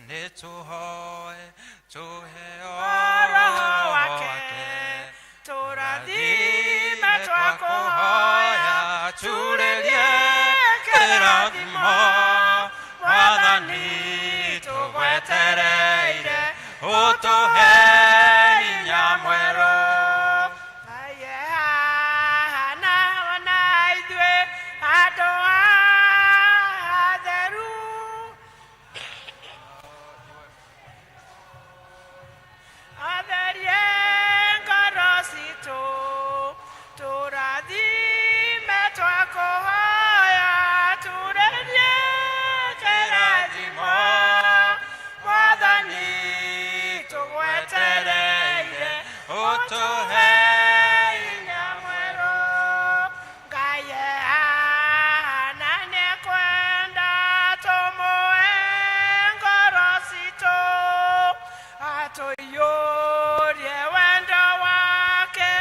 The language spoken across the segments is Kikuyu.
Nĩ tũhoe tũheo Roho wake, tũrathime twakũhoya, turĩrie kĩrathimo, Mwathani tũgwetereire, ũtũhe hinya mwerũ. Ngai e haha na ithuĩ handũ hatheru. Atherie ngoro citũ, tũrathime twakũhoya, turĩrie kĩrathimo, Mwathani tũgwetereire, ũtũhe hinya mwerũ. Ngai e haha na nĩekwenda tũmũhe ngoro citũ, atũiyũrie wendo wake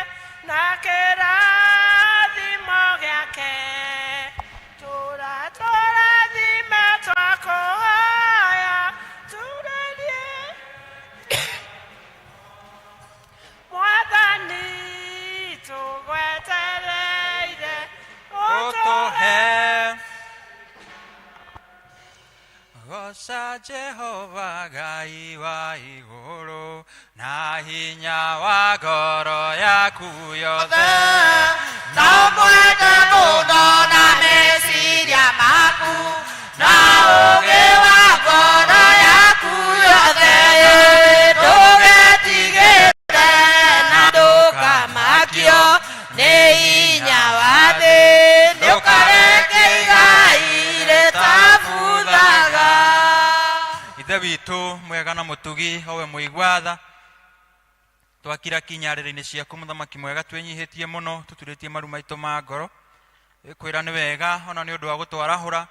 na kĩrathimo gĩake. Tũrathime twakũhoya, turĩrie Mwathani tũgwetereire, ũtũhe. Goca Jehova Ngai wa igũrũ na hinya wa ngoro yaku yothe, na ũmwende mũno na meciria maku na ũũgĩ wa ngoro yaku yothe. Ndũgetigĩre na ndũkamakio nĩ hinya wa thĩ, nĩũkareke igai rĩtabuthaga. Ithe witũ mwega na mũtugi, owe mũigua tha, twakira kinyarĩrĩ-inĩ ciaku, mũthamaki mwega, twĩnyihĩtie mũno, tũturĩtie maru maitũ ma ngoro, kwĩra nĩ wega ona nĩ ũndũ wa gũtwarahũra,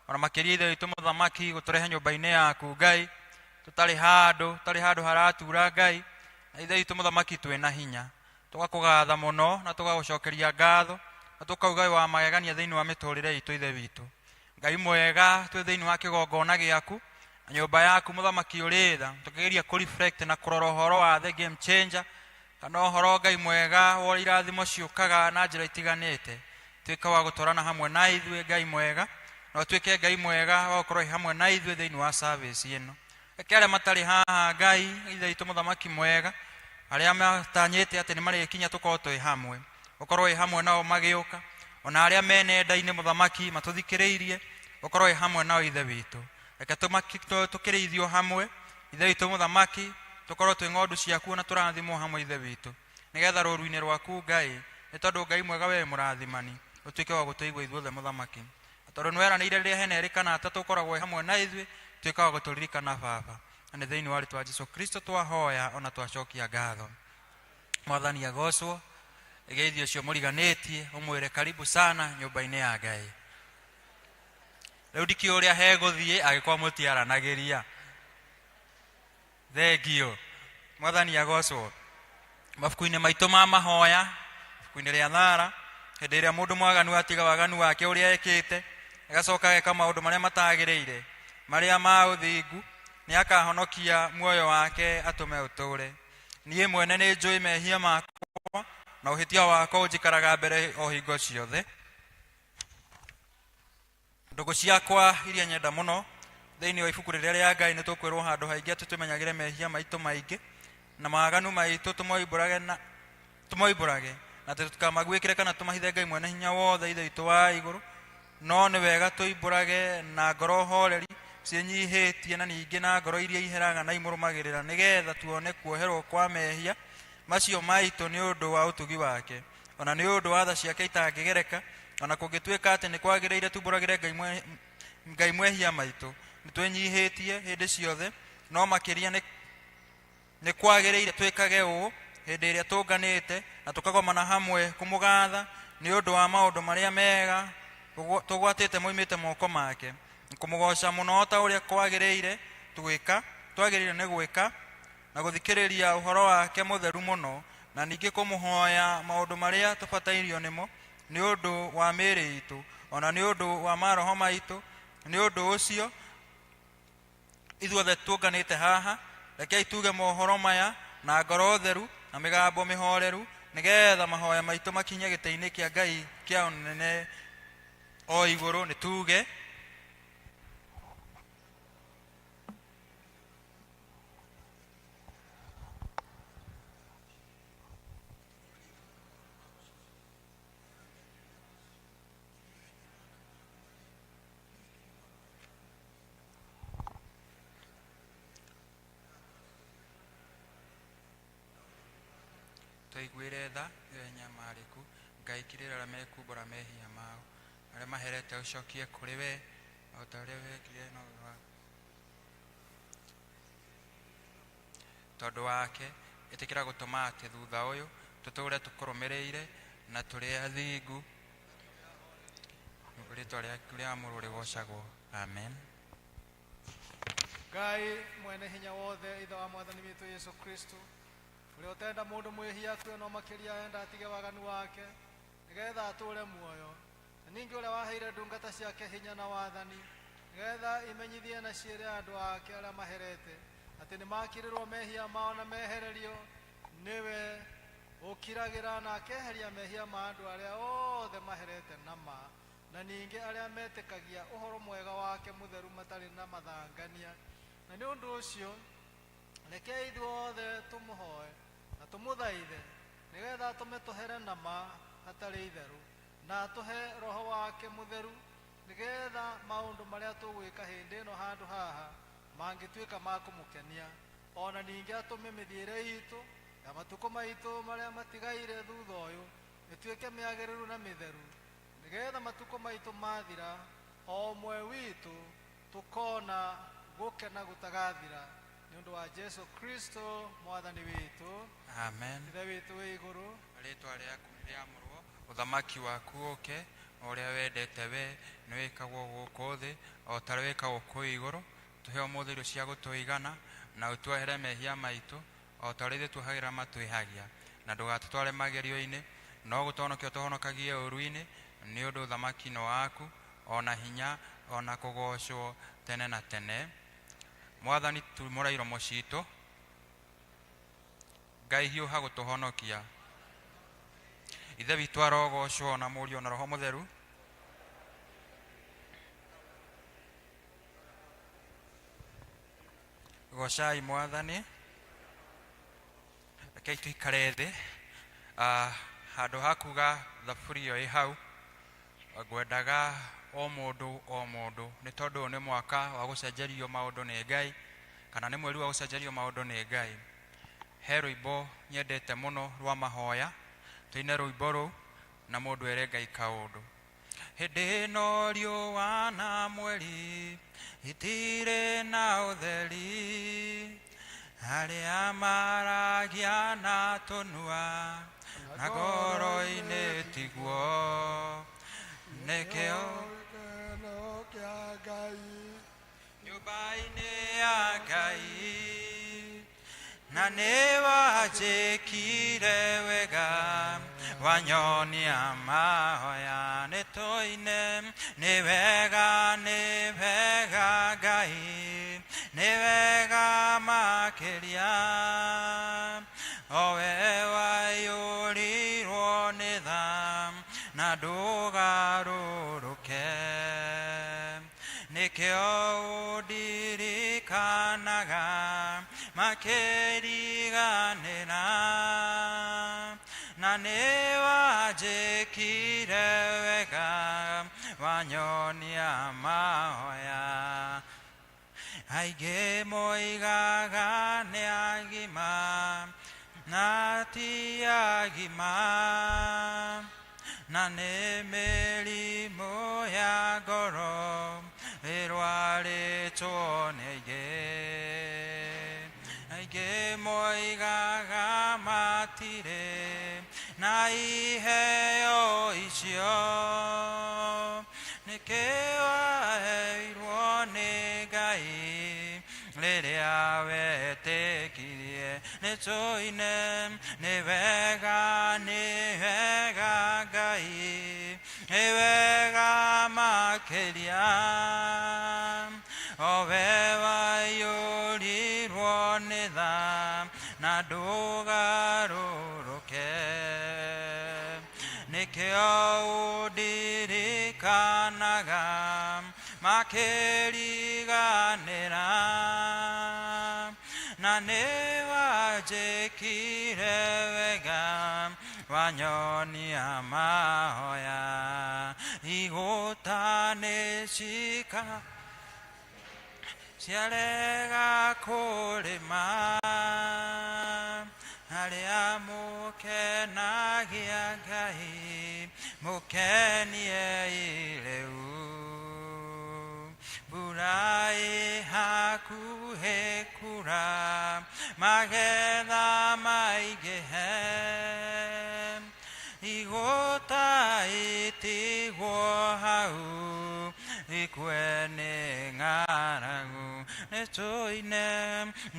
ona makĩria, Ithe witũ mũthamaki, gũtũrehe nyũmba-inĩ yaku, Ngai, tũtarĩ handũ, tũtarĩ handũ haratura, Ngai, na Ithe witũ mũthamaki, twĩna hinya. Tũgakũgatha mũno na tũgagũcokeria ngatho na tũkauga wĩ wa magegania thĩinĩ wa mĩtũrĩre itũ. Ithe witũ Ngai mwega, twĩ thĩinĩ wa kĩgongona gĩaku na nyũmba yaku, mũthamaki ũrĩ tha, tũkĩgeria kũ reflect na kũrora ũhoro wa the game changer, kana ũhoro, Ngai mwega, wa ũrĩa irathimo ciũkaga na njĩra itiganĩte. Tuĩka wa gũtwarana hamwe na ithuĩ, Ngai mwega, na ũtuĩke, Ngai mwega, wa gũkorwo hamwe na ithuĩ thĩinĩ wa service ĩno. Reke arĩa matarĩ haha, Ngai Ithe witũ mũthamaki mwega, arĩa matanyĩte atĩ nĩ marĩkinya tũkorwo twĩ hamwe, ũkorwo wĩ hamwe nao magĩũka, ona arĩa me nenda-inĩ, mũthamaki, matũthikĩrĩirie, ũkorwo wĩ hamwe nao. Ithe witũ, reke tũkĩrĩithio hamwe, Ithe witũ mũthamaki, tũkorwo twĩ ng'ondu ciaku na tũrathimwo hamwe, Ithe witũ, nĩgetha rũru-inĩ rwaku, Ngai, nĩ tondũ, Ngai mwega, we mũrathimani, ũtuĩke wa gũtũigua ithuothe, mũthamaki. Na tondũ nĩ weranĩire rĩrĩa hena erĩ kana atatũ ũkoragwo wĩ hamwe na ithuĩ, tuĩka wa gũtũririkana, Baba, na nĩ thĩinĩ wa rĩtwa Jesu Kristo twahoya ona twacokia ngatho. Mwathani agocwo. Geithio ũcio mũriganĩtie, ũmwĩre karibu sana nyũmba-inĩ ya Ngai. Rĩu ndikĩũĩ ũrĩa hegũthiĩ angĩkorwo mũtiaranagĩria. Thengio. Mwathani agocwo. Mabuku-inĩ maitũ ma mahoya, ibuku-inĩ rĩa Thara, hĩndĩ ĩrĩa mũndũ mwaganu atiga waganu wake ũrĩa ekĩte, agacoka ageka maũndũ marĩa matagĩrĩire, marĩa ma ũthingu, nĩ akahonokia muoyo wake atũme ũtũre. Niĩ mwene nĩ njũĩ mehia makwa, na ũhĩtia wakwa ũnjikaraga mbere o hingo ciothe. Ndũgũ ciakwa iria nyenda mũno, thĩinĩ wa ibuku rĩrĩa rĩa Ngai nĩ tũkwĩrwo handũ haingĩ atĩ tũmenyagĩre mehia maitũ maingĩ na mawaganu maitũ, tũmoimbũrage na tũmoimbũrage na atĩ tũtikamaguĩkĩre kana tũmahithe Ngai mwene hinya wothe, Ithe witũ wa igũrũ. No nĩ wega tũimbũrage na ngoro horeri ciĩnyihĩtie, na ningĩ na ngoro iria iheraga na imũrũmagĩrĩra, nĩgetha tuone kuoherwo kwa mehia macio maitũ nĩ ũndũ wa ũtugi wake, ona nĩ ũndũ wa tha ciake itangĩgereka. Ona kũngĩtuĩka atĩ nĩ kwagĩrĩire tumbũragĩre Ngai mwehia maitũ nĩ twĩnyihĩtie hĩndĩ ciothe, no makĩria nĩ kwagĩrĩire twĩkage ũũ hĩndĩ ĩrĩa tũnganĩte na tũkagomana hamwe kũmũgatha nĩ ũndũ wa maũndũ marĩa mega tũgwatĩte moimĩte moko make, kũmũgoca mũno ta ũrĩa kwagĩrĩire twĩka twagĩrĩire nĩ gwĩka, na gũthikĩrĩria ũhoro wake mũtheru mũno, na ningĩ kũmũhoya maũndũ marĩa tũbatairio nĩmo nĩ ũndũ wa mĩĩrĩ itũ, ona nĩ ũndũ wa maroho maitũ. Nĩ ũndũ ũcio Ithuothe tũnganĩte haha, rekei tuge mohoro maya na ngoro theru na mĩgambo mĩhoreru, nĩgetha mahoya maitũ makinye gĩtĩ-inĩ kĩa Ngai kĩa ũnene o igũrũ. Nĩ tuge tũiguĩre tha nĩwe nyamarĩku. Ngai kirĩra arĩa mekumbũra mehia mao, arĩa maherete ũcokie kũrĩ we o ta ũrĩa wekire no tondũ wake. Ĩtĩkĩra gũtũma atĩ thutha ũyũ tũtũre tũkũrũmĩrĩire na tũrĩ athingu, rĩtwa rĩaku rĩamũrwo rĩgocagwo. Amen. Ngai mwene hinya wothe, ithe wa mwathani witũ Yesu Kristo, ũrĩa ũtenda mũndũ mwĩhia akue no makĩria enda atige waganu wake nĩgetha atũũre muoyo, na ningĩ ũrĩa waheire ndungata ciake hinya na wathani nĩgetha imenyithie na ciĩre andũ ake arĩa maherete atĩ nĩmakirĩrwo mehia mao na mehererio, nĩwe ũkiragĩra na akeheria mehia ma andũ arĩa othe maherete na ma, na ningĩ arĩa metĩkagia ũhoro mwega wake mũtheru matarĩ na mathangania. Na nĩ ũndũ ũcio reke ithuothe tũmũhoe na tũmũthaithe nĩgetha atũme tũhere na ma hatarĩ itherũ, na atũhe roho wake mũtheru nĩgetha maũndũ marĩa tũgwĩka hĩndĩ ĩno handũ haha mangĩtuĩka ma kũmũkenia, ona ningĩ atũme mĩthiĩre itũ ya matukũ maitũ marĩa matigaire thutha ũyũ ĩtuĩke mĩagĩrĩru na mĩtheru, nĩgetha matukũ maitũ mathira o ũmwe witũ tũkona gũkena gũtagathira, nĩ ũndũ wa Jesu Kristo mwathani witũ. Amen. Ithe witũ wĩ igũrũ, rĩtwa rĩaku rĩamũrwo, ũthamaki waku ũke, o ũrĩa wendete we nĩ wĩkagwo gũkũ thĩ o ta ũrĩa wĩkagwo kũu igũrũ. Tũhe ũmũthĩ irio cia gũtũigana, na ũtuohere mehia maitũ o ta ũrĩa ithuĩ tuohagĩra matwĩhagia, na ndũgatũtware magerio-inĩ, no gũtũhonokia ũtũhonokagie ũũru-inĩ, nĩ ũndũ ũthamaki nĩ waku, ona hinya, ona kũgocwo tene na tene. Mwathani, tumũra iromo citũ. Ngai hiũha gũtũhonokia. Ithe witũ arogocwo, na Mũriũ na Roho Mũtheru. Gocai Mwathani. Rekei tũikare thĩ. Handũ ha kuga thaburi ĩyo ĩ hau, ngwendaga o mũndũ o mũndũ, nĩ tondũ ũyũ nĩ mwaka wa gũcenjerio maũndũ nĩ Ngai, kana nĩ mweri wa gũcenjerio maũndũ nĩ Ngai. He rwĩmbo nyendete mũno rwa mahoya, tũine rwĩmbo rũu na mũndũ ere Ngai kaũndũ. Hĩndĩ ĩno riũa na mweri itirĩ na ũtheri, arĩa maragia na tũnua na ngoro-inĩ tiguo, nĩkĩo gĩkeno kĩa Ngai nyũmba-inĩ ya Ngai, na nĩ wanjĩkire wega wanyonia mahoya. Nĩ tũine nĩ wega, nĩ wega Ngai, nĩ wega makĩria, owe waiyũrirwo nĩ tha na ndũgarũrũke, nĩkĩo ũndirikanaga makĩriganĩra, na nĩ wanjĩkire wega wanyonia mahoya. Aingĩ moigaga nĩ agima na ti agima, na nĩ mĩrimũ ya ngoro ĩrwarĩtwo nĩ aingĩ. Aingĩ moigaga matirĩ na iheo icio, nĩkĩ waheirwo nĩ Ngai rĩrĩa wetĩkirie. Nĩ tũine nĩ wega, nĩ wega Ngai, nĩ wega makĩria, owe waiyũrirwo ndũgarũrũke nĩkĩo ũndirikanaga makĩriganĩra na nĩwanjĩkire wega wanyonia mahoya igũta nĩcika ciarega kũrĩma harĩa mũkenagia Ngai mũkenie rĩu mbura ĩ hakuhĩ kura magetha maingĩhe igũta itigwo hau ikue nĩ ng'aragu nĩtũine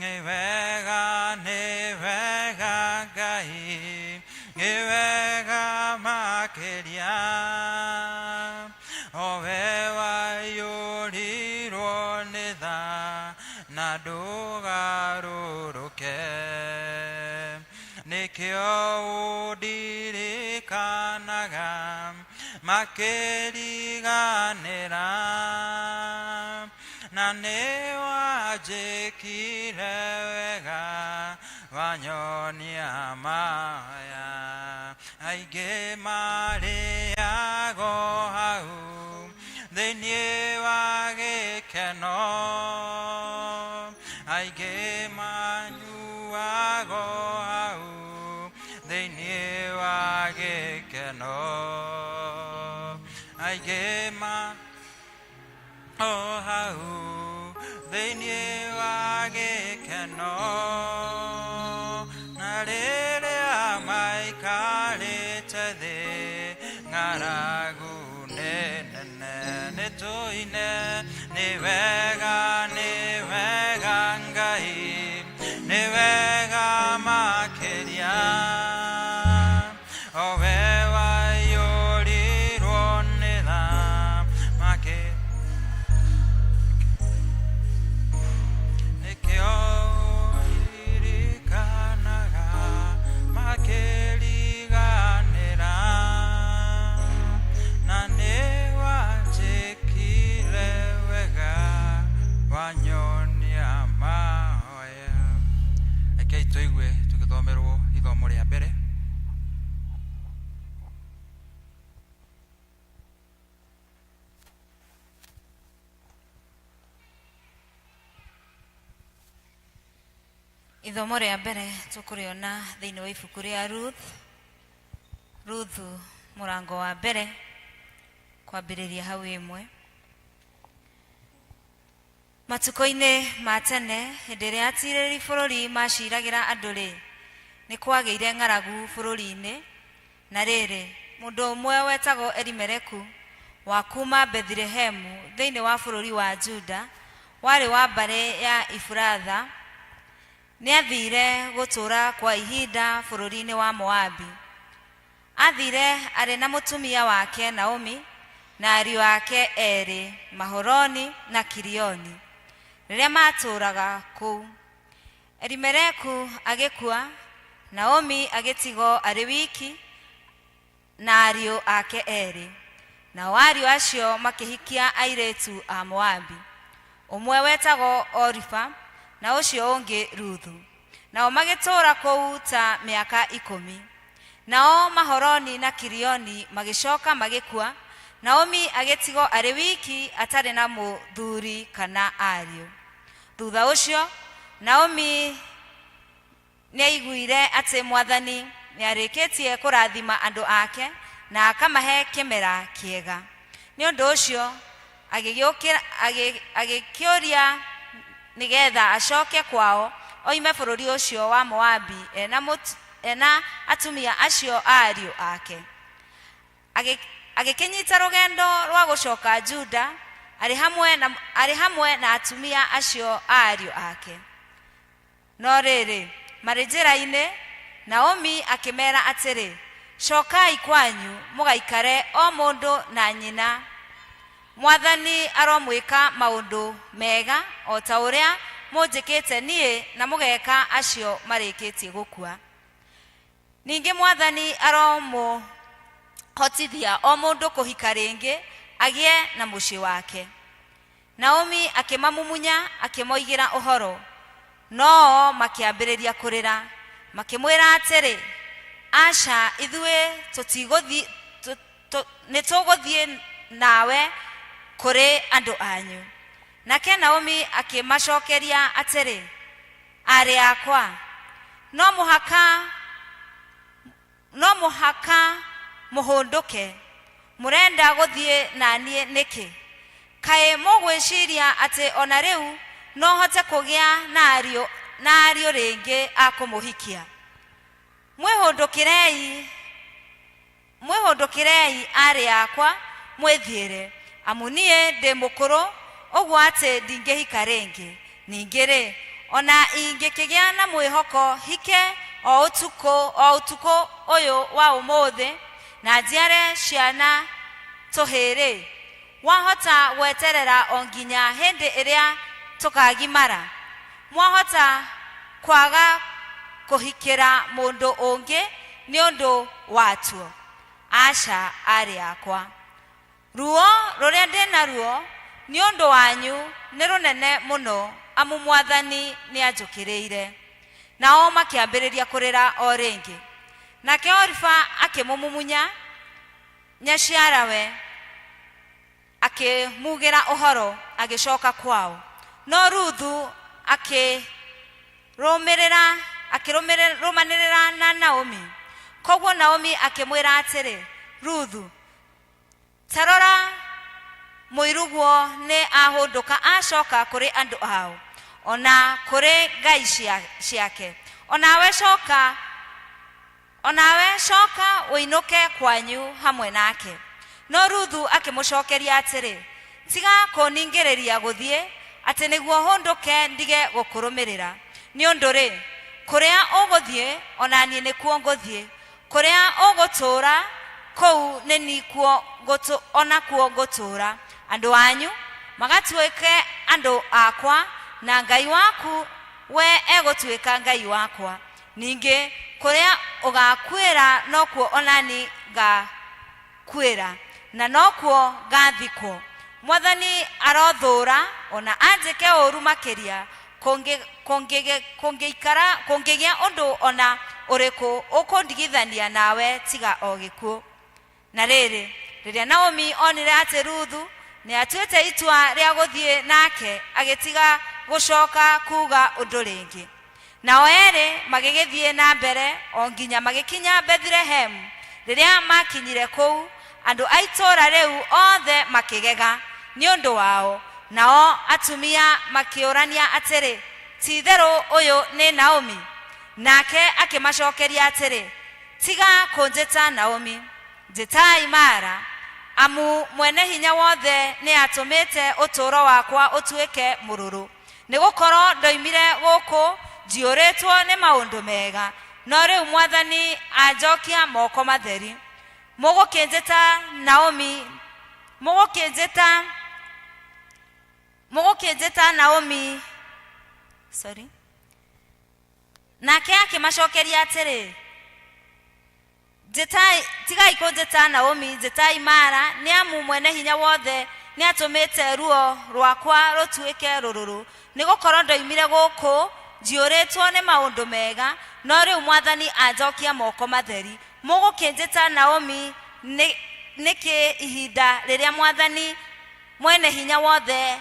nĩ wega nĩ wega Ngai nĩ wega makĩria owe waiyũrirwo nĩ tha na ndũgarũrũke nĩkĩo ũndirikanaga makĩriganĩra na nĩwanjĩkire wega wanyonia maya aingĩ marĩago hau thĩinĩ wa gĩkeno aingĩ manyuago hau thĩinĩ wa gĩkeno aingĩ ma o hau thĩinĩ wa gĩkeno na rĩrĩa maikarĩte thĩ ng'aragu nĩ nene nĩ tũine nĩ wega nĩ wega Ngai nĩ wega makĩria owe waiyũrirwo nĩ tha makĩ nĩkĩo ũririkanaga makĩriganĩra na nĩwanjĩkire wega wanyonia mahoya. Rekei tũigue tũgĩthomerwo ithomo rĩa mbere. Ithomo rĩa mbere tũkũrĩona thĩinĩ wa ibuku rĩa Ruth, Ruthu mũrango wa mbere kwambĩrĩria hau ĩmwe. Matukũ-inĩ ma tene hĩndĩ ĩrĩa atirĩrĩri bũrũri maciragĩra andũ-rĩ, nĩ kwagĩire ng'aragu bũrũri-inĩ. Na rĩrĩ, mũndũ ũmwe wetagwo Elimeleku wa kuuma Bethilehemu thĩinĩ wa bũrũri wa Juda, warĩ wa mbarĩ ya Efiratha, nĩathire gũtũũra kwa ihinda bũrũri-inĩ wa Moabi. Athire arĩ na mũtumia wake Naomi na ariũ ake erĩ Maholoni na Kilioni, rĩrĩa maatũũraga kũu. Elimeleku agĩkua, Naomi agĩtigwo arĩ wiki na ariũ ake erĩ. Nao ariũ acio makĩhikia airĩtu a Moabi, ũmwe wetagwo Orifa na ũcio ũngĩ Ruthu. Nao magĩtũũra kũu ta mĩaka 10. Nao Maholoni na Kilioni magĩcoka magĩkua, Naomi agĩtigwo arĩ wiki atarĩ na mũthuri kana ariũ. Thutha ũcio Naomi nĩaiguire atĩ Mwathani nĩarĩkĩtie kũrathima andũ ake na akamahe kĩmera kĩega. Nĩ ũndũ ũcio agĩkĩũria nĩgetha acoke kwao oime bũrũri ũcio wa Moabi ena atumia acio a ariũ ake. Agĩkĩnyita rũgendo rwa gũcoka Juda arĩ hamwe na atumia acio a ariũ ake. No rĩrĩ, marĩ njĩra-inĩ, Naomi akĩmeera atĩrĩ, Cokai kwanyu mũgaikare o mũndũ na nyina. Mwathani aromwĩka maũndũ mega o ta ũrĩa mũnjĩkĩte niĩ na mũgeka acio marĩkĩtie gũkua. Ningĩ Mwathani aromũhotithia o mũndũ kũhika rĩngĩ agĩe na mũciĩ wake. Naomi akĩmamumunya akĩmoigĩra ũhoro, no-o makĩambĩrĩria kũrĩra, makĩmwĩra atĩrĩ, Aca, ithuĩ tũtigũthiĩ, nĩtũgũthiĩ nawe kũrĩ andũ anyu. Nake Naomi akĩmacokeria atĩrĩ, Aarĩ akwa, no mũhaka no mũhaka mũhũndũke. Mũrenda gũthiĩ na niĩ nĩkĩ? Kaĩ mũgwĩciria atĩ o na rĩu no hote kũgĩa na ariũ na ariũ rĩngĩ a kũmũhikia? Mwĩhũndũkĩrei Mwĩhũndũkĩrei, aarĩ akwa, mwĩthiĩre, amu niĩ ndĩ mũkũrũ ũguo atĩ ndingĩhika rĩngĩ. Ningĩ-rĩ, o na ingĩkĩgĩa na mwĩhoko 'hike o ũtukũ, o ũtukũ ũyũ wa ũmũthĩ, na njiare ciana tũhĩĩ-rĩ, wahota gweterera o nginya hĩndĩ ĩrĩa tũkagimara? Mwahota kwaga kũhikĩra mũndũ ũngĩ nĩ ũndũ watuo? Aca, aarĩ akwa. Ruo rũrĩa ndĩ naruo nĩ ũndũ wanyu nĩ rũnene mũno, amu Mwathani nĩanjũkĩrĩire. Nao makĩambĩrĩria kũrĩra o rĩngĩ. Nake Orifa akĩmũmumunya nyaciarawe, akĩmugĩra ũhoro, agĩcoka kwao. No Ruthu akĩrũmĩrĩra akĩrũmanĩrĩra na Naomi. Koguo Naomi akĩmwĩra atĩrĩ, Ruthu, ta rora mũiruguo nĩ ahũndũka acoka kũrĩ andũ ao, o na kũrĩ ngai ciake. O nawe coka O nawe coka ũinũke kwanyu hamwe nake. No Ruthu akĩmũcokeria atĩrĩ, Tiga kũningĩrĩria gũthiĩ, atĩ nĩguo hũndũke ndige gũkũrũmĩrĩra. Nĩ ũndũ-rĩ, kũrĩa ũgũthiĩ, o na niĩ nĩkuo ngũthiĩ, kũrĩa ũgũtũũra, kũu nĩ nĩkuo o nakuo ngũtũũra. Andũ anyu magatuĩke andũ akwa, na Ngai waku we egũtuĩka Ngai wakwa. Ningĩ kũrĩa ũgaakuĩra nokuo o na niĩ ngaakuĩra, na nokuo ngaathikwo. Mwathani arothũũra o na anjĩke ũũru makĩria, kũngĩgĩa ũndũ o na ũrĩkũ ũkũndigithania nawe tiga o gĩkuũ. Na rĩrĩ, rĩrĩa Naomi onire atĩ Ruthu nĩatuĩte itua rĩa gũthiĩ nake, agĩtiga gũcoka kuuga ũndũ rĩngĩ. Nao erĩ magĩgĩthiĩ na mbere o nginya magĩkinya Bethilehemu. Rĩrĩa maakinyire kũu, andũ a itũũra rĩu othe makĩgega nĩ ũndũ wao, nao atumia makĩũrania atĩrĩ, Ti-itherũ ũyũ nĩ Naomi? Nake akĩmacokeria atĩrĩ, Tiga kũnjĩta Naomi, njĩtai Mara, amu Mwene-Hinya-Wothe nĩatũmĩte ũtũũro wakwa ũtuĩke mũrũrũ. Nĩgũkorwo ndoimire gũkũ njiyũrĩtwo nĩ maũndũ mega, no rĩu Mwathani anjokia moko matheri. Mũgũkĩnjĩta Naomi, mũgũkĩnjĩta, mũgũkĩnjĩta Naomi, sorry. Nake akĩmacokeria atĩrĩ, Njĩtai, tigai kũnjĩta Naomi, njĩtai Mara, nĩ amu Mwene-Hinya-Wothe nĩatũmĩte ruo rwakwa rũtuĩke rũrũrũ. Nĩgũkorwo ndoimire gũkũ njiyũrĩtwo nĩ maũndũ mega, no rĩu Mwathani anjokia moko matheri. Mũgũkĩnjĩta Naomi nĩkĩ ihinda rĩrĩa Mwathani Mwene-Hinya-Wothe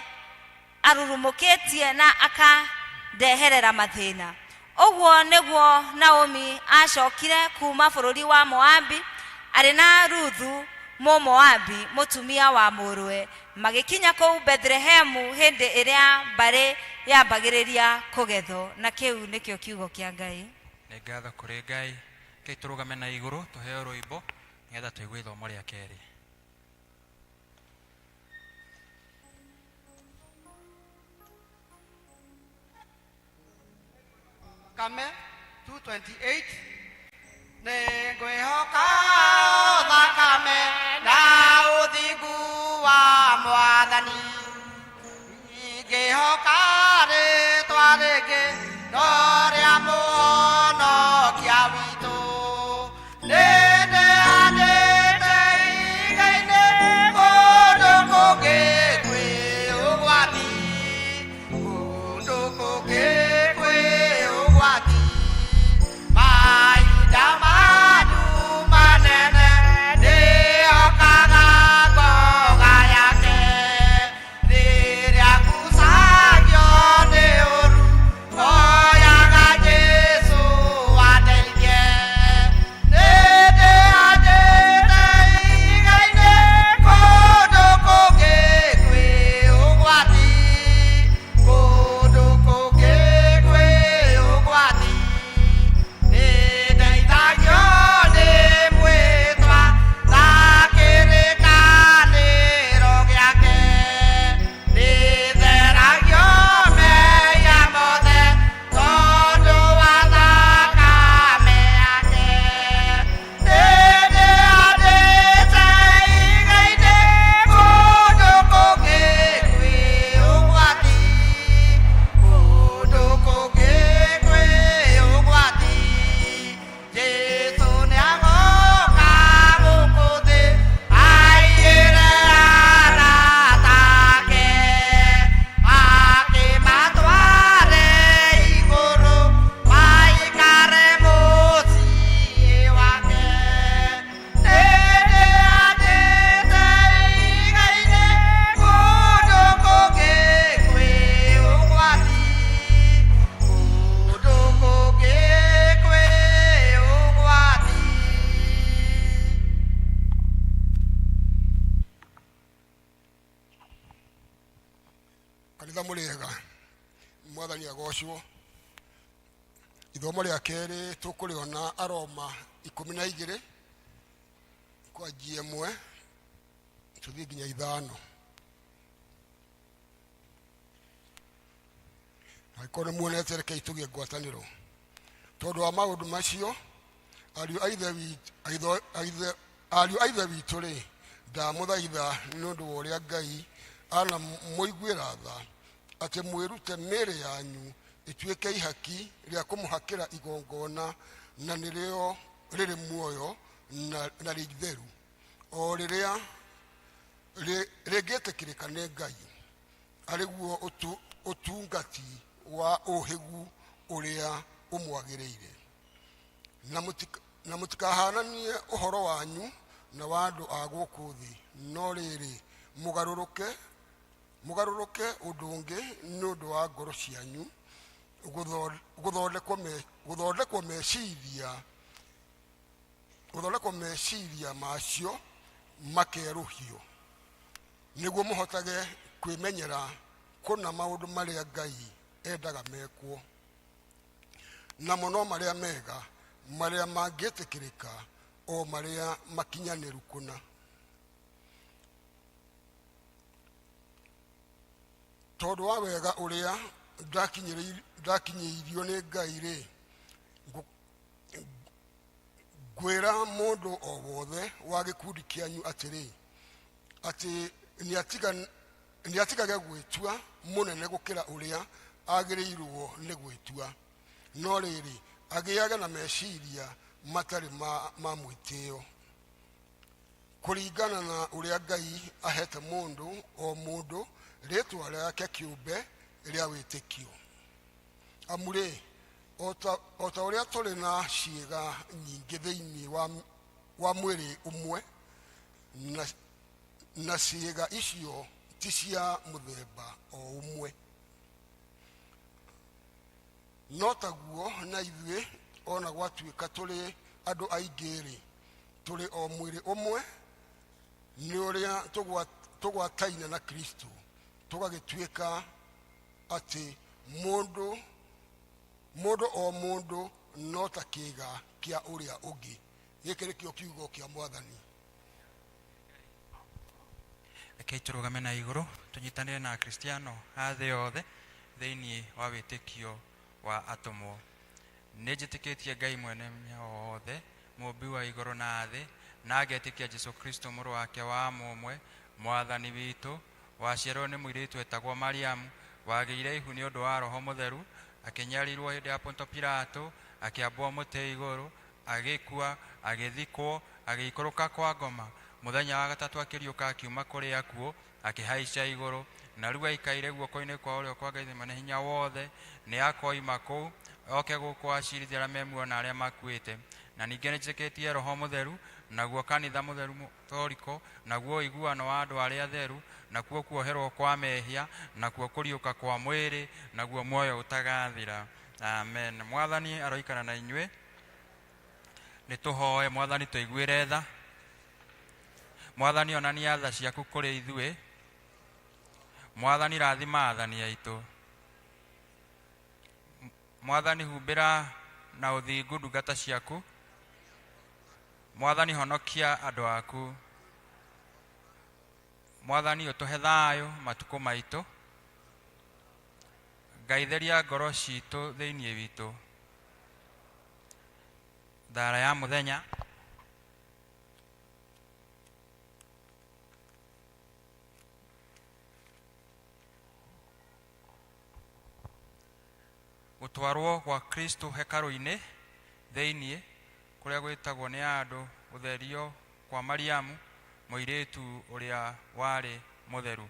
arurumũkĩtie na akandeherera mathĩna. Ũguo nĩguo Naomi aacokire kuuma bũrũri wa Moabi arĩ na Ruthu Mũmoabi, mũtumia wa mũrũwe, magĩkinya kũu Bethilehemu hĩndĩ ĩrĩa mbarĩ yambagĩrĩria kũgethwo. Na kĩu nĩkĩo kiugo kĩa Ngai. Nĩ ngatho kũrĩ Ngai. Rekei tũrũgame na igũrũ tũheo rwĩmbo nĩgetha tũigue ithomo rĩa kerĩ. Kame 228 Nĩngwĩhoka thakame na ũthingu wa Mwathani ingĩhoka rĩtwa rĩngĩ no rĩa mũhonokia witũ. Kanitha mũrĩega, Mwathani agocwo. Ithomo rĩa kerĩ tũkũrĩona Aroma 12 kwanjia 1 tũthiĩ nginya 5. Angĩkorwo nĩ muonete, rekei tũgĩe ngwatanĩro. Tondũ wa maũndũ macio, ariũ a Ithe witũ, ariũ a Ithe witũ rĩ, ndamũthaitha nĩ ũndũ wa ũrĩa Ngai anamũiguĩra tha, atĩ mwĩrute mĩĩrĩ yanyu ĩtuĩke ihaki rĩa kũmũhakĩra igongona, na nĩrĩo rĩrĩ muoyo na rĩitheru, o rĩrĩa rĩngĩtĩkĩrĩka nĩ Ngai, arĩguo ũtungati wa ũhĩgu ũrĩa ũmwagĩrĩire. Na mũtikahananie ũhoro wanyu na wa andũ a gũkũ thĩ, no rĩrĩ, mũgarũrũke ũndũ ũngĩ nĩ ũndũ wa ngoro cianyu gũthondekwo meciria macio makerũhio, nĩguo mũhotage kwĩmenyera kũna maũndũ marĩa Ngai endaga mekwo, namo no marĩa mega, marĩa mangĩtĩkĩrĩka, o marĩa makinyanĩru kũna. Tondũ wa wega ũrĩa ndakinyĩirio nĩ Ngai rĩ, ngwĩra mũndũ o wothe wa gĩkundi kĩanyu atĩrĩ, atĩ nĩatigage gwĩtua mũnene gũkĩra ũrĩa agĩrĩirwo nĩ gwĩtua, no rĩrĩ, agĩage na meciria matarĩ ma mwĩtĩo, kũringana na ũrĩa Ngai ahete mũndũ o mũndũ rĩtwa rĩake kĩũmbe rĩa wĩtĩkio. Amu rĩ, o ta ũrĩa tũrĩ na ciĩga nyingĩ thĩinĩ wa mwĩrĩ ũmwe, na ciĩga icio ti cia mũthemba o ũmwe, no taguo na ithuĩ, ona gwatuĩka tũrĩ andũ aingĩ-rĩ, tũrĩ o mwĩrĩ ũmwe nĩ ũrĩa tũgwataine na Kristo, tũgagĩtuĩka atĩ mũndũ o mũndũ no ta kĩĩga kĩa ũrĩa ũngĩ. Gĩkĩ nĩkĩo kiugo kĩa Mwathani. Rekei tũrũgame na igũrũ, tũnyitanĩre na Akristiano a thĩ yothe thĩinĩ wa wĩtĩkio wa atũmwo. Nĩ njĩtĩkĩtie Ngai mwene hinya wothe, mũũmbi wa igũrũ na thĩ, na ngetĩkia Jesu Kristo, mũrũ wake wa mũmwe, Mwathani witũ, waciarirwo nĩ mũirĩtu etagwo Mariamu, wagĩire ihu nĩ ũndũ wa Roho Mũtheru, akĩnyarirwo hĩndĩ ya Ponto Pilato, akĩambwo mũtĩ igũrũ, agĩkua, agĩthikwo, agĩikũrũka kwa ngoma, mũthenya wa gatatũ akĩriũka akiuma kũrĩ akuũ, akĩhaica igũrũ, na rĩu aikaire guoko-inĩ kwa ũrĩo kwa Ngai mwene hinya wothe. Nĩ akoima kũu oke gũkũ acirithia arĩa me muoyo na arĩa makuĩte. Na ningĩ nĩ njĩtĩkĩtie Roho Mũtheru, naguo kanitha mũtheru Mũtoriko, naguo ũiguano wa andũ arĩa atheru, nakuo kuoherwo kwa mehia, nakuo kũriũka kwa mwĩrĩ, naguo muoyo ũtagathira. Amen. Mwathani aroikara na inyuĩ. Nĩ tũhoe. Mwathani, tũiguĩre tha. Mwathani, onania tha ciaku kũrĩ ithuĩ. Mwathani, rathima athani aitũ. Mwathani, humbĩra na ũthingu ndungata ciaku. Mwathani, honokia andũ aku. Mwathani, ũtũhe thayũ matukũ maitũ. Ngai, theria ngoro citũ thĩinĩ witũ. Thara ya mũthenya. Gũtwarwo gwa Kristo hekarũ-inĩ thĩinĩ, kũrĩa gwĩtagwo nĩ andũ gũtherio kwa Mariamu, mũirĩtu ũrĩa warĩ mũtheru.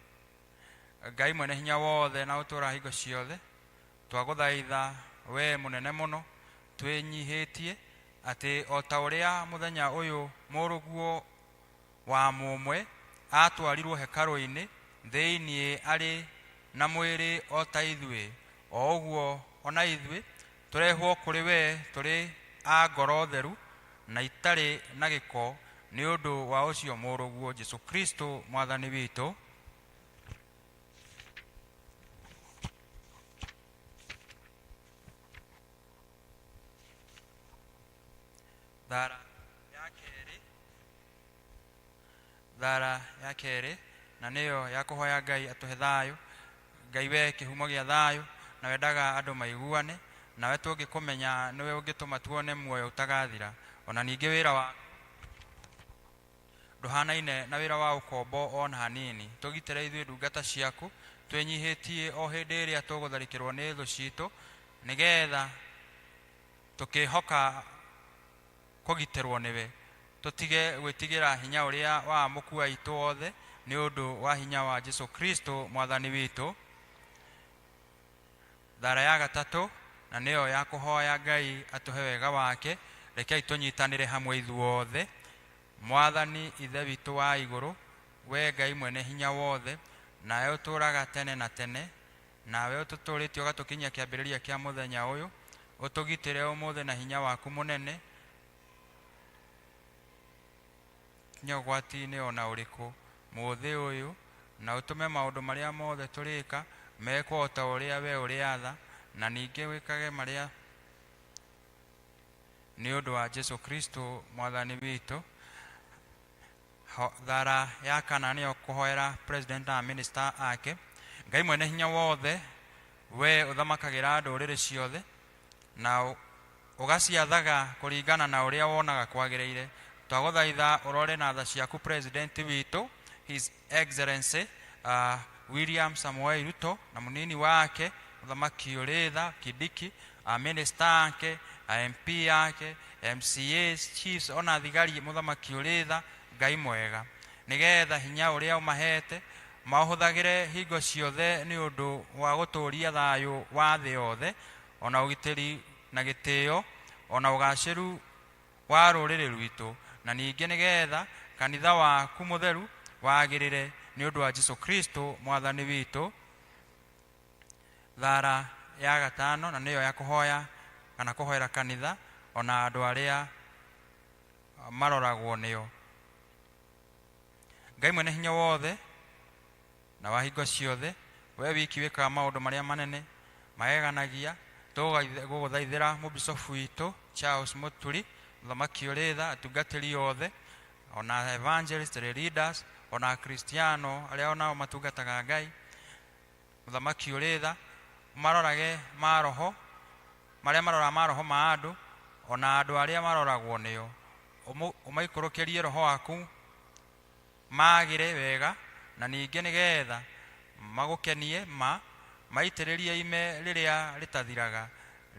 Ngai mwene hinya wothe na ũtũũra hingo ciothe, twagũthaitha we mũnene mũno, twĩnyihĩtie atĩ o ta ũrĩa mũthenya ũyũ mũrũguo wa mũmwe atwarirwo hekarũ-inĩ thĩinĩ arĩ na mwĩrĩ o ta ithuĩ, o ũguo ona ithuĩ tũrehwo kũrĩ we tũrĩ a ngoro theru na itarĩ na gĩko, nĩ ũndũ wa ũcio mũrũguo Jesu Kristo Mwathani witũ. Thara ya kerĩ, thara ya kerĩ na nĩyo ya kũhoya Ngai atũhe thayũ. Ngai we kĩhumo gĩa thayũ na wendaga andũ maiguane, nawe tũngĩkũmenya nĩwe ũngĩtũma tuone muoyo ũtagathira. Ona ningĩ wĩra wa ndũhanaine na wĩra wa ũkombo ona hanini. Tũgitĩre ithuĩ ndungata ciaku twĩnyihĩtie o hĩndĩ ĩrĩa tũgũtharĩkĩrwo nĩ thũ citũ, nĩgetha tũkĩhoka kũgitĩrwo nĩwe, tũtige gwĩtigĩra hinya ũrĩa wa mũkua itũ othe, nĩ ũndũ wa hinya wa Jesu Kristo mwathani witũ. Thara ya gatatũ na nĩyo ya kũhoya Ngai atũhe wega wake, rekei tũnyitanĩre hamwe ithuothe. Mwathani Ithe witũ wa igũrũ, we Ngai mwene hinya wothe, nawe ũtũũraga tene na tene, nawe ũtũtũũrĩtie ũgatũkinyia kĩambĩrĩria kĩa mũthenya ũyũ, ũtũgitĩre ũmũthĩ na hinya waku mũnene, kinya ũgwati-inĩ ona ũrĩkũ mũthĩ ũyũ, na ũtũme maũndũ marĩa mothe tũrĩka mekwo o ta ũrĩa we ũrĩatha, na ningĩ wĩkage marĩa nĩ ũndũ wa Jesu Kristo mwathani witũ. Thara ya kana nĩyo kũhoera president na minister ake. Ngai mwene hinya wothe, we ũthamakagĩra ndũrĩrĩ ciothe na ũgaciathaga kũringana na ũrĩa wonaga kwagĩrĩire, twagũthaitha ũrore na tha ciaku president witũ His Excellency William Samoei Ruto na mũnini wake mũthamaki ũrĩ tha Kindiki, minister ake, MP yake, MCAs, chiefs ona thigari, mũthamaki ũrĩ tha Ngai mwega, nĩgetha hinya ũrĩa ũmahete maũhũthagĩre hingo ciothe nĩ ũndũ wa gũtũũria thayũ wa thĩ yothe, ona ũgitĩri na gĩtĩo, ona ũgacĩru wa rũrĩrĩ rwitũ, na ningĩ nĩgetha kanitha waku mũtheru wagĩrĩre nĩ ũndũ wa Jesu Kristo mwathani witũ. Thara ya gatano na nĩyo ya kũhoya kana kũhoera kanitha ona andũ arĩa maroragwo nĩo. Ngai mwene hinya wothe na wa hingo ciothe, we wiki wĩkaga maũndũ marĩa manene mageganagia, tũgũgũthaithĩra mũbicobu witũ Charles Muturi, mũthamaki ũrĩ tha, atungatĩri othe, ona evangelist, leaders, ona akristiano arĩa onao matungataga Ngai. Mũthamaki ũrĩ tha, marorage maroho marĩa maroraga maroho ma andũ, ona andũ arĩa maroragwo nĩo, ũmaikũrũkĩrie roho waku magĩre wega, na ningĩ nĩgetha magũkenie ma maitĩrĩrie ime rĩrĩa rĩtathiraga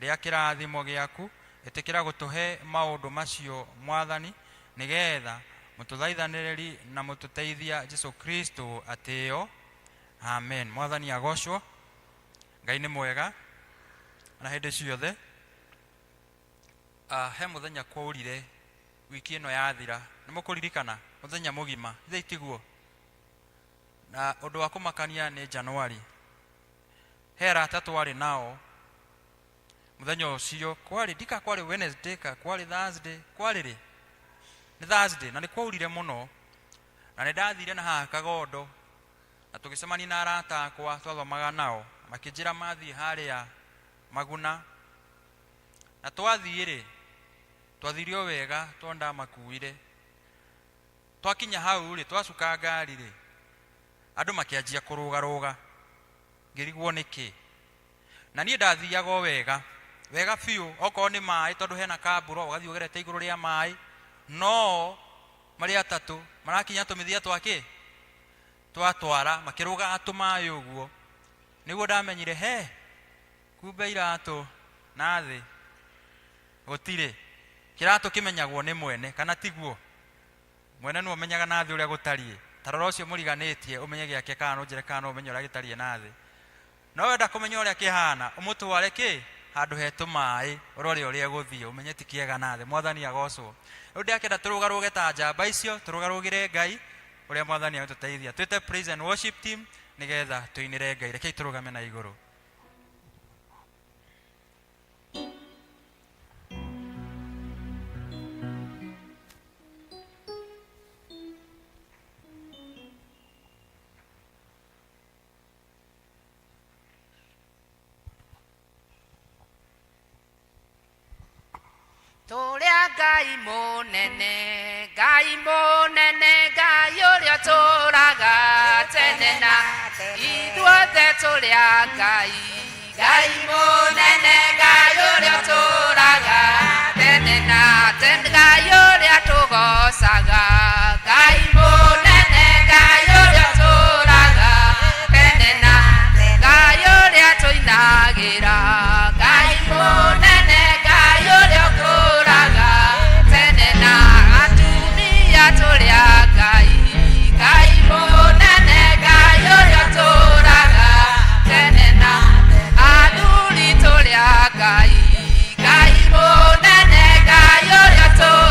rĩa kĩrathimo gĩaku. Ĩtĩkĩra gũtũhe maũndũ macio mwathani, nĩgetha mũtũthaithanĩrĩri na mũtũteithia Jesu Kristo atĩo. Amen. Mwathani agocwo. Ngai nĩ mwega na hĩndĩ ciothe. He mũthenya kwaurire wiki ĩno yathira, nĩ mũkũririkana mũthenya mũgima ithe itiguo, na ũndũ wa kũmakania nĩ Januari he arata twarĩ nao mũthenya ũcio, kwarĩ ndika kwarĩ Wednesday ka kwarĩ Thursday, kwarĩ rĩ nĩ Thursday, na nĩ kwaurire mũno, na nĩ ndathire na haha Kagondo na tũgĩcemania na arata akwa twathomaga nao, makĩnjĩra mathiĩ harĩa Maguna, na twathiĩ rĩ twathire o wega tondũ ndamakuire. Twakinya hau rĩ, twacuka ngari rĩ, andũ makĩanjia kũrũgarũga, ngĩrigwo nĩkĩ, na niĩ ndathiaga o wega wega biũ, okorwo nĩ maĩ tondũ hena kamburo ũgathiĩ ũgerete igũrũ rĩa maĩ, no marĩ atatũ marakinya tũmĩthia twakĩ twatwara makĩrũgaga tũmaĩ ũguo, nĩguo ndamenyire he kumbe iratũ na thĩ gũtirĩ kĩratũ kĩmenyagwo nĩ mwene, kana tiguo? Mwene nĩwe ũmenyaga na thĩ ũrĩa gũtariĩ. Ta rora ũcio mũriganĩtie ũmenye gĩake, kana no njĩre, kana no ũmenye ũrĩa gĩtariĩ na thĩ. No wenda kũmenya ũrĩa kĩhana, ũmũtware kĩ handũ he tũmaĩ, ũrore ũrĩa gũthiĩ, ũmenye ti kĩega na thĩ. Mwathani agocwo. Rĩu ndĩrakĩenda tũrũgarũge ta njamba icio, tũrũgarũgĩre Ngai ũrĩa mwathani agũtũteithia. Twĩte praise and worship team nĩgetha tũinĩre Ngai. Rekei tũrũgame na igũrũ. Tũrĩa Ngai mũnene, Ngai mũnene, Ngai ũrĩa ũtũũraga tene na ithuothe tũrĩa Ngai. Ngai mũnene, Ngai ũrĩa ũtũũraga tene na tene, Ngai ũrĩa tũgoocaga. Ngai mũnene, Ngai ũrĩa ũtũũraga tene na Ngai ũrĩa tũinagĩra. Ngai mũnene, Ngai ũrĩa ũkũraga tene na atumia tũrĩa Ngai. Ngai mũnene, Ngai ũrĩa ũtũũraga tene na athuri tũrĩa Ngai. Ngai mũnene, Ngai ũrĩa ũtũũraga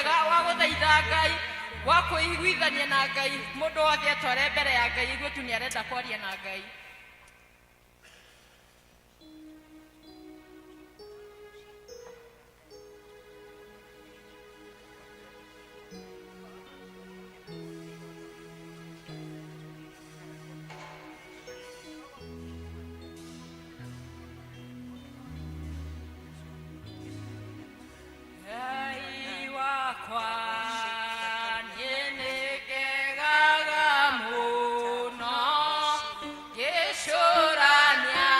Mwega wa gũthaitha Ngai, wa kwĩiguithania na Ngai. Mũndũ wothe atware mbere ya Ngai igue tu nĩ arenda kwaria na Ngai. Ngai wakwa, niĩ nĩngegaga mũno ngĩcũrania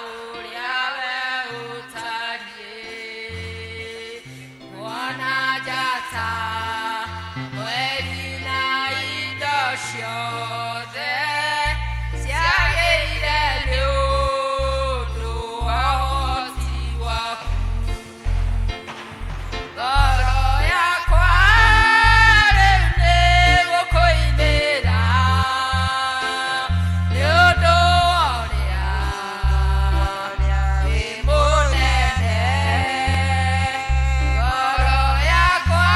ũrĩa we ũtariĩ. Kuona njata, mweri na indo ciothe ciagĩire nĩ ũndũ wa ũhoti waku. Ngoro yakwa rĩu nĩgũkũinĩra nĩ ũndũ wa ũrĩa wĩ mũnene. Ngoro yakwa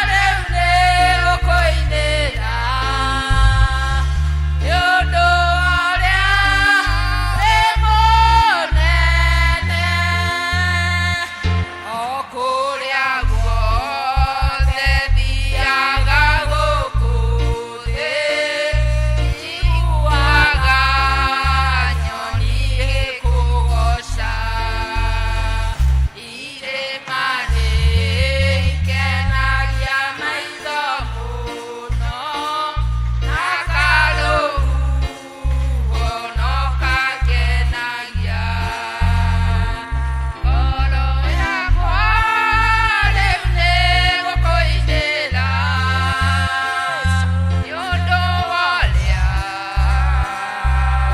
rĩu nĩgũkũinĩra nĩ ũndũ wa ũrĩa wĩ mũnene. O kũrĩa guothe thiaga gũkũ thĩ, njiguaga nyoni igĩkũgooca. Irĩma nĩikenagia maitho mũno, na karũhuho no kangenagia. Ngoro yakwa rĩu nĩgũkũinĩra nĩ ũndũ wa ũrĩa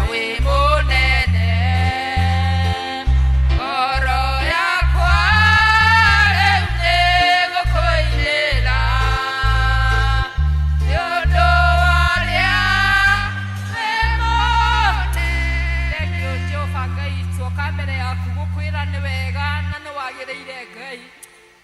wĩ mũnene. Ngoro yakwa rĩu nĩgũkũinĩra nĩ ũndũ wa ũrĩa wĩ mũnene. Thengiũ Jehova Ngai, tuoka mbere yaku gũkwĩra nĩ wega na nĩ wagĩrĩire Ngai.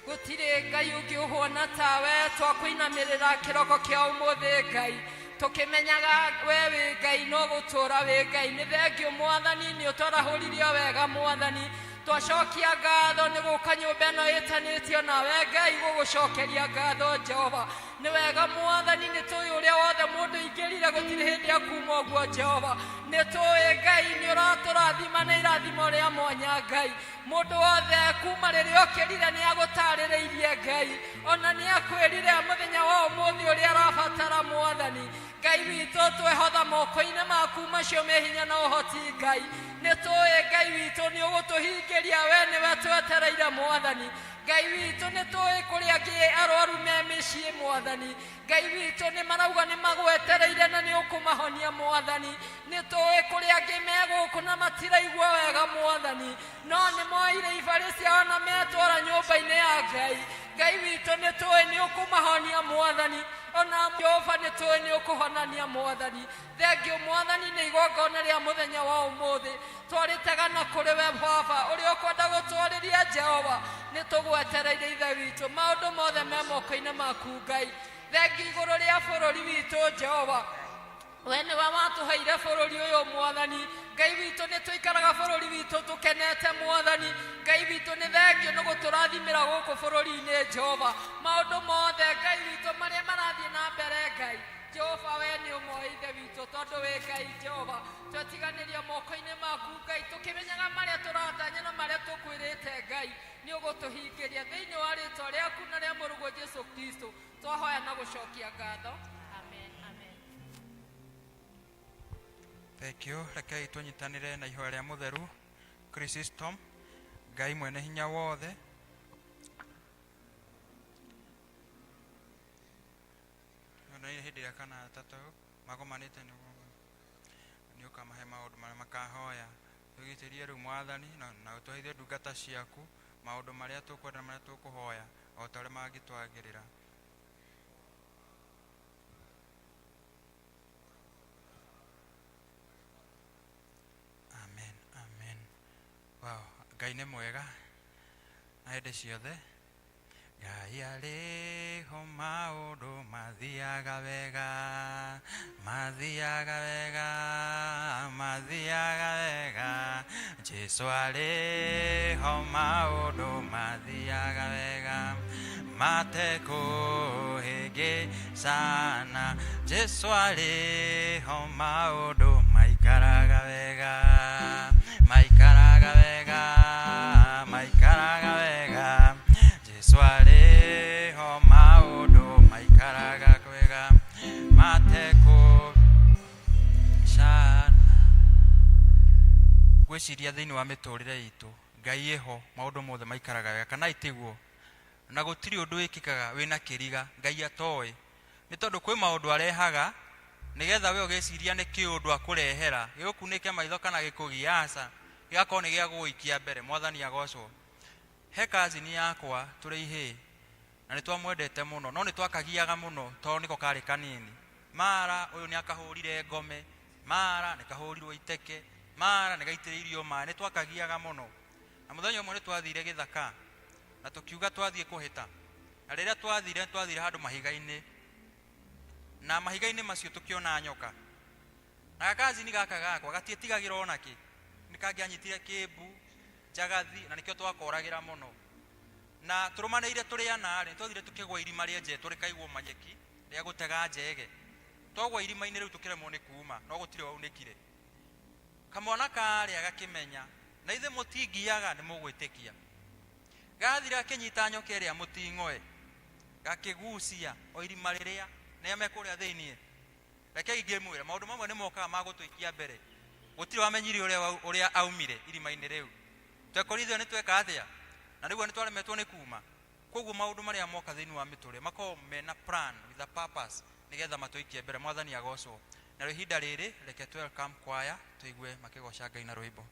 Gũtirĩ Ngai ũngĩ ũhuana tawe. Twakũinamĩrĩra kĩroko kĩa ũmũthĩ Ngai, tũkĩmenyaga we wĩ Ngai no gũtũra wĩ Ngai. Nĩ thengio Mwathani, nĩ ũtwarahũririe wega Mwathani. Twacokia ngatho nĩ gũka nyũmba ĩno ĩtanĩtio nawe Ngai, gũgũcokeria ngatho Jehova. Nĩ wega Mwathani, nĩ tũĩ ũrĩa wothe mũndũ ingĩrire gũtirĩ hĩndĩ akuma ũguo Jehova. Nĩ tũĩ Ngai nĩ ũratũrathima na irathimo rĩa mwanya Ngai. Mũndũ wothe kuma rĩrĩa okĩrire nĩ agũtarĩrĩirie Ngai, ona nĩ akwĩrire mũthenya wa ũmũthĩ ũrĩa arabatara Mwathani. Ngai witũ, twehotha moko-inĩ maku macio me hinya na ũhoti Ngai. Nĩ tũĩ Ngai witũ nĩ ũgũtũhingĩria, we nĩwe twetereire Mwathani. Ngai witũ, nĩ tũĩ kũrĩa angĩ arwaru me mĩciĩ Mwathani. Ngai witũ, nĩ marauga nĩ magwetereire na nĩ ũkũmahonia Mwathani. Nĩ tũĩ kũrĩa angĩ me gũkũ na matiraigua wega Mwathani, no nĩ moire ibarĩ ciao na metwara nyũmba-inĩ ya Ngai. Ngai witũ, nĩ tũĩ nĩ ũkũmahonia Mwathani. Ona Jehova, nĩ tũĩ nĩ ũkũhonania Mwathani. Thengio Mwathani nĩ igongona rĩa mũthenya wa ũmũthĩ twarĩtegana kũrĩ we Baba, ũrĩa ũkwenda gũtwarĩria Jehova. Nĩ tũgwetereire Ithe witũ, maũndũ mothe me moko-inĩ maku Ngai. Thengi igũrũ rĩa bũrũri witũ Jehova, we nĩwe watũheire bũrũri ũyũ Mwathani. Ngai witũ, nĩ tũikaraga bũrũri witũ tũkenete Mwathani. Ngai witũ, nĩ thengio nĩ gũtũrathimĩra gũkũ bũrũri-inĩ Jehova. Maũndũ mothe Ngai witũ marĩa marathiĩ na mbere Ngai Jehova, we nĩ ũmoĩ Ithe witũ, tondũ wĩ Ngai Jehova. Twetiganĩria moko-inĩ maku Ngai, tũkĩmenyaga marĩa tũratanya na marĩa tũkwĩrĩte Ngai nĩ ũgũtũhingĩria. Thĩinĩ wa rĩtwa rĩaku na rĩa mũrũguo Jesu Kristo twahoya na gũcokia ngatho, amen, amen. Thank you. Rekei tũnyitanĩre na ihoya rĩa mũtheru Chrysostom. Ngai mwene hinya wothe, na hĩndĩ ĩrĩa kana atatũ magomanĩte nĩ ũkamahe maũndũ marĩa makahoya. Tũgitĩrie rĩu Mwathani, na ũtũheithie ndungata ciaku maũndũ marĩa tũkwenda na marĩa tũkũhoya o ta ũrĩa mangĩtwagĩrĩra. Amen, amen. Wow, Ngai nĩ mwega na hĩndĩ ciothe. Ngai arĩ ho maũndũ mathiaga wega, mathiaga wega, mathiaga wega. Jesu arĩ ho maũndũ mathiaga wega, matekũhĩngĩcana. Jesu arĩ ho maũndũ maikaraga wega, maikaraga wega, maikaraga wega. Jesu arĩ ho maũndũ maikaraga wega, matekũhĩngĩcana. Ngwĩciria thĩinĩ wa mĩtũrĩre itũ Ngai ĩho maũndũ mothe maikaraga wega, kana itiguo? Na gũtirĩ ũndũ wĩkĩkaga wĩna kĩriga Ngai atoĩ, nĩ tondũ kwĩ maũndũ arehaga nĩgetha we ũgĩciria nĩ kĩũndũ akũrehera gĩgũkunĩke maitho kana gĩkũgie, aca, gĩgakorwo nĩ gĩa gũgũikia mbere. Mwathani agocwo. He kazini yakwa tũrĩ ihĩĩ na nĩ twamwendete mũno, no nĩ twakagiaga mũno tondũ nĩko karĩ kanini. Mara ũyũ nĩ akahũrire ngome, mara nĩ kahũrirwo iteke, mara nĩ gaitĩrĩirio maĩ, nĩ twakagiaga mũno. Na mũthenya ũmwe nĩ twathire gĩthaka na tũkiuga twathiĩ kũhĩta, na rĩrĩa twathire twathire handũ mahiga-inĩ, na mahiga-inĩ macio tũkĩona nyoka. Na gakazini gaka gakwa gatiĩtigagĩra ona kĩ, nĩ kangĩanyitire kĩmbu njagathi, na nĩkĩo twakoragĩra mũno. Na tũrũmanĩire tũrĩ ana rĩ, twathire tũkĩgwa irima rĩenjetwo rĩkaigwo manyeki rĩa gũtega njege. Twagwa irima-inĩ rĩu tũkĩremwo nĩ kuma, no gũtirĩ waunĩkire. Kamwana karĩa gakĩmenya, na ithe mũtingiaga nĩ mũgwĩtĩkia. Gathire gakĩnyita nyoka ĩrĩa mũting'oe, gakĩgucia o irima rĩrĩa nĩa mekũrĩa thĩiniĩ. Rekei ngĩmwĩre maũndũ mamwe nĩ mokaga ma gũtũikia mbere. Gũtirĩ wamenyire ũrĩa aumire irima-inĩ rĩu. Twekorire nĩ tweka atĩa, na rĩu nĩ twaremetwo nĩ kuma. Koguo maũndũ marĩa moka thĩinĩ wa mĩtũrĩre makoragwo mena plan with a purpose nĩgetha matũikie mbere. Mwathani agocwo. Narĩo ihinda rĩrĩ reke tũ welcome choir tũigue makĩgoca Ngai na rwĩmbo.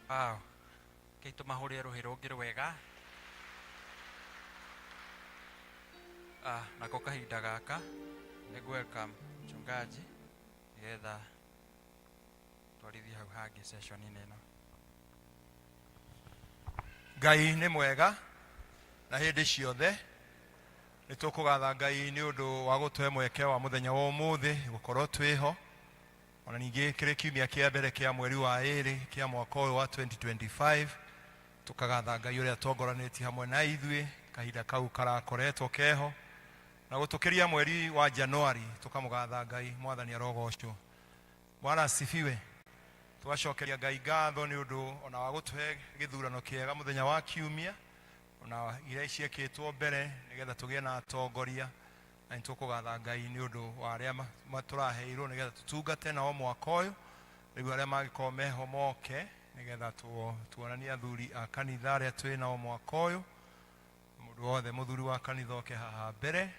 Wow. Kei tũmahũrĩre rũhĩ rũngĩ rwega. Ah, nako kahinda gaka nĩ welcome mchungaji nĩgetha twarithie hau hangĩ session-inĩ ĩno. Ngai nĩ mwega na hĩndĩ ciothe. Nĩ tũkũgatha Ngai nĩ ũndũ wa gũtũhe mweke wa mũthenya wa ũmũthĩ gũkorwo twĩho, ona ningĩ kĩrĩ kiumia kĩa mbere kĩa mweri wa ĩrĩ kĩa mwaka ũyũ wa 2025. Tũkagatha Ngai ũrĩa atongoranĩtie hamwe na ithuĩ kahinda kau karakoretwo keho na gũtũkĩria mweri wa Januari. Tũkamũgatha Ngai. Mwathani arogocwo. Bwana asifiwe. Tũgacokeria Ngai ngatho nĩ ũndũ ona wa gũtũhe gĩthurano kĩega mũthenya wa kiumia, ona iria ciekĩtwo mbere, nĩgetha tũgĩe na atongoria. Na nĩ tũkũgatha Ngai nĩ ũndũ wa arĩa tũraheirwo nĩgetha tũtungate nao mwaka ũyũ. Rĩu arĩa mangĩkorwo meho moke nĩgetha tuonanie athuri a kanitha arĩa twĩ nao mwaka ũyũ. Mũndũ wothe mũthuri wa kanitha oke haha mbere.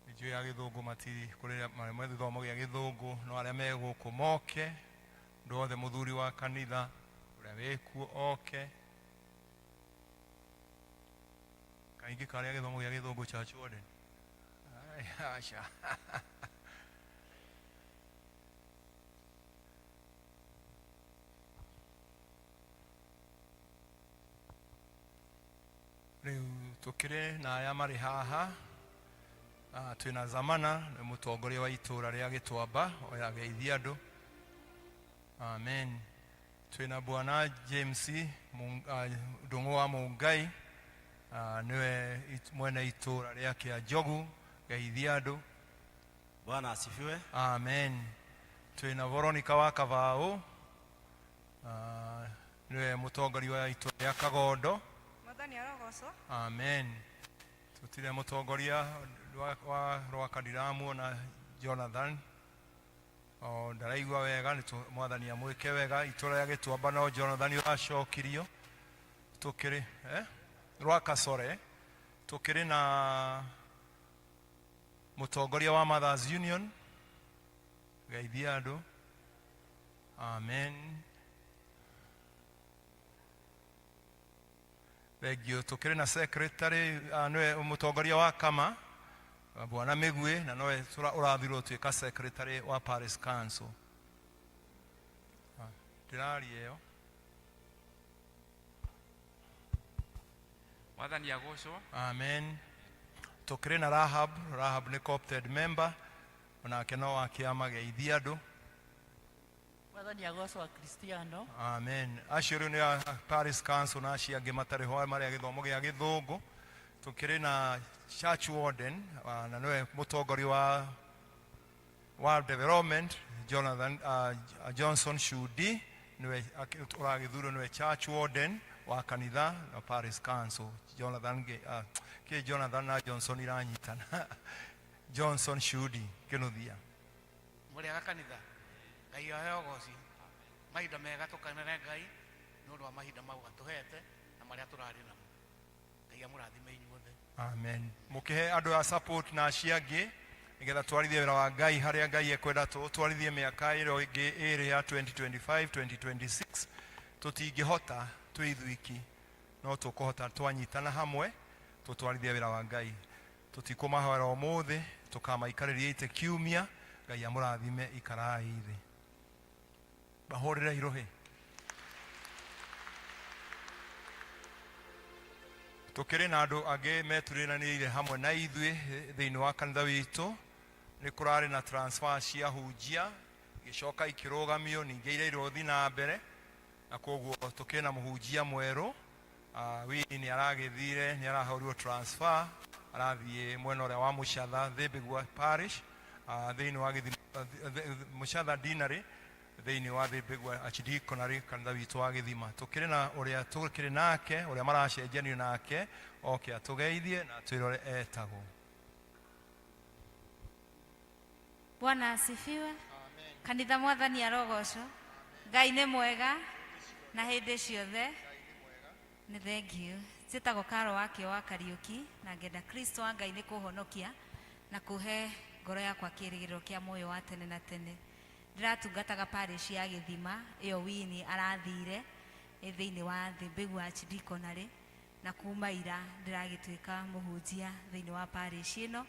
Nĩnjũĩ ya gĩthũngũ matiri kũrĩ marĩa gĩthomo gĩa gĩthũngũ, no arĩa me gũkũ moke. Mũndũ wothe mũthuri wa kanitha ũrĩa wĩkuo oke. Kaingĩ karĩa gĩthomo gĩa gĩthũngũ, church warden? Ai, aca. Rĩu tũkĩrĩ na aya marĩ haha. Twĩna Zamana, nĩ mũtongoria wa itũra rĩa Gĩtuamba, oya geithia andũ. Amen. Twĩna Bwana James Ndũng'ũ wa Mũngai, nĩwe mwene itũra rĩa Kĩanjogu, geithia andũ. Bwana asifiwe. Amen. Twĩna Veronica wa Kabaũ, nĩwe mũtongoria wa itũra rĩa Kagondo. Mwathani arogocwo. Amen. Tutire mũtongoria wa Rwaka, ndiramuona Jonathan o ndaraigua wega. Nĩ Mwathani amwĩke wega. Itũra rĩa Gĩtuamba no Jonathan ũracokirio. Tũkĩrĩ Rwaka, sorry. Tũkĩrĩ na mũtongoria wa Mothers Union, geithia andũ. Amen. Thengio. Tũkĩrĩ na secretary, nĩwe mũtongoria wa kama, Bwana Mĩguĩ, na nowe ũrathirwo tuĩka secretary wa Parish Council. Ndĩraria ĩyo. Mwathani agocwo. Amen. Tũkĩrĩ na Rahab. Rahab nĩ co-opted member, onake no wa kĩama. Geithia andũ. Mwathani agocwo, Kristiano. Amen. Acio rĩu nĩ a Parish Council, na acio angĩ matarĩ ho marĩa gĩthomo gĩa gĩthũngũ. Tũkĩrĩ na church warden, na nĩwe mũtongoria wa development, Jonathan Johnson Shudi, nĩwe ũragĩthurwo nĩwe church warden wa kanitha na Parish Council. Jonathan kĩ Jonathan na Johnson iranyitana. Johnson Shudi Kĩnuthia. Mũrĩaga kanitha, Ngai aheo goci. Mahinda mega, tũkenere Ngai nĩ ũndũ wa mahinda mau atũhete na marĩa tũrarĩ namo. Ngai amũrathime inyuothe. Amen. Mũkĩhe andũ a support na acio angĩ nĩgetha twarithie wĩra wa Ngai harĩa Ngai ekwenda tũtwarithie mĩaka ĩro ĩngĩ ĩrĩ ya 2025 2026. Tũtingĩhota twĩ ithuiki, no tũkũhota twanyitana hamwe tũtwarithie wĩra wa Ngai. Tũtikũmahoera ũmũthĩ, tũkamaikarĩria itĩ kiumia. Ngai amũrathime. Ikarai thĩ. Mahũrĩre irũhĩ. Tũkĩrĩ na andũ angĩ meturĩranĩire hamwe na ithuĩ thĩinĩ wa kanitha witũ. Nĩ kũrarĩ na transfer cia hunjia, igĩcoka ikĩrũgamio, ningĩ ireirwo thi na mbere, na koguo tũkĩrĩ na mũhunjia mwerũ. Winnie nĩ aragĩthire, nĩ arahũrirwo transfer, arathiĩ mwena ũrĩa wa Mũcatha Thĩmbĩgua Parish, thĩinĩ wa gĩthima Mũcatha Deanery thĩinĩ wa Thĩmbĩgua Archdeaconry, kanitha witũ wa gĩthima. Tũkĩrĩ na ũrĩa tũkĩrĩ nake, ũrĩa maracenjanio nake, oke atũgeithie na atwĩre ũrĩa etagwo. Bwana asifiwe. Kanitha mwathani arogocwo. Ngai nĩ mwega na hĩndĩ ciothe. Nĩ thengiũ. Njĩtagwo Karo Wakĩo wa Kariũki na ngenda Kristo wa Ngai nĩ kũhonokia na kũhe ngoro yakwa kĩĩrĩgĩrĩro kĩa muoyo wa tene na tene. Ndĩratungataga parish ya Gĩthima ĩyo Winnie arathire ĩ thĩinĩ wa Thĩmbĩgua Archdeaconry, na kuma ira ndĩragĩtuĩka mũhunjia thĩinĩ wa parish ĩno,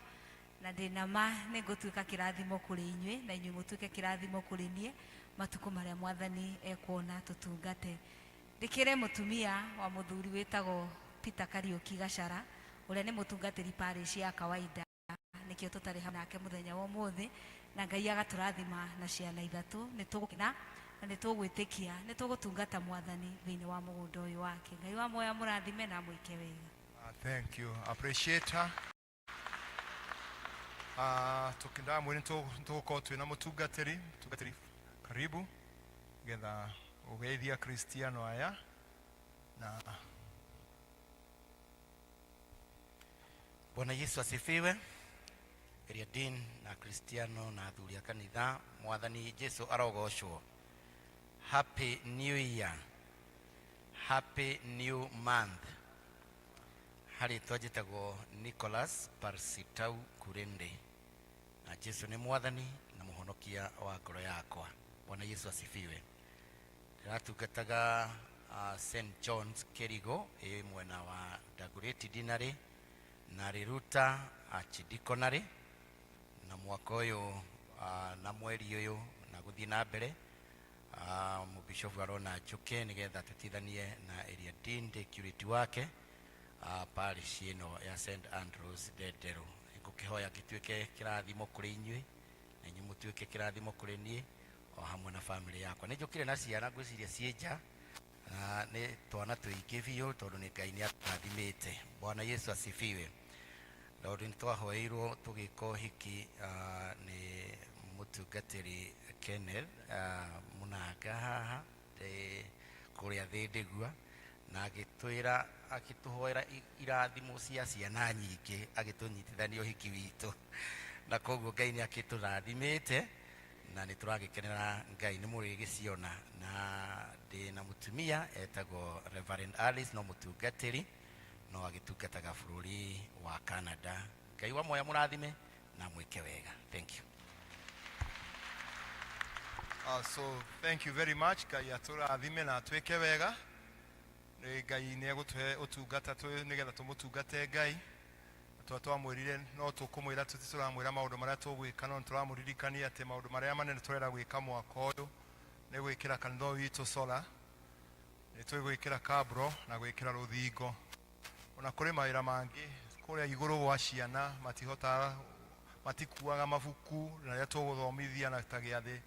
na ndĩna ma nĩ ngũtuĩka kĩrathimo kũrĩ inyuĩ na inyuĩ mũtuĩke kĩrathimo kũrĩ niĩ matukũ marĩa mwathani ekuona tũtungate. Ndĩkĩrĩ mũtumia wa mũthuri wĩtagwo Peter Kariũki Gachara, ũrĩa nĩ mũtungatĩri parish ya kawaida, nĩkĩo tũtarĩ hamwe nake mũthenya wa ũmũthĩ, na Ngai agatũrathima na ciana ithatũ. Nĩ tũgũkena na nĩ tũgwĩtĩkia nĩ tũgũtungata mwathani thĩinĩ wa mũgũnda ũyũ wake. Ngai wa muoyo amũrathime na amwĩke wega. Thank you. Appreciate her. Tukindamwä tũgũkorwo twĩna mũtungatĩri, mũtungatĩri karibu getha ũgeithia Kristiano aya na Bwana Yesu asifiwe. Area Dean na Kristiano na athuri a kanitha, mwathani Jesu arogocwo. Happy New Year. Happy New Month. Harĩ twanjĩtagwo Nicholas Parsitau Kurende, na Jesu nĩ mwathani na mũhonokia wa ngoro yakwa. Bwana Yesu asifiwe. Ndĩratungataga St John's Kerigo ĩ mwena wa Dagoretti Deanery na Riruta Archdeaconry, na mwaka ũyũ na mweri ũyũ na gũthiĩ na mbere, mũbishofu arona njũke nĩgetha tũtithanie na area dean ndĩ curate wake parish ĩno ya St Andrews Ndenderũ. Ngũkĩhoya ngĩtuĩke kĩrathimo kũrĩ inyuĩ na inyuĩ mũtuĩke kĩrathimo kũrĩ niĩ o hamwe na family yakwa. Nĩ njũkire na ciana ngwĩciria ciĩ nja, na nĩ twana tũingĩ biũ tondũ nĩ Ngai nĩ atũrathimĩte. Bwana Yesu asifiwe. Tondũ nĩ twahoeirwo tũgĩka ũhiki nĩ mũtungatĩri Kenneth Mũnanga haha kũrĩa Thĩndĩgua, na agĩtwĩra agĩtũhoera irathimo cia ciana nyingĩ, agĩtũnyitithania ũhiki witũ, na koguo Ngai nĩ akĩtũrathimĩte na nĩ tũragĩkenera Ngai nĩ mũrĩgĩciona. Na ndĩ na mũtumia etagwo Reverend Alice, no mũtungatĩri no agĩtungataga bũrũri wa Canada. Ngai wa moya mũrathime na mwĩke wega. Thank you. So thank you very much. Ngai atũrathime na atwĩke wega. Nĩ Ngai nĩ egũtũhe ũtungata nĩgetha tũmũtungate Ngai. Twa twamwĩrire no tũkũmwĩra, tũramwĩra maũndũ marĩa tũgwĩka, no tũramũririkania atĩ maũndũ marĩa manene tũrenda gwĩka mwaka ũyũ nĩ gwĩkĩra kanitha ũyũ witũ solar, nĩ twĩgwĩkĩra kabro na gwĩkĩra rũthingo. Ona kũrĩ mawĩra mangĩ kũrĩa igũrũ gwa ciana matihotaga, matikuaga mabuku, na rĩrĩa tũgũthomithia na ta gĩathĩ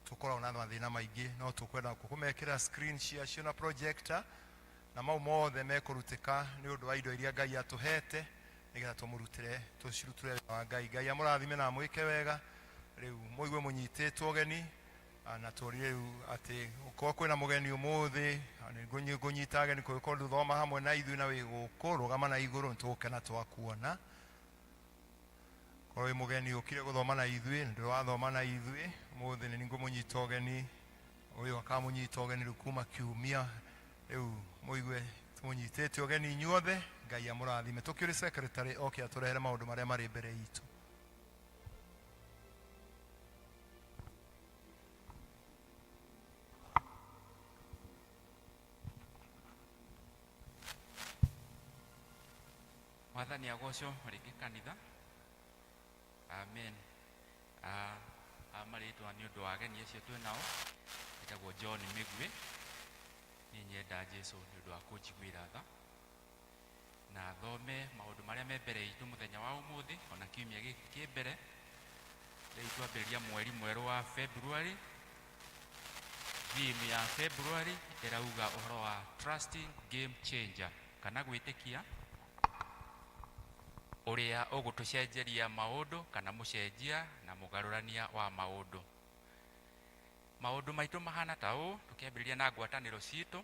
tũkoragwo na mathĩna maingĩ, no tũkwenda kũmekĩra screen ciacio na projector, na mau mothe mekũrutĩka nĩ ũndũ wa indo iria Ngai atũhete nĩgetha tũmũrutĩre, tũcirutĩre wĩra wa Ngai. Ngai amũrathime na amwĩke wega. Rĩu mũigue mũnyitĩtwo ũgeni, na tũrie rĩu atĩ gũkorwo kwĩna mũgeni ũmũthĩ, nĩ ngũnyita ageni kũngĩkorwo ndũthoma hamwe na ithuĩ na wĩ gũkũ, rũgama na igũrũ, nĩ tũgũkena twakuona. Korwo wĩ mũgeni ũkire gũthoma na ithuĩ, ndũrathoma na ithuĩ ũmũthĩ, nĩ ngũmũnyita ũgeni ũyũ akamũnyita ũgeni rĩu kuma kiumia rĩu, mũigue tũmũnyitĩte ũgeni inyuothe. Ngai amũrathime. Tũkĩũrĩ secretary oke atũrehere maũndũ marĩa marĩ mbere itũ. Mwathani agocwo rĩngĩ kanitha. Amen. Marĩtwa nĩ ũndũ wa ageni acio twĩ nao, etagwo John Mĩgwi. Niĩ nyenda Jesu nĩ ũndũ wa kũnjiguĩra tha, na thome maũndũ marĩa me mbere itũ mũthenya wa ũmũthĩ ona kiumia gĩkĩ kĩ mbere. Rĩu twambĩrĩria mweri mwerũ wa February. Theme ya February ĩrauga ũhoro wa trusting game changer, kana gwĩtĩkia ũrĩa ũgũtũcenjeria maũndũ, kana mũcenjia na mũgarũrania wa maũndũ. Maũndũ maitũ mahana ta ũũ, tũkĩambĩrĩria na ngwatanĩro citũ.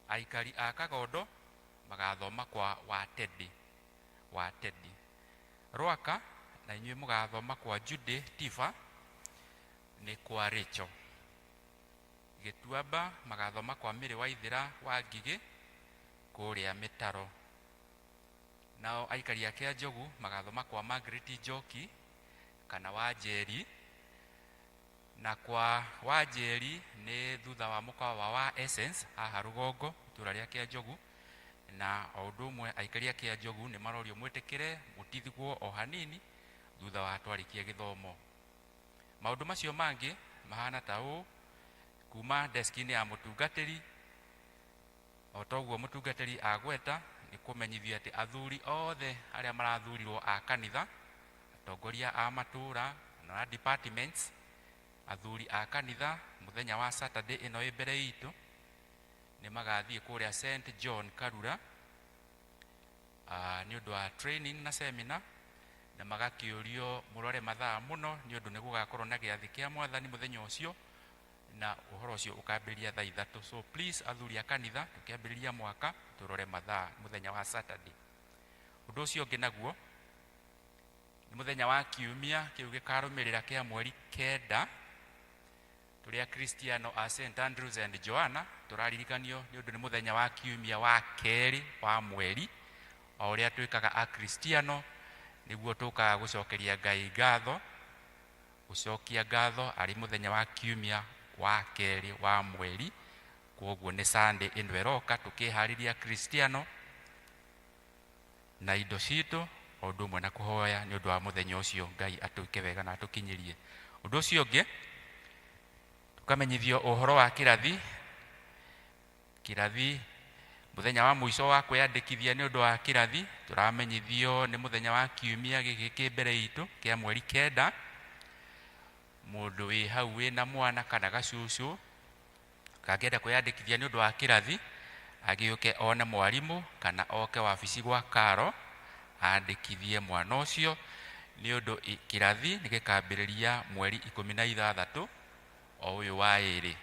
Aikari a Kagondo magathoma kwa Watedi, Watedi Rwaka, na inyuĩ mũgathoma kwa Judy Tifa, nĩ kwa Rachel. Gĩtuamba magathoma kwa Mĩrĩ Waithĩra wa Ngigĩ kũrĩa Mĩtaro. Nao aikari a Kĩanjogu magathoma kwa Margaret Njoki kana Wanjeri, na kwa Wanjeri nĩ thutha wa mũkawa wa Essence haha rũgongo itũra rĩa Kĩanjogu. Na o ũndũ ũmwe aikari a Kĩanjogu nĩ marorio mwĩtĩkĩre mũtithigwo o hanini thutha wa twarĩkia gĩthomo. Maũndũ macio mangĩ mahana ta ũũ, kuma deski-inĩ ya mũtungatĩri, o toguo mũtungatĩri agweta, nĩ kũmenyithio atĩ athuri othe arĩa marathurirwo a kanitha, atongoria a matũra na departments, athuri a kanitha mũthenya wa Saturday ĩno ĩ mbere itũ nĩ magathiĩ kũrĩa St John Karura nĩ ũndũ wa training na seminar, na magakĩũrio mũrore mathaa mũno nĩ ũndũ nĩ gũgakorwo na gĩathĩ kĩa mwathani mũthenya ũcio, na ũhoro ũcio ũkambĩrĩria thaa 3. So please athuri a kanitha, tũkĩambĩrĩria mwaka tũrore mathaa mũthenya wa Saturday. Ũndũ ũcio ũngĩ naguo nĩ mũthenya wa kiumia kĩu gĩkarũmĩrĩra kĩa mweri 9, tũrĩa Kristiano a St Andrews and Joanna tũraririkanio nĩ ũndũ nĩ mũthenya wa kiumia wa kerĩ wa mweri, o ũrĩa twĩkaga a Kristiano nĩguo tũkaga gũcokeria Ngai ngatho, gũcokia ngatho arĩ mũthenya wa kiumia wa kerĩ wa mweri. Kwoguo nĩ Sunday ĩno ĩroka tũkĩharĩria Kristiano na indo citũ, o ũndũ ũmwe na kũhoya nĩ ũndũ wa mũthenya ũcio Ngai atwĩke wega na atũkinyĩrie. Ũndũ ũcio ũngĩ tũkamenyithio ũhoro wa kĩrathi. Kĩrathi mũthenya wa mũico wa kwĩyandĩkithia nĩ ũndũ wa kĩrathi tũramenyithio nĩ mũthenya wa kiumia gĩkĩ kĩ mbere itũ kĩa mweri 9. Mũndũ wĩ hau wĩna mwana kana gacucu kangĩenda kwĩyandĩkithia nĩ ũndũ wa kĩrathi, agĩũke one mwarimũ kana oke wabici gwa Karo andĩkithie mwana ũcio, nĩ ũndũ kĩrathi nĩ gĩkambĩrĩria mweri 16 o ũyũ wa 2.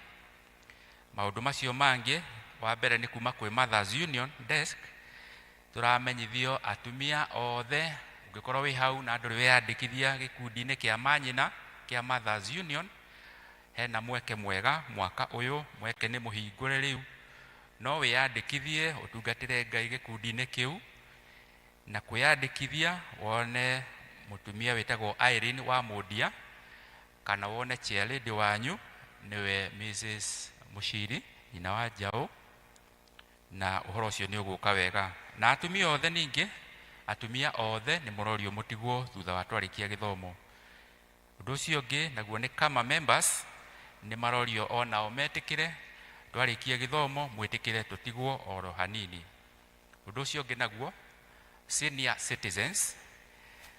Maũndũ macio mangĩ, wa mbere nĩ kuma kwĩ Mothers Union desk, tũramenyithio atumia othe, ũngĩkorwo wĩ hau na ndũrĩ weyandĩkithia gĩkundi-inĩ kĩa manyina kĩa Mothers Union, hena mweke mwega mwaka ũyũ, mweke nĩ mũhingũre rĩu, no wĩyandĩkithie ũtungatĩre Ngai gĩkundi-inĩ kĩu. Na kwĩyandĩkithia wone mũtumia wĩtagwo Irene wa Mũndia, kana wone chairlady wanyu nĩwe Mrs Mũciri, nyina wa Njaũ, na ũhoro ũcio nĩ ũgũka wega. Na atumia othe ningĩ, atumia othe nĩ mũrorio mũtigwo thutha wa twarĩkia gĩthomo. Ũndũ ũcio ũngĩ naguo nĩ kama members nĩ marorio onao metĩkĩre twarĩkia gĩthomo mwĩtĩkĩre tũtigwo oro hanini. Ũndũ ũcio ũngĩ naguo senior citizens,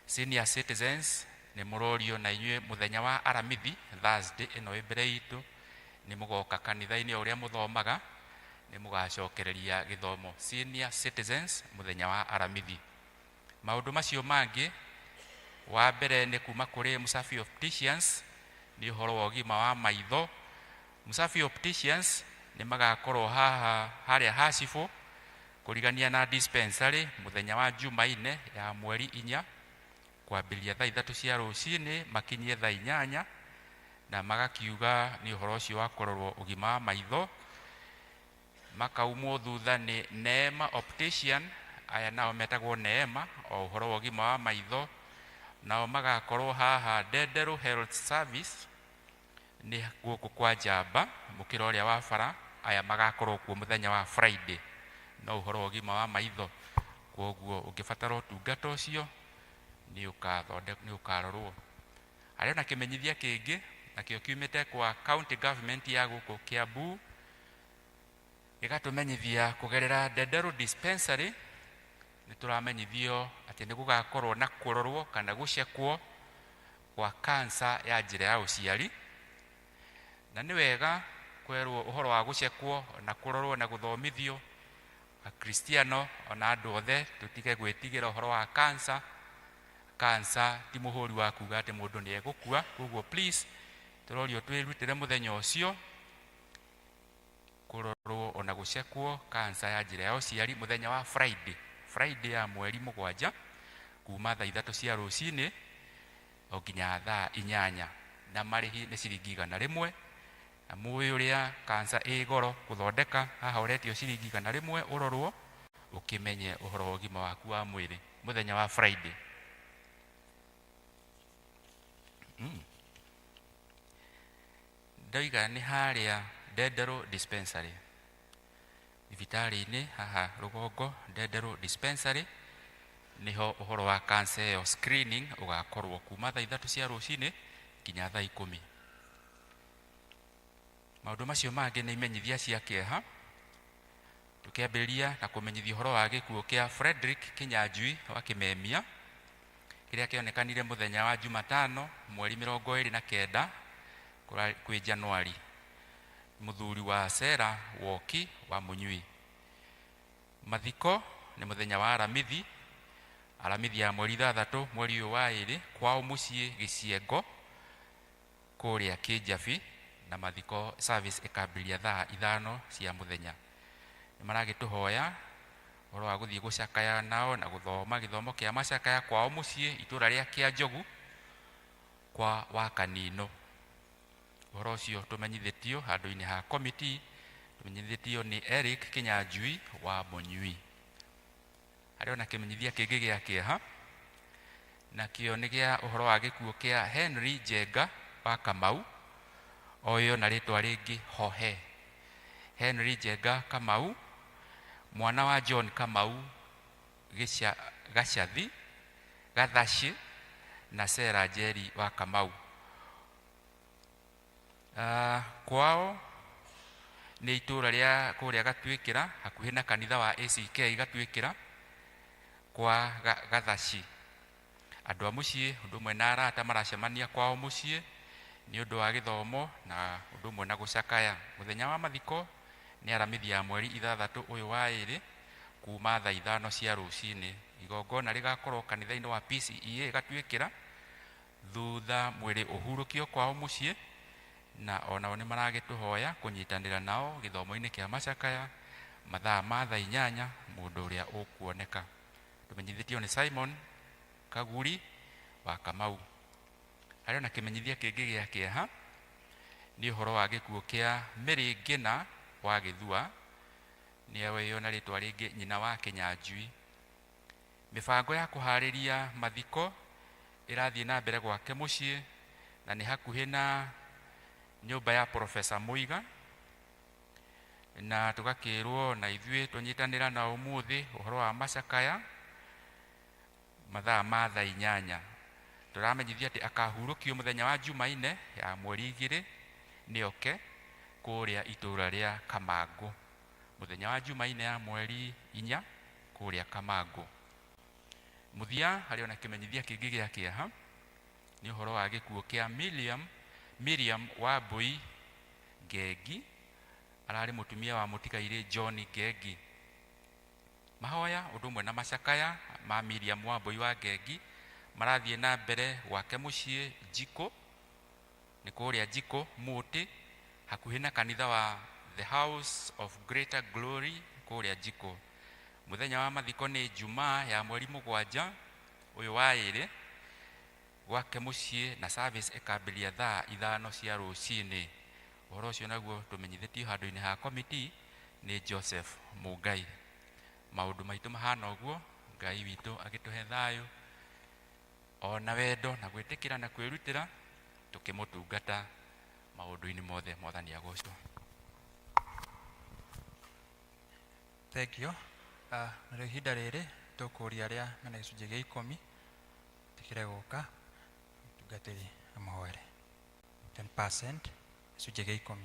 senior citizens nĩ mũrorio na inyuĩ mũthenya wa Aramithi Thursday ĩno ĩ mbere itũ nĩ mũgoka kanitha-inĩ o ũrĩa mũthomaga, nĩ mũgacokereria gĩthomo. Senior citizens mũthenya wa Aramithi. Maũndũ macio mangĩ, wa mbere nĩ kuma kũrĩ Musafi Opticians, nĩ ũhoro wa ũgima wa maitho. Musafi Opticians nĩ magakorwo haha harĩa Hacibũ kũrigania na dispensary mũthenya wa Jumaine ya mweri 4 kwambĩrĩria thaa 3 cia rũcinĩ makinyie thaa 8, na magakiuga nĩ ũhoro ũcio wa kũrorwo ũgima wa maitho. Makaumwo thutha nĩ Neema Optician, aya nao metagwo Neema, o ũhoro wa ũgima wa maitho. Nao magakorwo haha Ndenderũ Health Service nĩ gũkũ kwa Njamba mũkĩra ũrĩa wa bara, aya magakorwo kuo mũthenya wa Friday, no ũhoro wa ũgima wa maitho. Kwoguo ũngĩbatara ũtungata ũcio nĩ ũkarorwo. Harĩ ona kĩmenyithia kĩngĩ nakĩo kiumĩte kwa county government ya gũkũ Kiambu, gĩgatũmenyithia kũgerera Ndenderũ dispensary nĩ tũramenyithio atĩ nĩ gũgakorwo na kũrorwo kana gũcekwo kwa kansa ya njĩra ya ũciari. Na nĩ wega Tũkwerwo ũhoro wa gũcekwo na kũrorwo na gũthomithio akristiano ona andũ othe tũtige gwĩtigĩra ũhoro wa kansa. Kansa ti mũhũri wa kuga atĩ mũndũ nĩ egũkua, koguo please tũrorio twĩrutĩre mũthenya ũcio kũrorwo ona gũcekwo kansa ya njĩra ya ũciari mũthenya wa Friday, Friday ya mweri 7 kuma thaa 3 cia rũcinĩ o nginya thaa 8, na marĩhi nĩ ciringi 100. Na mũĩ ũrĩa kansa ĩ goro gũthondeka, haha ũretio ciringi 100 ũrorwo ũkĩmenye ũhoro wa ũgima waku wa mwĩrĩ mũthenya wa Friday. Ndoiga nĩ harĩa Ndenderũ Dispensary thibitarĩ-inĩ haha rũgongo, Ndenderũ Dispensary niho ũhoro wa cancer ĩyo screening ũgakorwo kuma thaa 3 cia rũcinĩ nginya thaa 10. Maũndũ macio mangĩ nĩ imenyithia cia kĩeha, tũkĩambĩrĩria na kũmenyithia ũhoro wa gĩkuũ kĩa Frederick Kinyanjui wa Kĩmemia kĩrĩa kĩonekanire mũthenya wa Jumatano mweri 29 kwĩ Januari, mũthuri wa Sera Woki wa Mũnyui. Mathiko nĩ mũthenya wa Aramithi, Aramithi ya mweri 6 mweri ũyũ wa 2 kwao mũciĩ Gĩciengo kũrĩa Kĩnjabi, na mathiko service ĩkambĩrĩria thaa 5 cia mũthenya. Nĩ maragĩtũhoya ũhoro wa gũthiĩ gũcakaya nao na gũthoma gĩthomo kĩa macakaya kwao mũciĩ itũra rĩa Kĩanjogu kwa Wakanino. Ũhoro ũcio tũmenyithĩtio handũ-inĩ ha committee, tũmenyithĩtio nĩ Eric Kinyanjui wa Mũnyui. Harĩ ona kĩmenyithia kĩngĩ gĩa kĩeha, nakĩo nĩ gĩa ũhoro wa gĩkuũ kĩa Henry Njenga wa Kamau, oĩyo na rĩtwa rĩngĩ Hohe. Henry Njenga Kamau, mwana wa John Kamau Gacathi, Gathaci na Sarah Njeri wa Kamau. Kwao nĩ itũra rĩa kũrĩa Gatuĩkĩra hakuhĩ na kanitha wa ACK Gatuĩkĩra kwa Gathaci. Andũ a mũciĩ ũndũ ũmwe na arata maracemania kwao mũciĩ nĩ ũndũ wa gĩthomo na ũndũ ũmwe na gũcakaya. Mũthenya wa mathiko nĩ Aramithi ya mweri 6 ũyũ wa 2 kuma thaa 5 cia rũcinĩ. Igongona rĩgakorwo kanitha-inĩ wa PCEA Gatuĩkĩra thutha mwĩrĩ ũhurũkio kwao mũciĩ, na onao nĩ maragĩtũhoya kũnyitanĩra nao gĩthomo-inĩ kĩa macakaya mathaa ma thaa 8 mũndũ ũrĩa ũkuoneka. Tũmenyithĩtio nĩ Simon Kaguri wa Kamau. Harĩ ona kĩmenyithia kĩngĩ gĩa kĩeha nĩ ũhoro wa gĩkuũ kĩa Mary Ngina wa Gĩthua, nĩwe na rĩtwa rĩngĩ nyina wa Kinyanjui. Mĩbango ya kũharĩria mathiko ĩrathiĩ na mbere gwake mũciĩ na nĩ hakuhĩ na nyũmba ya Professor Muiga, na tũgakĩrwo na ithuĩ tũnyitanĩra na ũmũthĩ ũhoro wa macakaya mathaa ma thaa 8. Tũramenyithia atĩ akahurũkio mũthenya wa Jumaine ya mweri 2 nĩoke kũrĩa itũra rĩa Kamangũ, mũthenya wa Jumaine ya mweri 4 kũrĩa Kamangũ. Mũthia harĩ ona kĩmenyithia kĩngĩ gĩa kĩeha nĩ ũhoro wa gĩkuũ kĩa Miriam Wambui Ngengi, ararĩ mũtumia wa mũtigairĩ John Ngengi. Mahoya ũndũ ũmwe na macakaya ma Miriam Wambui wa Ngengi marathiĩ na mbere gwake mũciĩ Njikũ, nĩ kũrĩa Njikũ Mũtĩ hakuhĩ na kanitha wa The House of Greater Glory kũrĩa Njikũ. Mũthenya wa mathiko nĩ Jumaa ya mweri 7 ũyũ wa 2 gwake mũciĩ, na service ĩkambĩrĩria thaa 5 cia rũcinĩ. Ũhoro ũcio naguo tũmenyithĩtio handũ-inĩ ha committee nĩ Joseph Mũngai. Maũndũ maitũ mahana ũguo, Ngai witũ agĩtũhe thayũ ona wendo na gwĩtĩkĩra na kwĩrutĩra tũkĩmũtungata maũndũ-inĩ mothe. Mwathani agocwo. Thank you. Na rĩu ihinda rĩrĩ tũkũria arĩa mena gĩcunjĩ gĩa 10 tikire gũka mũtungatĩri amũhoere 10% gĩcunjĩ gĩa 10.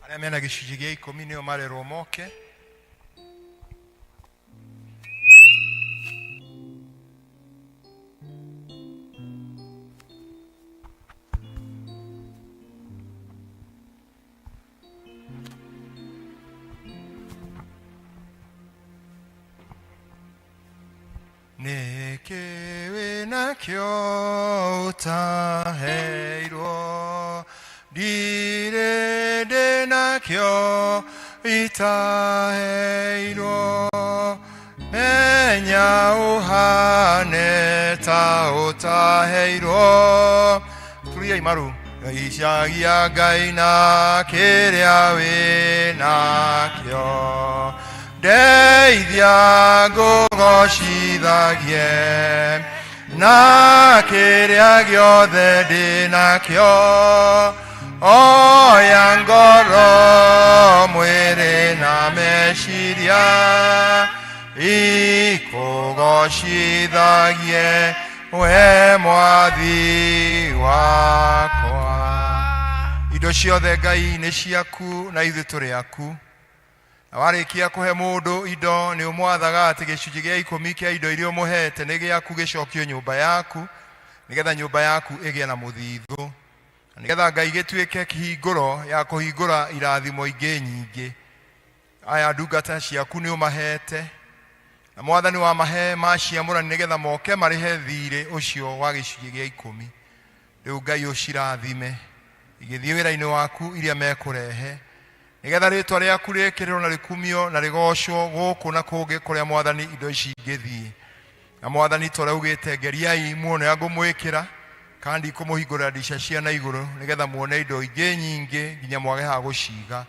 Arĩa mena gĩcunjĩ gĩa 10 nĩo marerwo moke. Ndĩnakĩo ũtaheirwo, ndirĩ ndĩnakĩo itaheirwo. Menya ũhane ta ũtaheirwo. Turiai maru. Icagia Ngai na kĩrĩa wĩnakĩo. Ndeithia ngũgocithagie na kĩrĩa gĩothe ndĩnakĩo. Oya ngoro, mwĩrĩ na meciria ikũgocithagie we mwathi wakwa. Indo ciothe Ngai nĩ ciaku na ithuĩ tũrĩ aku. Na warĩkia kũhe mũndũ indo nĩ ũmwathaga atĩ gĩcunjĩ gĩa ikũmi kĩa indo iria ũmũhete nĩ gĩaku gĩcokio nyũmba yaku, nĩgetha nyũmba yaku ĩgĩe na mũthithũ, na nĩgetha Ngai gĩtuĩke kĩhingũro ya kũhingũra irathimo ingĩ nyingĩ. Aya ndungata ciaku nĩ ũmahete, na mwathani wamahe maciamũrani nĩgetha moke marĩhe thirĩ ũcio wa gĩcunjĩ gĩa ikũmi. Rĩu Ngai ũcirathime igĩthiĩ wĩra-inĩ waku iria mekũrehe, nĩgetha rĩtwa rĩaku rĩkĩrĩrwo na rĩkumio na rĩgocwo gũkũ na kũngĩ kũrĩa mwathani indo ici ingĩthiĩ. Na mwathani ta ũrĩa ugĩte, geriai muone ũrĩa ngũmwĩkĩra, kana ndikũmũhingũrĩra ndica cia na igũrũ, nĩgetha muone indo ingĩ nyingĩ nginya mwage ha gũciga.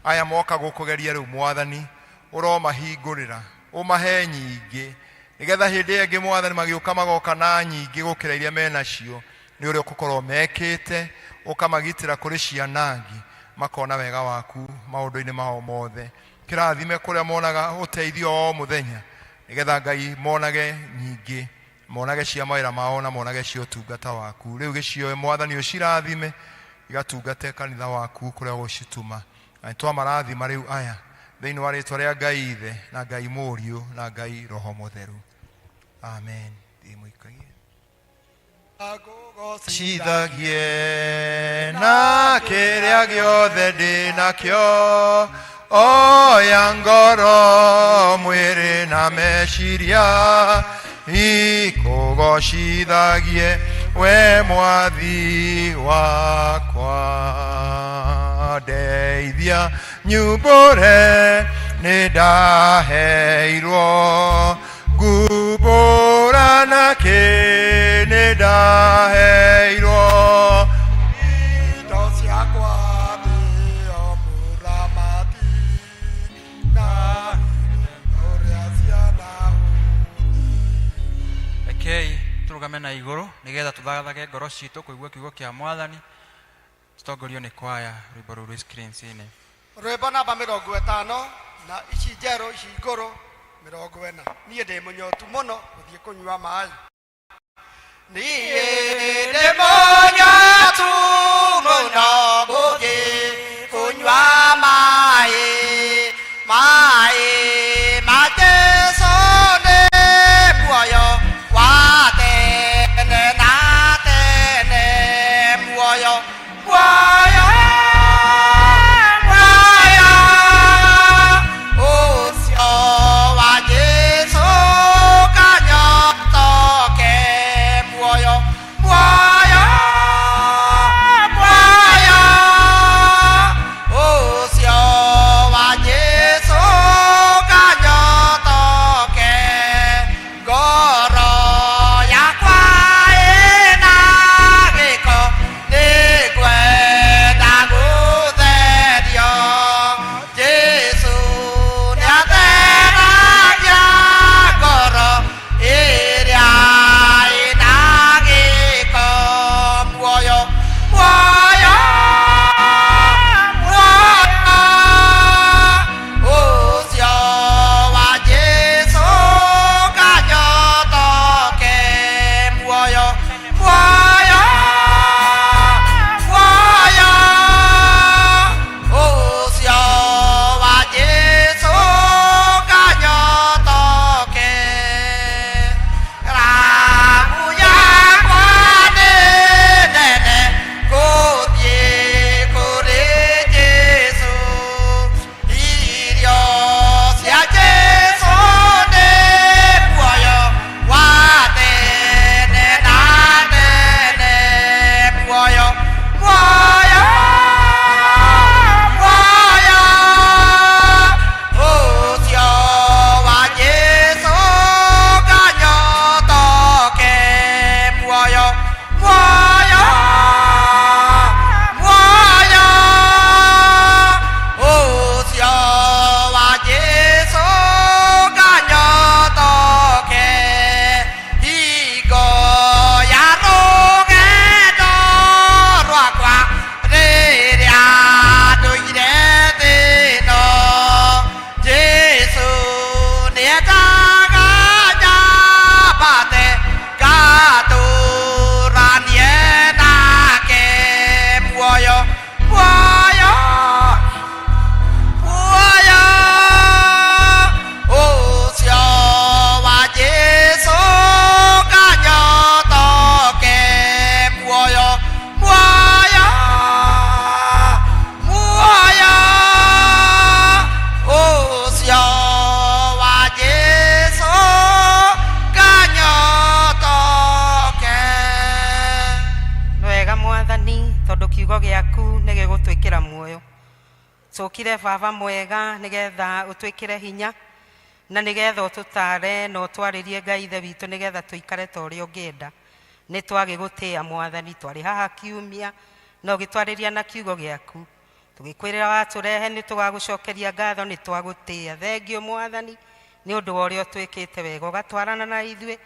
Aya moka gũkũgeria rĩu mwathani ũromahingũrĩra, ũmahe nyingĩ, nĩgetha hĩndĩ ĩyo ĩngĩ mwathani magĩũka magoka na nyingĩ gũkĩra iria menacio nĩ ũrĩa ũgũkorwo mekĩte, ũkamagitĩra kũrĩ cianangi, makona wega waku maũndũ-inĩ mao mothe. Kĩrathime kũrĩa monaga ũteithio o mũthenya, nĩgetha Ngai monage nyingĩ, monage cia mawĩra mao na monage cia ũtungata waku. Rĩu gĩcioe mwathani ũcirathime, igatungate kanitha waku kũrĩa ũgũcitũma. Na nĩtwamarathima rĩu aya thĩinĩ wa rĩtwa rĩa Ngai Ithe na Ngai Mũriũ na Ngai Roho Mũtheru. Amen. Thiĩ mũikagie. Cithagie na kĩrĩa gĩothe ndĩnakĩo, oya ngoro, mwĩrĩ na meciria ikũgocithagie we mwathi wakwa. Ndeithia nyumbũre nĩ ndaheirwo, ngumbũra nakĩ nĩ ndaheirwo. Indo ciakwa nĩo mũramati na ũrĩa ciana. Rekei tũrũgame na igũrũ nĩgetha tũthagathage ngoro citũ kũigua kiugo kĩa mwathani, tũtongorio nĩ kwaya rwĩmbo rũu rwĩ screens-inĩ. Rwĩmbo namba 50 na ici njerũ ici ngũrũ 40. Niĩ ndĩ mũnyotu mũno gũthiĩ kũnyua maĩ. Niĩ ndĩ mũnyotu mũno gũthiĩ kũnyua maĩ, maĩ ma Jesũ nĩ muoyo wa tene na tene, muoyo, muoyo, muoyo ũcio wa Jesũ kanyotoke, muoyo, muoyo, Tũkire baba mwega nĩgetha ũtwĩkĩre hinya na nĩgetha ũtũtare na ũtwarĩrie Ngai ithe witũ nĩgetha tũikare ta ũrĩa ũngĩenda. Nĩ twagĩgũtĩĩa mwathani, twarĩ haha kiumia na ũgĩtwarĩria na kiugo gĩaku. Tũgĩkwĩrĩra watũrehe nĩ tũgagũcokeria ngatho, nĩ twagũtĩĩa. Thengiũ mwathani nĩ ũndũ wa ũrĩa ũtwĩkĩte wega, ũgatwarana na ithuĩ,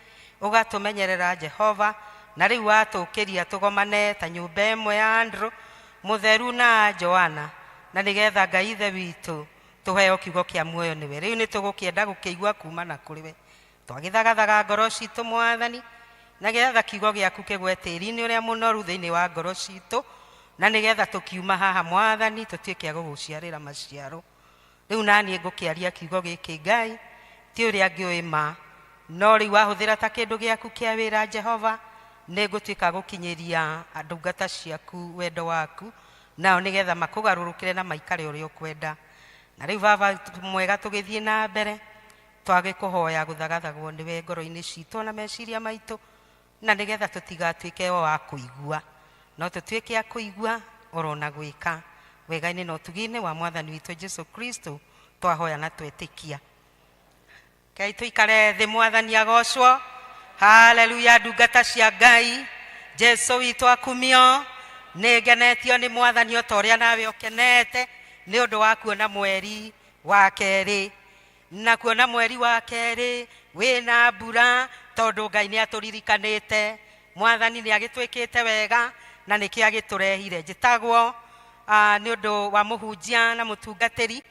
ũgatũmenyerera Jehova, na rĩu watũkĩria tũgomane ta nyũmba ĩmwe ya Andrew mũtheru na Joana, na nĩgetha Ngai ithe witũ tũheo kiugo kĩa muoyo nĩwe. Rĩu nĩ tũgũkĩenda gũkĩigua kuma na kũrĩ we. Twagĩthagathaga ngoro citũ mwathani, na nĩgetha kiugo gĩaku kĩgwe tĩri-inĩ ũrĩa mũnoru thĩinĩ wa ngoro citũ, na nĩgetha tũkiuma haha mwathani tũtuĩke a gũgũciarĩra maciaro. Rĩu naniĩ ngũkĩaria kiugo gĩkĩ Ngai, ti ũrĩa ngĩũĩ ma, no rĩu wahũthĩra ta kĩndũ gĩaku kĩa wĩra Jehova, nĩ ngũtuĩka gũkinyĩria ndungata ciaku wendo waku, nao nĩgetha makũgarũrũkĩre na maikare ũrĩa ũkwenda. Na rĩu baba mwega tũgĩthiĩ na mbere, twagĩkũhoya gũthagathagwo nĩwe ngoro-inĩ citũ na meciria maitũ, na nĩgetha tũtigatuĩke o a kũigua, no tũtuĩke a kũigua oro na gwĩka wega-inĩ na ũtugi-inĩ wa mwathani witũ Jesu Kristo twahoya na twetĩkia. Ngai tũikare thĩ, mwathani agocwo. Haleluya, ndungata cia Ngai, Jesu witũ akumio. Nĩ ngenetio nĩ mwathani o ta ũrĩa nawe ũkenete nĩ ũndũ wa kuona mweri wa kerĩ, na kuona mweri wa kerĩ wĩna mbura, tondũ Ngai nĩ atũririkanĩte. Mwathani nĩ agĩtwĩkĩte wega na nĩkĩo agĩtũrehire. Njĩtagwo nĩ ũndũ wa mũhunjia na mũtungatĩri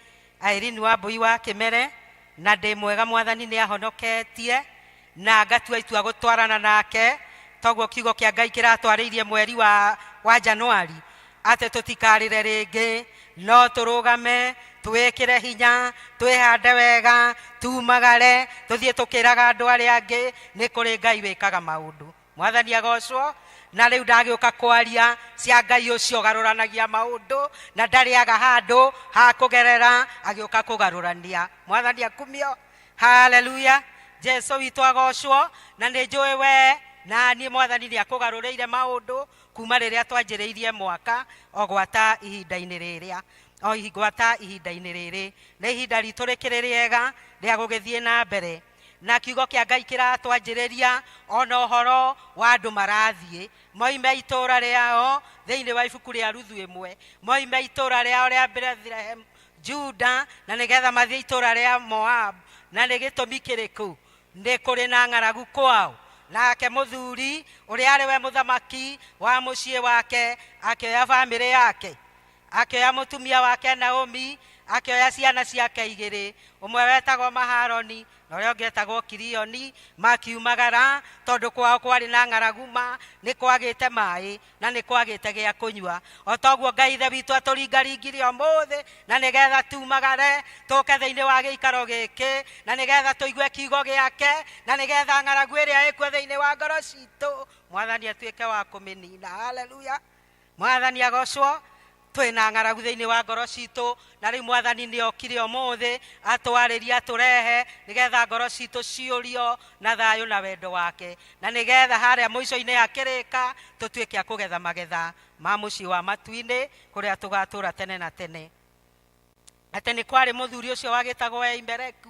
Irene Wambui wa Kĩmere, na ndĩ mwega, mwathani nĩ ahonoketie na ngatua itua gũtwarana nake. Toguo kiugo kĩa Ngai kĩratwarĩirie mweri wa Januari atĩ tũtikarĩre rĩngĩ, no tũrũgame twĩkĩre hinya, twĩhande wega, tumagare, tũthiĩ tũkĩraga andũ arĩa angĩ nĩ kũrĩ Ngai wĩkaga maũndũ. Mwathani agocwo. Na rĩu ndagĩũka kwaria cia Ngai ũcio ũgarũranagia maũndũ na ndarĩaga handũ ha kũgerera, agĩũka kũgarũrania. Mwathani akumio. Haleluya, Jesu witũ agocwo. Na nĩ njũĩ we na niĩ mwathani nĩ akũgarũrĩire maũndũ kuma rĩrĩa twanjĩrĩirie mwaka o gwata ihinda-inĩ rĩrĩa o gwata ihinda-inĩ rĩrĩ nĩ ihinda ritũ rĩkĩrĩ rĩega rĩa gũgĩthiĩ na mbere. Na kiugo kĩa Ngai kĩratwanjĩrĩria ona ũhoro wa andũ marathiĩ moime itũũra rĩao thĩinĩ wa ibuku rĩa Ruthu ĩmwe, moime itũũra rĩao rĩa Bethlehem Juda, na nĩgetha mathiĩ itũũra rĩa Moab. Na nĩ gĩtũmi kĩrĩkũ? Nĩ kũrĩ na ng'aragu kwao. Nake mũthuri ũrĩa arĩ we mũthamaki wa mũciĩ wake akĩoya bamĩrĩ yake, akĩoya mũtumia wake Naomi, akĩoya ciana ciake igĩrĩ, ũmwe wetagwo Maharoni na ũrĩa ũngĩ etagwo Kirioni, makiumagara tondũ kwao kwarĩ na ng'aragu ma, nĩ kwagĩte maĩ na nĩ kwagĩte gĩa kũnyua. O toguo Ngai ithe witũ atũringaringire ũmũthĩ na nĩgetha tumagare tũke thĩinĩ wa gĩikaro gĩkĩ, na nĩgetha tũigue kiugo gĩake, na nĩgetha ng'aragu ĩrĩa ĩkuo thĩinĩ wa ngoro citũ mwathani atuĩke wa kũmĩnina. Haleluya, mwathani agocwo. Twĩna ng'aragu thĩinĩ wa ngoro citũ, na rĩu mwathani nĩ okire ũmũthĩ atwarĩrie atũrehe nĩgetha ngoro citũ ciũrio na thayũ na wendo wake, na nĩgetha harĩa mũico-inĩ akĩrĩka tũtuĩke a kũgetha magetha ma mũciĩ wa matu-inĩ kũrĩa tũgatũra tene na tene. Atĩ nĩ kwarĩ mũthuri ũcio wagĩtagwo Elimeleki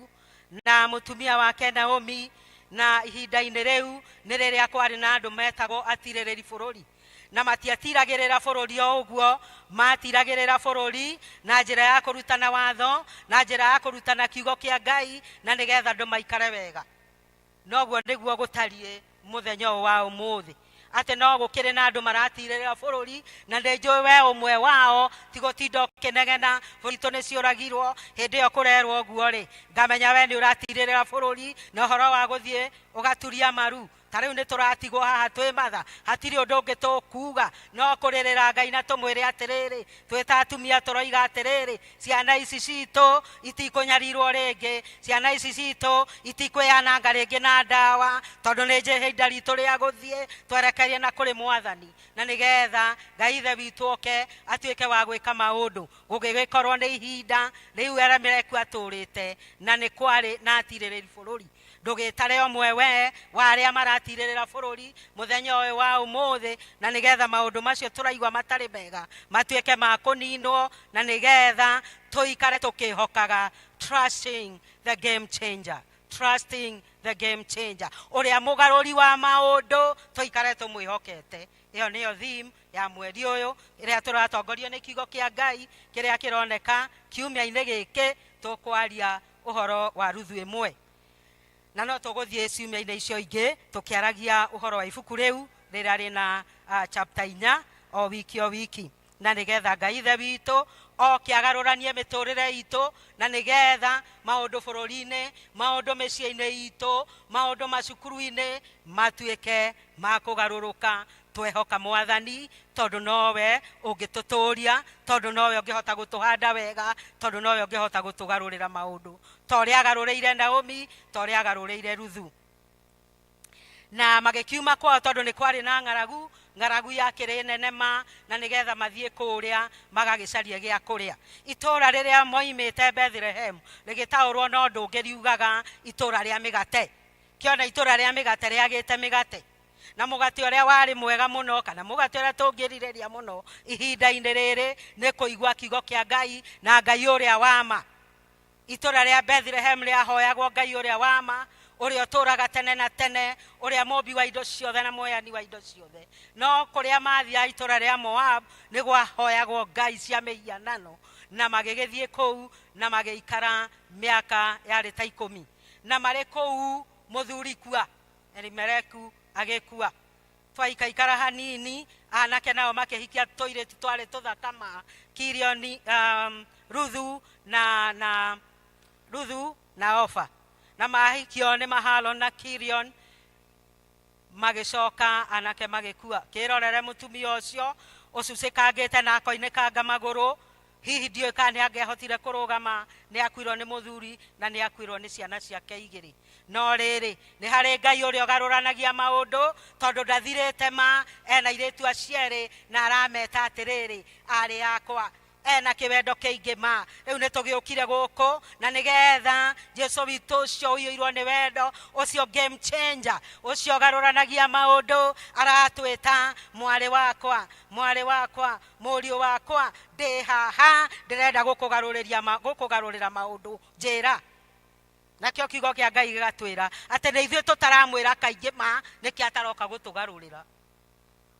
na mũtumia wake Naomi, na ihinda-inĩ rĩu nĩ rĩrĩa kwarĩ na andũ metagwo atirĩrĩri bũrũri, na matiatiragĩrĩra bũrũri o ũguo, matiragĩrĩra bũrũri na njĩra ya kũrutana watho, na njĩra ya kũrutana kiugo kĩa Ngai, na nĩgetha andũ maikare wega. Noguo nĩguo gũtariĩ mũthenya ũyũ wa ũmũthĩ, atĩ no gũkĩrĩ na andũ maratirĩrĩra bũrũri, na nĩ njũĩ we ũmwe wao, ti gũtinda ũkĩnegena bũrũri witũ nĩ ciũragirwo hĩndĩ ĩyo kũrerwo ũguo rĩ, ngamenya we nĩ ũratirĩrĩra bũrũri na ũhoro wa gũthiĩ ũgaturia maru. Ta rĩu nĩ tũratigwo haha twĩ matha, hatirĩ ũndũ ũngĩ tũkuga no kũrĩrĩra Ngai na tũmwĩre atĩrĩrĩ, twĩ ta atumia tũroiga atĩrĩrĩ, ciana ici citũ itikũnyarirwo rĩngĩ, ciana ici citũ itikwĩyananga rĩngĩ na ndawa, tondũ nĩ ihinda ritũ rĩa gũthiĩ twerekerie na kũrĩ mwathani, na nĩgetha Ngai ithe witũ oke atuĩke wa gwĩka maũndũ. Gũgĩgĩkorwo nĩ ihinda rĩu Elimeleki atũrĩte, na nĩ kwarĩ na atirĩrĩri bũrũri. Ndũgĩtare ũmwe we wa arĩa maratirĩrĩra bũrũri mũthenya ũyũ wa ũmũthĩ, na nĩgetha maũndũ macio tũraigua matarĩ mega matuĩke ma kũninwo, na nĩgetha tũikare tũkĩhokaga, trusting the game changer, trusting the game changer, ũrĩa mũgarũri wa maũndũ, tũikare tũmwĩhokete. Ĩyo nĩyo theme ya mweri ũyũ ĩrĩa tũratongorio nĩ kiugo kĩa Ngai kĩrĩa kĩroneka kiumia-inĩ gĩkĩ. Tũkwaria ũhoro wa Ruthu ĩmwe, na no tũgũthiĩ ciumia-inĩ icio ingĩ tũkĩaragia ũhoro wa ibuku rĩu rĩrĩa rĩna chapter 4 o wiki o wiki, na nĩgetha Ngai Ithe witũ oke agarũranie mĩtũrĩre itũ, na nĩgetha maũndũ bũrũri-inĩ, maũndũ mĩciĩ-inĩ itũ, maũndũ macukuru-inĩ matuĩke ma kũgarũrũka. Twehoka Mwathani, tondũ nowe ũngĩtũtũria, tondũ nowe ũngĩhota gũtũhanda wega, tondũ nowe ũngĩhota gũtũgarũrĩra maũndũ ta ũrĩa agarũrĩire Naomi, ta ũrĩa agarũrĩire Ruthu. Na magĩkiuma kwao tondũ nĩ kwarĩ na ng'aragu, ng'aragu yakĩrĩ nene ma, na nĩgetha mathiĩ kũrĩa magagĩcarie gĩa kũrĩa. Itũũra rĩrĩa moimĩte Bethlehem rĩgĩtaũrwo na ũndũ ũngĩ riugaga itũũra rĩa mĩgate. Kĩona itũũra rĩa mĩgate rĩagĩte mĩgate, na mũgate ũrĩa warĩ mwega mũno, kana mũgate ũrĩa tũngĩrirĩria mũno ihinda-inĩ rĩrĩ, nĩ kũigua kiugo kĩa Ngai na Ngai ũrĩa wa ma. Itũũra rĩa Bethlehem rĩahoyagwo Ngai ũrĩa wa ma, ũrĩa ũtũũraga tene na tene, ũrĩa mũmbi wa indo ciothe na mũheani wa indo ciothe. No kũrĩa mathiaga itũũra rĩa Moab nĩ gwahoyagwo ngai cia mĩhianano, na magĩgĩthiĩ kũu na magĩikara mĩaka yarĩ ta 10. Na marĩ kũu mũthuri kua, Elimeleku agĩkua. Twaikaikara hanini, anake nao makĩhikia tũirĩtu twarĩ tũthaka ma, Kirioni, Ruthu na Ruthu na Ofa. Na mahikio nĩ Mahalon na Kirion, magĩcoka anake magĩkua. Kĩrorere mũtumia ũcio ũcucĩkangĩte na akoinĩkanga magũrũ, hihi ndiũĩ kana nĩ angĩahotire kũrũgama. Nĩ akuirwo nĩ mũthuri na nĩ akuirwo nĩ ciana ciake igĩrĩ. No rĩrĩ, nĩ harĩ Ngai ũrĩa ũgarũranagia maũndũ, tondũ ndathirĩte ma, ena airĩtu acio erĩ na arameta atĩrĩrĩ, arĩ akwa, ena kĩwendo kĩingĩ ma. Rĩu nĩ tũgĩũkire gũkũ na nĩgetha Jesu witũ ũcio ũiyũirwo nĩ wendo, ũcio game changer, ũcio ũgarũranagia maũndũ, aratwĩta, mwarĩ wakwa, mwarĩ wakwa, mũriũ wakwa, ndĩ haha, ndĩrenda gũkũgarũrĩra maũndũ, njĩra. Nakĩo kiugo kĩa Ngai gĩgatwĩra atĩ nĩ ithuĩ tũtaramwĩra kaingĩ ma nĩkĩ ataroka gũtũgarũrĩra.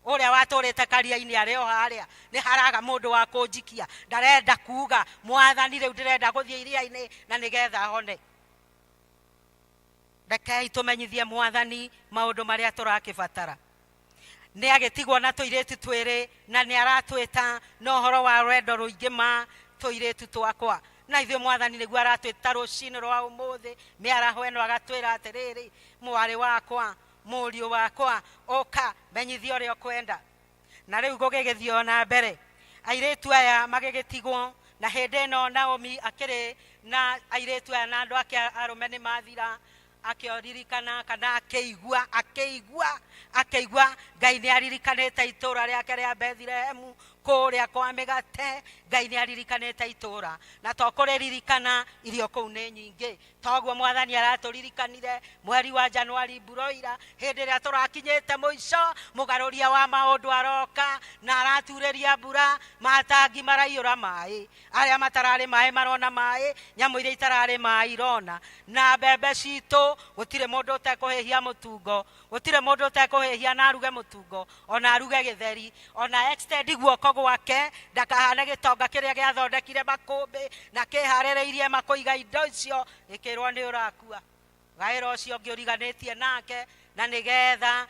Ũrĩa watũrĩte karia-inĩ arĩ o harĩa, nĩ haraga mũndũ wa kũnjikia, ndarenda kuga Mwathani rĩu ndĩrenda gũthiĩ iria-inĩ na nĩgetha hone. Rekei tũmenyithie Mwathani maũndũ marĩa tũrakĩbatara. Nĩ agĩtigwo na tũirĩtu twĩrĩ, na nĩ aratwĩta na ũhoro wa rwendo rũingĩ ma, tũirĩtu twakwa. Na ithuĩ Mwathani nĩguo aratwĩta rũcinĩ rwa ũmũthĩ mĩaraho ĩno, agatwĩra atĩrĩrĩ, mwarĩ wakwa, mũriũ wakwa, ũka menyithia ũrĩa ũkwenda. Na rĩu gũgĩgĩthiĩ o na mbere, airĩtu aya magĩgĩtigwo. Na hĩndĩ ĩno Naomi akĩrĩ na airĩtu aya na andũ ake arũme nĩ mathira, akĩoririkana kana akĩigua, akĩigua, akĩigua Ngai nĩ aririkanĩte itũũra rĩake rĩa Bethlehemu kũrĩa kwa mĩgate. Ngai nĩ aririkanĩte itũũra, na to kũrĩririkana, irio kũu nĩ nyingĩ. Toguo Mwathani aratũririkanire mweri wa Januari mburoira, hĩndĩ ĩrĩa tũrakinyĩte mũico, mũgarũria wa maũndũ aroka na araturĩria mbura, matangi maraiyũra maĩ, arĩa matararĩ maĩ marona maĩ, nyamũ iria itararĩ maĩ irona. Na mbembe citũ gũtirĩ mũndũ ũtekũhĩhia mũtungo, gũtirĩ mũndũ ũtekũhĩhia na aruge mũtungo, ona aruge gĩtheri, ona extend guoko gwake ndakahane gĩtonga kĩrĩa gĩathondekire makũmbĩ na kĩharĩrĩirie makũiga indo icio, gĩkĩrwo nĩ ũrakua, gaĩra ũcio ũngĩ ũriganĩtie nake, na nĩgetha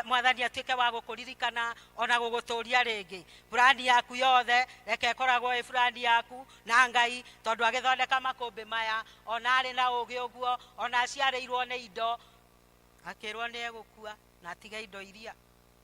Mwathani atuĩke wa gũkũririkana ona gũgũtũria rĩngĩ. Burani yaku yothe reke ĩkoragwo ĩ burani yaku na Ngai, tondũ agĩthondeka makũmbĩ maya ona arĩ na ũgĩ ũguo, ona aciarĩirwo nĩ indo, akĩrwo nĩ egũkua na atige indo iria.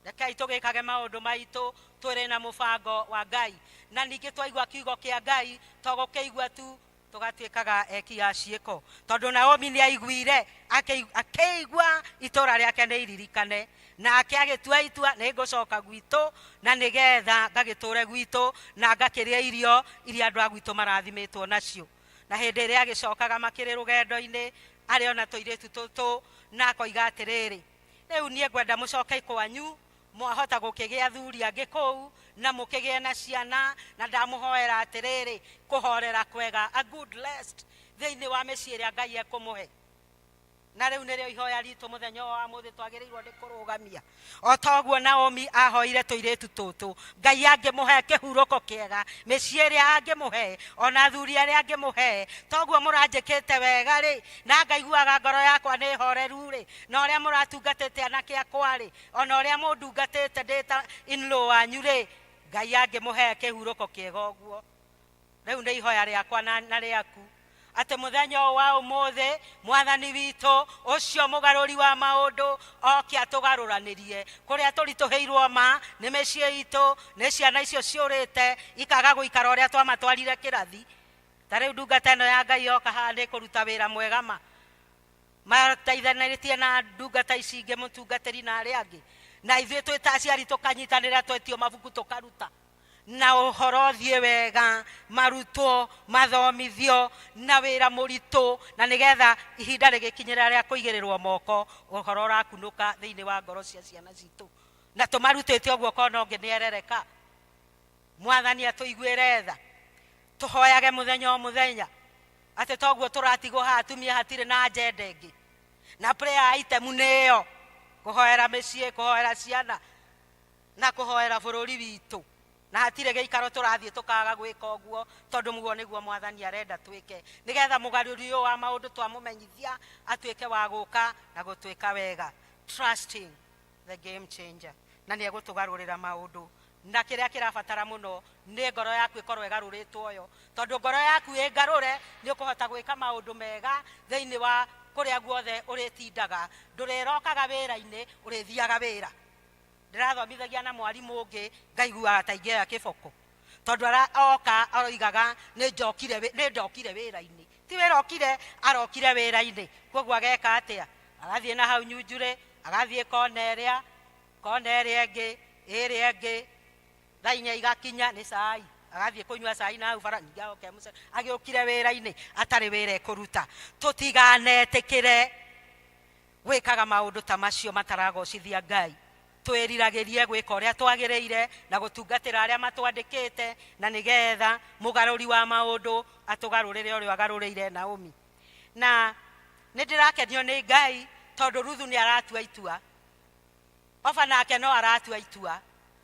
Rekei tũgĩkage maũndũ maitũ twĩrĩ na mũbango wa Ngai, na ningĩ twaigua kiugo kĩa Ngai to gũkĩigua tu, tũgatuĩkaga eki a ciĩko, tondũ Naomi nĩ aiguire, akĩigua itũũra rĩake nĩ iririkane, nake agĩtua itua, nĩ ngũcoka gwitũ na nĩgetha ngagĩtũre gwitũ na ngakĩrĩa irio iria andũ a gwitũ marathimĩtwo nacio. Na hĩndĩ ĩrĩa agĩcokaga makĩrĩ rũgendo-inĩ, arĩ ona tũirĩtu tũtũ, na akoiga atĩrĩrĩ, rĩu niĩ ngwenda mũcoke kwanyu, mwahota gũkĩgĩa athuri angĩ kũu, na mũkĩgĩe na ciana, na ndamũhoera atĩrĩrĩ, kũhorera kwega, a good rest, thĩinĩ wa mĩciĩ ĩrĩa Ngai ekũmũhe. Na rĩu nĩrĩo ihoya ritũ mũthenya ũyũ wa mũthĩ twagĩrĩirwo nĩ kũrũgamia. O ta ũguo Naomi ahoire tũirĩtu tũtũ, Ngai angĩmũhe kĩhurũko kĩega, mĩciĩ ĩrĩa angĩmũhe, ona athuri arĩa angĩmũhe, toguo mũranjĩkĩte wega rĩ, na ngaiguaga ngoro yakwa nĩ horeru rĩ, na ũrĩa mũratungatĩte anake akwa rĩ, ona ũrĩa mũndungatĩte ndĩ ta in-law wanyu rĩ, Ngai angĩmũhe kĩhurũko kĩega ũguo. Rĩu nĩ ihoya rĩakwa na, na rĩaku atĩ mũthenya ũyũ wa ũmũthĩ mwathani witũ ũcio mũgarũri wa maũndũ oke atũgarũranĩrie kũrĩa tũritũhĩirwo ma nĩ mĩciĩ itũ, nĩ ciana icio ciũrĩte ikaga gũikara ũrĩa twamatwarire kĩrathi. Ta rĩu ndungata ĩno ya Ngai yoka haha nĩ kũruta wĩra mwega ma, mateithanĩtie na ndungata ici ingĩ, mũtungatĩri na arĩa angĩ, na ithuĩ twĩ ta aciari tũkanyitanĩra, twetio mabuku tũkaruta, na ũhoro ũthiĩ wega, marutwo, mathomithio na wĩra mũritũ, na nĩgetha ihinda rĩgĩkinyĩra rĩa kũigĩrĩrwo moko, ũhoro ũrakunũka thĩinĩ wa ngoro cia ciana citũ, na tũmarutĩte ũguo kona ũngĩ nĩ erereka. Mwathani atũiguĩre tha, tũhoyage mũthenya o mũthenya atĩ toguo tũratigwo haha atumia hatirĩ na agenda ĩngĩ, na prayer item nĩ ĩyo, kũhoera mĩciĩ, kũhoera ciana na kũhoera bũrũri witũ, na hatirĩ gĩikaro tũrathiĩ tũkaga gwĩka ũguo, tondũ mũguo nĩguo mwathani arenda twĩke, nĩgetha mũgarũri ũyũ wa maũndũ twamũmenyithia atuĩke wa gũka na gũtwĩka wega. Trusting the game changer, na nĩ egũtũgarũrĩra maũndũ, na kĩrĩa kĩrabatara mũno nĩ ngoro yaku ĩkorwo ĩgarũrĩtwo yo, tondũ ngoro yaku ĩngarũre nĩ ũkũhota gwĩka maũndũ mega thĩinĩ wa kũrĩa guothe ũrĩtindaga. Ndũrĩrokaga wĩra-inĩ, ũrĩthiaga wĩra. Ndĩrathomithagia na mwarimũ ũngĩ, ngaiguaga ta ingĩoya kĩboko, tondũ ara oka aroigaga nĩ njokire, nĩ ndokire wĩra-inĩ. Ti wĩra okire, arokire wĩra-inĩ. Koguo ageka atĩa? Agathiĩ na hau nyunjurĩ, agathiĩ kona ĩrĩa, kona ĩrĩa ĩngĩ, ĩrĩa ĩngĩ, thaa inya igakinya nĩ cai, agathiĩ kũnyua cai na hau bara, ningĩ agoka mũciĩ, agĩũkire wĩra-inĩ atarĩ wĩra ekũruta. Tũtiganetĩkĩre gwĩkaga maũndũ ta macio mataragocithia Ngai. Twĩriragĩrie gwĩka ũrĩa twagĩrĩire na gũtungatĩra arĩa matwandĩkĩte, na nĩgetha mũgarũri wa maũndũ atũgarũrĩre ũrĩa agarũrĩire Naomi. Na nĩ ndĩrakenio nĩ Ngai tondũ Ruthu nĩ aratua itua, Oba nake no aratua itua,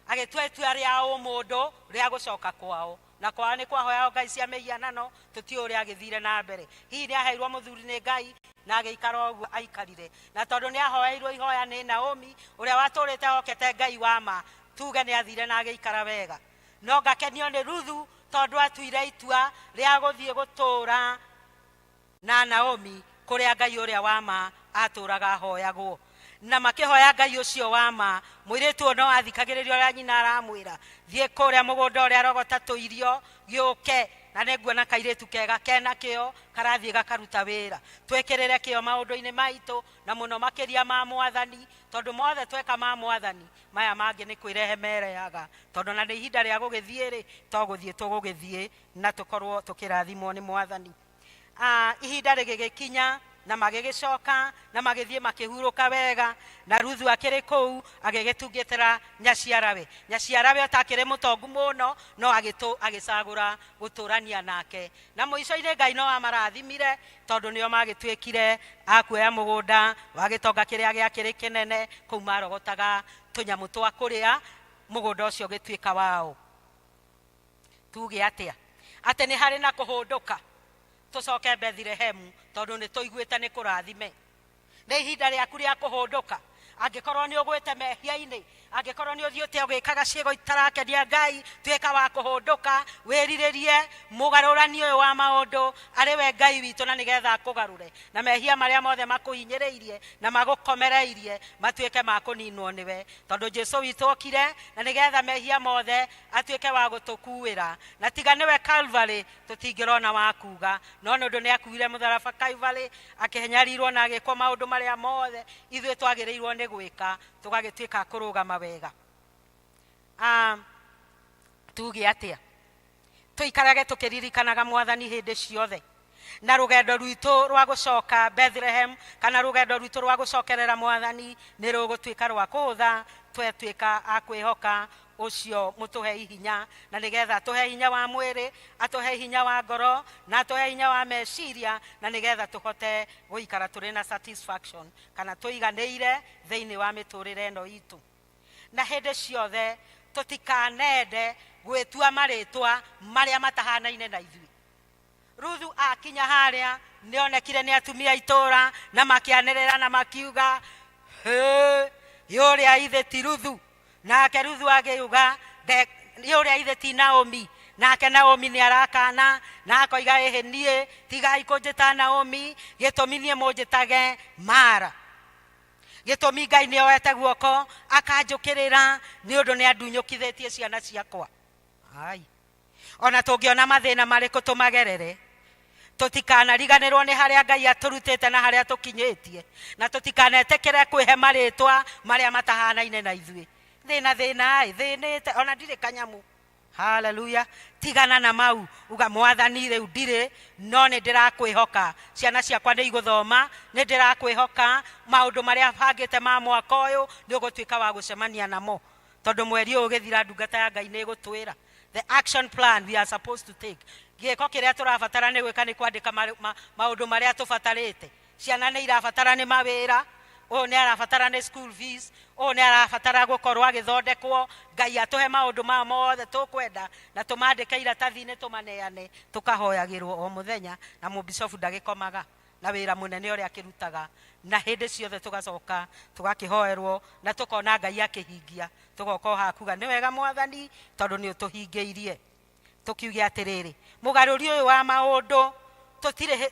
agĩtua itua rĩa ũmũndũ rĩa gũcoka kwao, na kwao nĩ kwahoyagwo ngai cia mĩhianano, tũtiũĩ ũrĩa agĩthire na mbere. Hihi nĩ aheirwo mũthuri nĩ Ngai na agĩikara ũguo aikarire, na tondũ nĩ ahoeirwo ihoya nĩ Naomi ũrĩa watũrĩte hokete Ngai wa ma, tuge nĩ athire na agĩikara wega. No ngakenio nĩ Ruthu tondũ atuire itua rĩa gũthiĩ gũtũra na Naomi kũrĩa Ngai ũrĩa wa ma atũraga ahoyagwo. Na makĩhoya Ngai ũcio wa ma, mũirĩtu ũyũ no athikagĩrĩria ũrĩa nyina aramwĩra, thiĩ kũrĩa mũgũnda ũrĩa rogota tũirio, gĩũke, na nĩnguona kairĩtu kega kena kĩo karathiĩ gakaruta wĩra. Twĩkĩrĩre kĩo maũndũ-inĩ maitũ, na mũno makĩria ma mwathani, tondũ mothe tweka ma mwathani, maya mangĩ nĩ kwĩrehe merehaga, tondũ na nĩ ihinda rĩa gũgĩthiĩ-rĩ, to gũthiĩ tũgũgĩthiĩ na tũkorwo tũkĩrathimwo nĩ mwathani. Ihinda rĩgĩgĩkinya na magĩgĩcoka na magĩthiĩ makĩhurũka wega, na Ruthu akĩrĩ kũu agĩgĩtungatĩra nyaciarawe. Nyaciarawe ũtakĩrĩ mũtongu mũno, no agĩcagũra gũtũrania nake, na mũico-inĩ Ngai no amarathimire, tondũ nĩo magĩtuĩkire a kuoya mũgũnda wa gĩtonga kĩrĩa gĩakĩrĩ kĩnene, kũu marogotaga tũnyamũ twa kũrĩa, mũgũnda ũcio ũgĩtuĩka wao. Tuge atĩa? Atĩ nĩ harĩ na kũhũndũka tũcoke Bethilehemu, tondũ nĩ tũiguĩte nĩ kũrathime. Nĩ ihinda rĩaku rĩa kũhũndũka. Angĩkorwo nĩ ũgwĩte mehia-inĩ, angĩkorwo nĩ ũthiĩte ũgĩkaga ciĩko itarakenia Ngai, tuĩka wa kũhũndũka, wĩrirĩrie mũgarũrani ũyũ wa maũndũ arĩ we Ngai witũ, na nĩgetha akũgarũre, na mehia marĩa mothe makũhinyĩrĩirie na magũkomereirie matuĩke ma kũninwo nĩwe, tondũ Jesu witũ okire na nĩgetha mehia mothe atuĩke wa gũtũkuĩra, na tiga nĩwe Calvary tũtingĩrona wa kuga, no nĩ ũndũ nĩ akuire mũtharaba Calvary, akĩnyarirwo na agĩkwo maũndũ marĩa mothe ithuĩ twagĩrĩirwo nĩ gwĩka, tũgagĩtuĩka a kũrũgama wega. Tuge atĩa? Tũikarage tũkĩririkanaga mwathani hĩndĩ ciothe. Na rũgendo rwitũ rwa gũcoka Bethlehem kana rũgendo rwitũ rwa gũcokerera mwathani nĩ rũgũtuĩka rwa kũhũtha twetuĩka a kwĩhoka ũcio mũtũhe hinya, na nĩgetha atũhe hinya wa mwĩrĩ, atũhe hinya wa ngoro, na atũhe hinya wa meciria, na nĩgetha tũhote gũikara tũrĩ na satisfaction kana tũiganĩire thĩinĩ wa mĩtũrĩre ĩno itũ. Na hĩndĩ ciothe tũtikanende gwĩtua marĩtwa marĩa matahanaine na ithuĩ. Ruthu akinya harĩa nĩonekire nĩ atumia itũra na makĩanĩrĩra na makiuga, hĩ, yũrĩa ithe ti Ruthu. Nake Ruthu agĩuga, yũrĩa ithe ti Naomi. Nake Naomi nĩ arakana na akoiga, ĩhĩ niĩ tigai kũnjĩta Naomi, gĩtũmi niĩ mũnjĩtage Mara. Gĩtũmi Ngai nĩ oete guoko akanjũkĩrĩra nĩ ũndũ nĩ andunyũkithĩtie ciana ciakwa. Ai. Ona tũngĩona mathĩna marĩkũ tũmagerere, tũtikanariganĩrwo nĩ harĩa Ngai atũrutĩte na harĩa tũkinyĩtie, na tũtikanetĩkĩre kwĩhe marĩtwa marĩa matahanaine na ithuĩ. Thĩna thĩna ĩ, thĩnĩte ona ndirĩ kanyamu. Haleluya. Tigana na mau, uga mwathani rĩu ndirĩ, no nĩ ndĩrakwĩhoka. Ciana ciakwa nĩ igũthoma, nĩ ndĩrakwĩhoka. Maũndũ marĩa bangĩte ma mwaka ũyũ nĩ ũgũtuĩka wa gũcemania namo, tondũ mweri ũyũ ũgĩthira ndungata ya Ngai nĩ ĩgũtwĩra the action plan we are supposed to take. Gĩko kĩrĩa tũrabatara nĩ gwĩka nĩ kwandĩka maũndũ marĩa tũbatarĩte. Ciana nĩ irabatara nĩ mawĩra, ũyũ nĩ arabatara nĩ school fees, ũyũ nĩ arabatara gũkorwo agĩthondekwo. Ngai atũhe maũndũ maya mothe tũkwenda na tũmandĩke iratathi-inĩ tũmaneane, tũkahoyagĩrwo o mũthenya, na mũbicobu ndagĩkomaga na wĩra mũnene ũrĩa akĩrutaga, na hĩndĩ ciothe tũgacoka tũgakĩhoerwo na tũkona Ngai akĩhingia, tũgoka o haha kuga nĩ wega mwathani tondũ nĩ ũtũhingĩirie. Tũkiuge atĩrĩrĩ, mũgarũri ũyũ wa maũndũ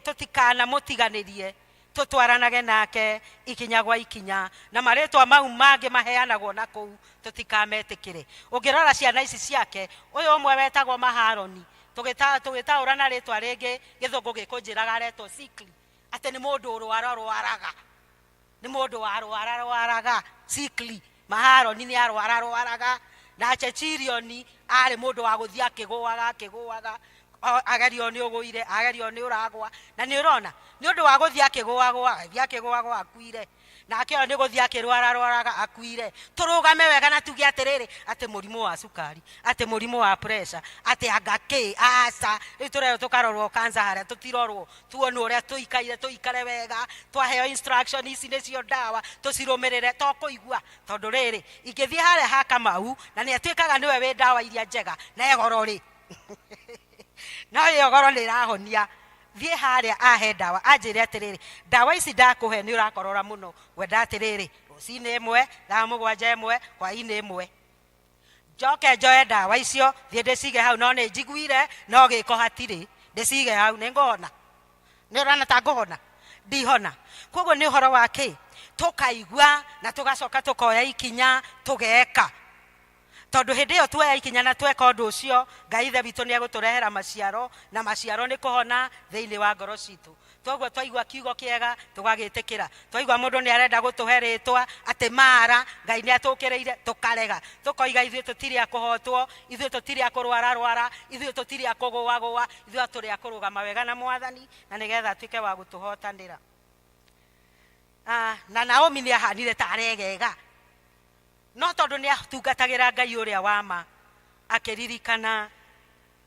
tũtikanamũtiganĩrie, tũtwaranage nake ikinya gwa ikinya, na marĩtwa mau mangĩ maheanagwo na kũu tũtikametĩkĩre. Ũngĩrora ciana ici ciake, ũyũ ũmwe wetagwo Maharoni, tũgĩtaũra na rĩtwa rĩngĩ gĩthũngũ gĩkũnjĩraga aretwo sickly, atĩ nĩ mũndũ ũrwararwaraga, nĩ mũndũ warwararwaraga sickly. Maharoni nĩ arwararwaraga, na Chechirioni arĩ mũndũ wa gũthiĩ akĩgũaga akĩgũaga, agerio nĩ ũgũire, agerio nĩ ũragwa, na nĩ ũrona nĩ ũndũ wa gũthiĩ akĩgũagũa, agĩthiĩ akĩgũagũa akuire, nake ũyũ nĩ gũthiĩ akĩrwararwaraga akuire. Tũrũgame wega na tuge atĩrĩrĩ, atĩ mũrimũ wa cukari, atĩ mũrimũ wa pressure, atĩ anga kĩ, aca, rĩu tũrerwo tũkarorwo cancer harĩa tũtirorwo, tuonwo ũrĩa tũikaire, tũikare wega, twaheo instruction ici nĩcio ndawa, tũcirũmĩrĩre, to kũigua, tondũ rĩrĩ, ingĩthiĩ harĩa ha Kamau, na nĩ atuĩkaga nĩwe wĩ ndawa iria njega, na egoro rĩ, no ĩyo goro nĩ ĩrahonia. Thiĩ harĩa ahe ndawa, anjĩre atĩrĩrĩ, ndawa ici ndakũhe nĩ ũrakorora mũno, ngwenda atĩrĩrĩ, rũcinĩ ĩmwe, thaa mũgwanja ĩmwe, hwainĩ ĩmwe. Njoke njoe ndawa icio, thiĩ ndĩcige hau, no nĩ njiguire, no gĩko hatirĩ, ndĩcige hau, nĩ ngũhona. Nĩ ũrona ta ngũhona? Ndihona. Koguo nĩ ũhoro wa kĩ? Tũkaigua na tũgacoka tũkoya ikinya, tũgeka. Tondũ hĩndĩ ĩyo tuoya ikinya na tweka ũndũ ũcio, Ngai Ithe witũ nĩ egũtũrehera maciaro, na maciaro nĩ kũhona thĩinĩ wa ngoro citũ. Toguo twaigua kiugo kĩega tũgagĩtĩkĩra, twaigua mũndũ nĩ arenda gũtũhe rĩtwa atĩ Mara, Ngai nĩ atũkĩrĩire, tũkarega, tũkoiga ithuĩ tũtirĩ a kũhotwo, ithuĩ tũtirĩ a kũrwararwara, ithuĩ tũtirĩ a kũgũagũa, ithuĩ tũrĩ a kũrũgama wega na Mwathani, na nĩgetha atuĩke wa gũtũhotanĩra. Na Naomi nĩ ahanire ta aregega, no tondũ nĩ atungatagĩra Ngai ũrĩa wa ma, akĩririkana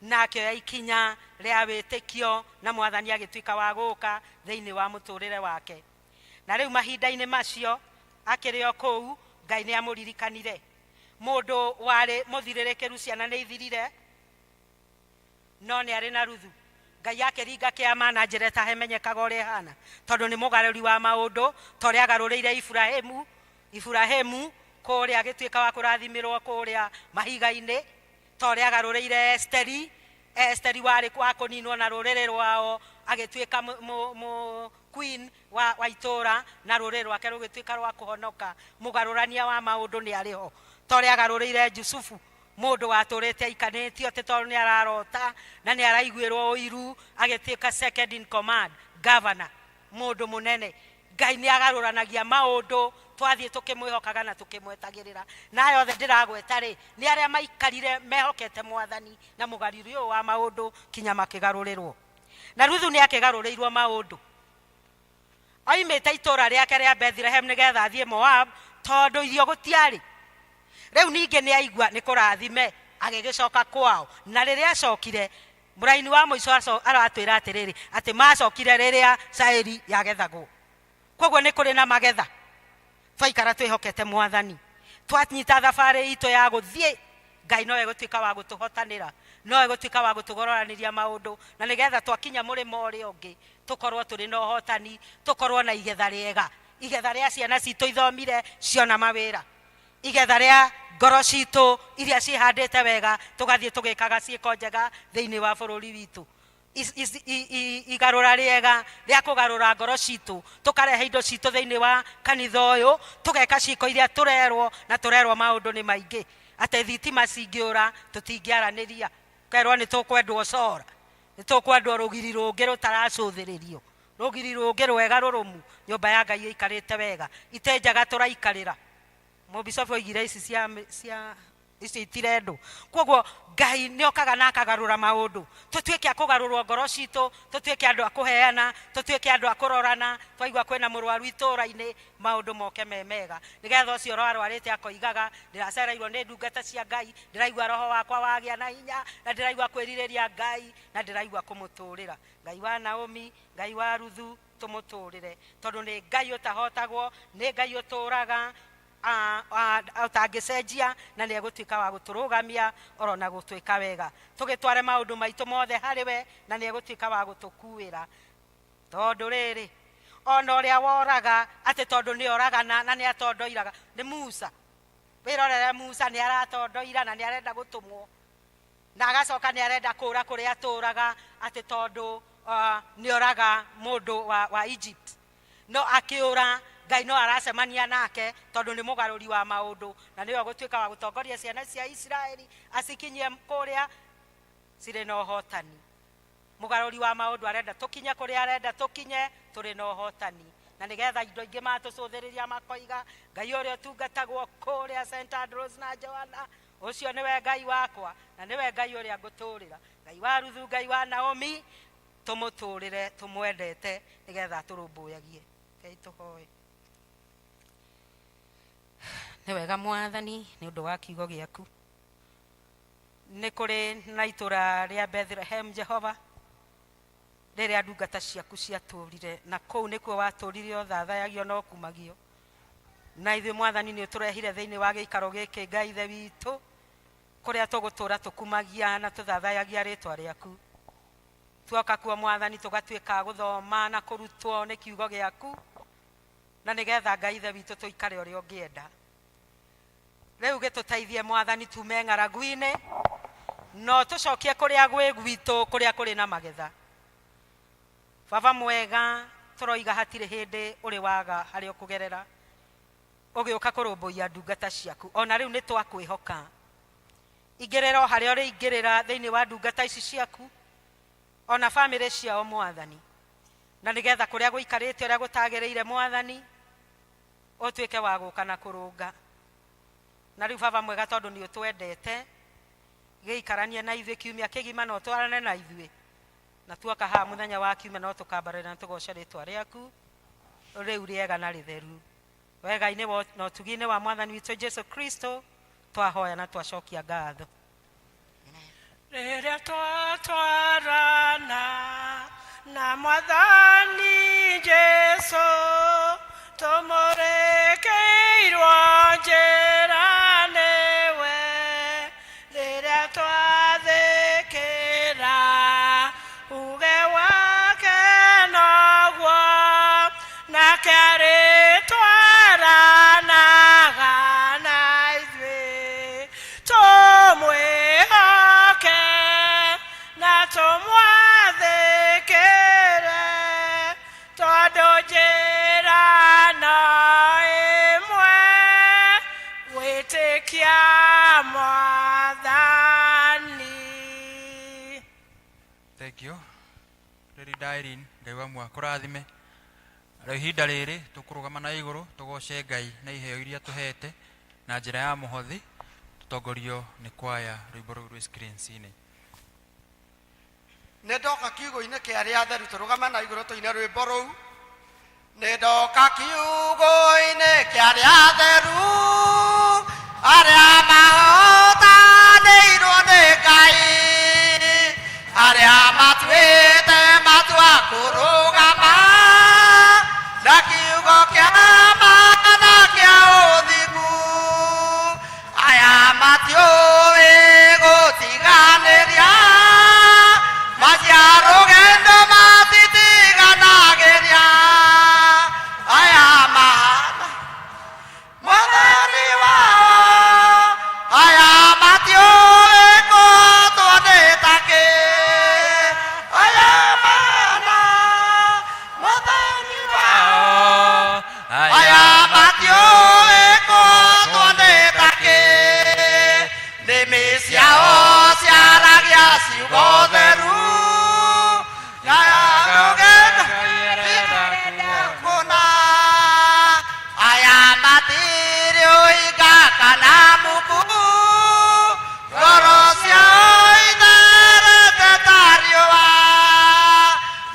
na akĩoya ikinya rĩa wĩtĩkio, na Mwathani agĩtuĩka wa gũka thĩinĩ wa mũtũrĩre wake. Na rĩu mahinda-inĩ macio akĩrĩ o kũu, Ngai nĩ amũririkanire. Mũndũ warĩ mũthirĩrĩkĩru, ciana nĩ ithirire, no nĩ arĩ na Ruthu. Ngai akĩringa kĩama na njĩra ĩtahemenyekaga ũrĩa ĩhana, tondũ nĩ mũgarũri wa maũndũ, ta ũrĩa agarũrĩire Iburahĩmu, Iburahĩmu kũrĩa agĩtuĩka wa kũrathimĩrwo kũrĩa mahiga-inĩ, ta ũrĩa agarũrĩire Esteri, Esteri warĩ wa kũninwo na rũrĩrĩ rwao, agĩtuĩka queen wa itũũra, na rũrĩrĩ rwake rũgĩtuĩka rwa kũhonoka. Mũgarũrania wa maũndũ nĩ arĩ ho, ta ũrĩa agarũrĩire Jusufu, mũndũ watũrĩte aikanĩtio atĩ tondũ nĩ ararota na nĩ araiguĩrwo ũiru, agĩtuĩka second in command, governor, mũndũ mũnene. Ngai nĩ agarũranagia maũndũ, twathiĩ tũkĩmwĩhokaga na tũkĩmwetagĩrĩra. Na aya othe ndĩragweta rĩ, nĩ arĩa maikarire mehokete Mwathani na mũgarũri ũyũ wa maũndũ kinya makĩgarũrĩrwo. Na Ruthu nĩ akĩgarũrĩirwo maũndũ. Oimĩte itũũra rĩake rĩa Bethlehem nĩgetha athiĩ Moab tondũ irio gũtiarĩ. Rĩu ningĩ nĩ aigua nĩ kũrathime agĩgĩcoka kwao. Na rĩrĩa acokire, mũraini wa mũico aratwĩra atĩrĩrĩ, atĩ macokire rĩrĩa caĩri yagethagwo. Koguo nĩ kũrĩ na magetha. Twaikara twĩhokete Mwathani, twanyita thabarĩ itũ ya gũthiĩ, Ngai no egũtuĩka wa gũtũhotanĩra, no egũtuĩka wa gũtũgororanĩria maũndũ, na nĩgetha twakinya mũrĩmo ũrĩa ũngĩ tũkorwo tũrĩ na ũhotani, tũkorwo na igetha rĩega, igetha rĩa ciana citũ ithomire ciona mawĩra, igetha rĩa ngoro citũ iria ciĩhandĩte wega, tũgathiĩ tũgĩkaga ciĩko njega thĩinĩ wa bũrũri witũ. Igarũra rĩega rĩa kũgarũra ngoro citũ, tũkarehe indo citũ thĩinĩ wa kanitha ũyũ, tũgeka ciĩko iria tũrerwo, na tũrerwo maũndũ nĩ maingĩ, atĩ thitima cingĩũra tũtingĩaranĩria, kerwo nĩ tũkwendwo cora, nĩ tũkwendwo rũgiri rũngĩ rũtaracũthĩrĩrio, rũgiri rũngĩ rwega rũrũmu, nyũmba ya Ngai ĩikarĩte wega, itĩ njega tũraikarĩra. Mũbicobu oigire ici cia cia icio itirendwo. Koguo Ngai nĩ okaga na akagarũra maũndũ, tũtuĩke a kũgarũrwo ngoro citũ, tũtuĩke andũ a kũheana, tũtuĩke andũ a kũrorana. Twaigua kwĩna mũrwaru itũũra-inĩ, maũndũ moke me mega, nĩgetha ũcio ũrarwarĩte akoigaga, ndĩracereirwo nĩ ndungata cia Ngai, ndĩraigua roho wakwa wagĩa na hinya, na ndĩraigua kwĩrirĩria Ngai, na ndĩraigua kũmũtũrĩra. Ngai wa Naomi, Ngai wa Ruthu, tũmũtũrĩre, tondũ nĩ Ngai ũtahotagwo, nĩ Ngai ũtũraga ũtangĩcenjia, na nĩ egũtuĩka wa gũtũrũgamia oro na gũtwĩka wega. Tũgĩtware maũndũ maitũ mothe harĩ we, na nĩ egũtuĩka wa gũtũkuĩra. Tondũ rĩrĩ, ona ũrĩa woraga, atĩ tondũ nĩ oragana na nĩ atondoiraga, nĩ Musa. Wĩrorere Musa, nĩ aratondoira na nĩ arenda gũtũmwo, na agacoka nĩ arenda kũra kũrĩa atũraga, atĩ tondũ nĩ oraga mũndũ wa Egypt. No akĩũra, Ngai no aracemania nake, tondũ nĩ mũgarũri wa maũndũ, na nĩwe ũgũtuĩka wa gũtongoria ciana cia Isiraeli acikinyie kũrĩa cirĩ na ũhotani. Mũgarũri wa maũndũ arenda tũkinye kũrĩa arenda tũkinye tũrĩ na ũhotani, na nĩgetha indo ingĩ matũcũthĩrĩria makoiga, Ngai ũrĩa ũtungatagwo kũrĩa St Andrews na Joanna, ũcio nĩwe Ngai wakwa, na nĩwe Ngai ũrĩa ngũtũrĩra. Ngai wa Ruthu, Ngai wa Naomi, tũmũtũrĩre tũmwendete, nĩgetha atũrũmbũyagie. Ngai tũhoe. Nĩ wega Mwathani, nĩ ũndũ wa kiugo gĩaku. Nĩ kũrĩ na itũra rĩa Bethlehem, Jehova, rĩrĩa ndungata ciaku ciatũrire, na kũu nĩkuo watũrire ũthathayagio na ũkumagio. Na ithuĩ Mwathani nĩ ũtũrehire thĩinĩ wa gĩikaro gĩkĩ, Ngai Ithe witũ, kũrĩa tũgũtũra tũkumagia na tũthathayagia rĩtwa rĩaku. Tuoka kuo Mwathani, tũgatuĩka gũthoma na kũrutwo nĩ kiugo gĩaku, na nĩgetha Ngai Ithe witũ tũikare ũrĩa ũngĩenda. Rĩu gĩtũteithie Mwathani tume ng'aragu-inĩ, no tũcokie kũrĩa gwĩ gwitũ, kũrĩa kũrĩ na magetha. Baba mwega, tũroiga hatirĩ hĩndĩ ũrĩ waga harĩa ũkũgerera ũgĩũka kũrũmbũiya ndungata ciaku. Ona rĩu nĩ twakwĩhoka, ingĩrĩra o harĩa ũrĩingĩrĩra thĩinĩ wa ndungata ici ciaku, ona bamĩrĩ ciao Mwathani, na nĩgetha kũrĩa gũikarĩte ũrĩa gũtagĩrĩire Mwathani, ũtuĩke wa gũka na kũrũnga. Na rĩu Baba mwega, tondũ nĩ ũtwendete, gĩikaranie na ithuĩ kiumia kĩgima, na ũtwarane na ithuĩ, na tuoka haha mũthenya wa kiumia no tũkambarĩra na tũgoce rĩtwa rĩaku rĩu rĩega na rĩtheru. Wega-inĩ na ũtugi-inĩ wa Mwathani witũ Jesu Kristo twahoya na twacokia ngatho. Rĩrĩa twatwarana na Mwathani Jesu, tũmũrĩkĩirwo njĩra nĩwe. Rĩrĩa twathĩkĩra uge wake noguo, nake arĩtwaranaga na ithuĩ. Tũmwĩhoke na tũmwathĩkĩre, tondũ njĩra no ĩmwe, gwĩtĩkia Mwathani. Thank you. Rĩrĩ Irene, Ngai wa muoyo akũrathime. Rĩu ihinda rĩrĩ tũkũrũgama na igũrũ tũgoce Ngai na iheo iria tũhete na njĩra ya mũhothi, tũtongorio nĩ kwaya rwĩmbo rũu rwĩ screens-inĩ. Nĩ ndoka kiugo-inĩ kĩa arĩa atheru, tũrũgame na igũrũ tũine rwĩmbo rũu. Nĩ ndoka kiugo-inĩ kĩa arĩa atheru, arĩa mahotanĩirwo nĩ Ngai, arĩa matuĩte matua kũrũgama na kiugo kĩa ma na kĩa ũthingu. Aya matiũĩ gũtiganĩria, maciarũgendo matitiganagĩria. Aya mahana mwathani wao, aya matiũĩ kũhotwo nĩ takĩ. Aya mahana mwathani wao, aya matiũĩ kũhotwo nĩ takĩ. Nĩmĩ ciao ciaragia ciugo theru, aya rũgendo kũna. Aya matirĩ ũhinga kana muku, ngoro ciao itherete ta riũa.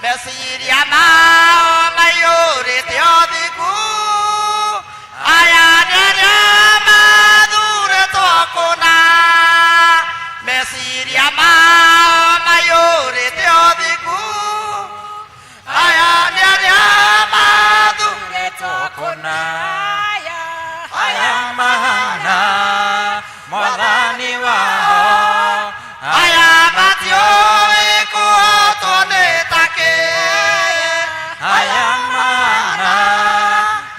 Meciria mao maiyũrĩte ũthingu, aya nĩ arĩa mathurĩtwo kũna. Meciria mao maiyũrĩte ũthingu, aya nĩ arĩa mathurĩtwo kũna. Aya mahana mwathani wao, aya matiũĩ kũhotwo nĩ takĩ. Aya mahana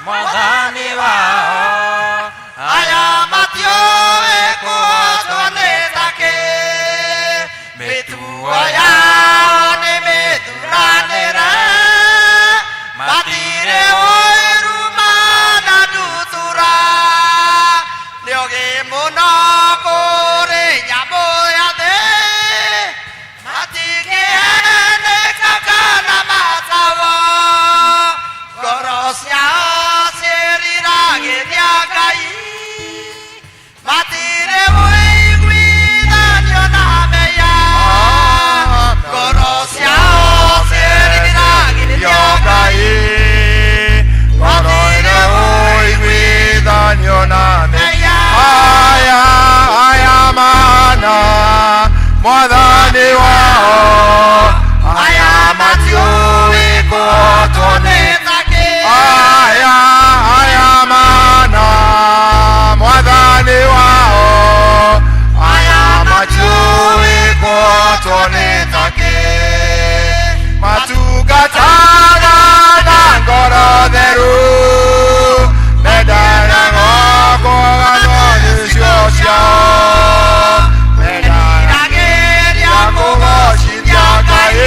mwathani wao, aya matiũĩ kũhotwo nĩ takĩ. Mĩtugo yao nĩ mĩthuranĩre, matirĩ ũiru mana ndutura. Nĩ ũgĩ mũno kũrĩ nyamũ ya thĩ, matingĩhenĩka kana matawa. Ngoro ciao ciĩriragĩria Ngai, matirĩ ũiguithanio na mehia. Ngoro ciao ciĩriragĩria Ngai, matirĩ ũiguithanio na mehia. Aya aya mana mwathani wao, aya matiũĩ kũhotwo nĩ takĩ. Aya aya mana mwathani wao, aya matiũĩ kũhotwo nĩ takĩ. Matungataga na ngoro theru, mendaga kũganwo nĩcio ciao, mendaga kũgocithia Ngai.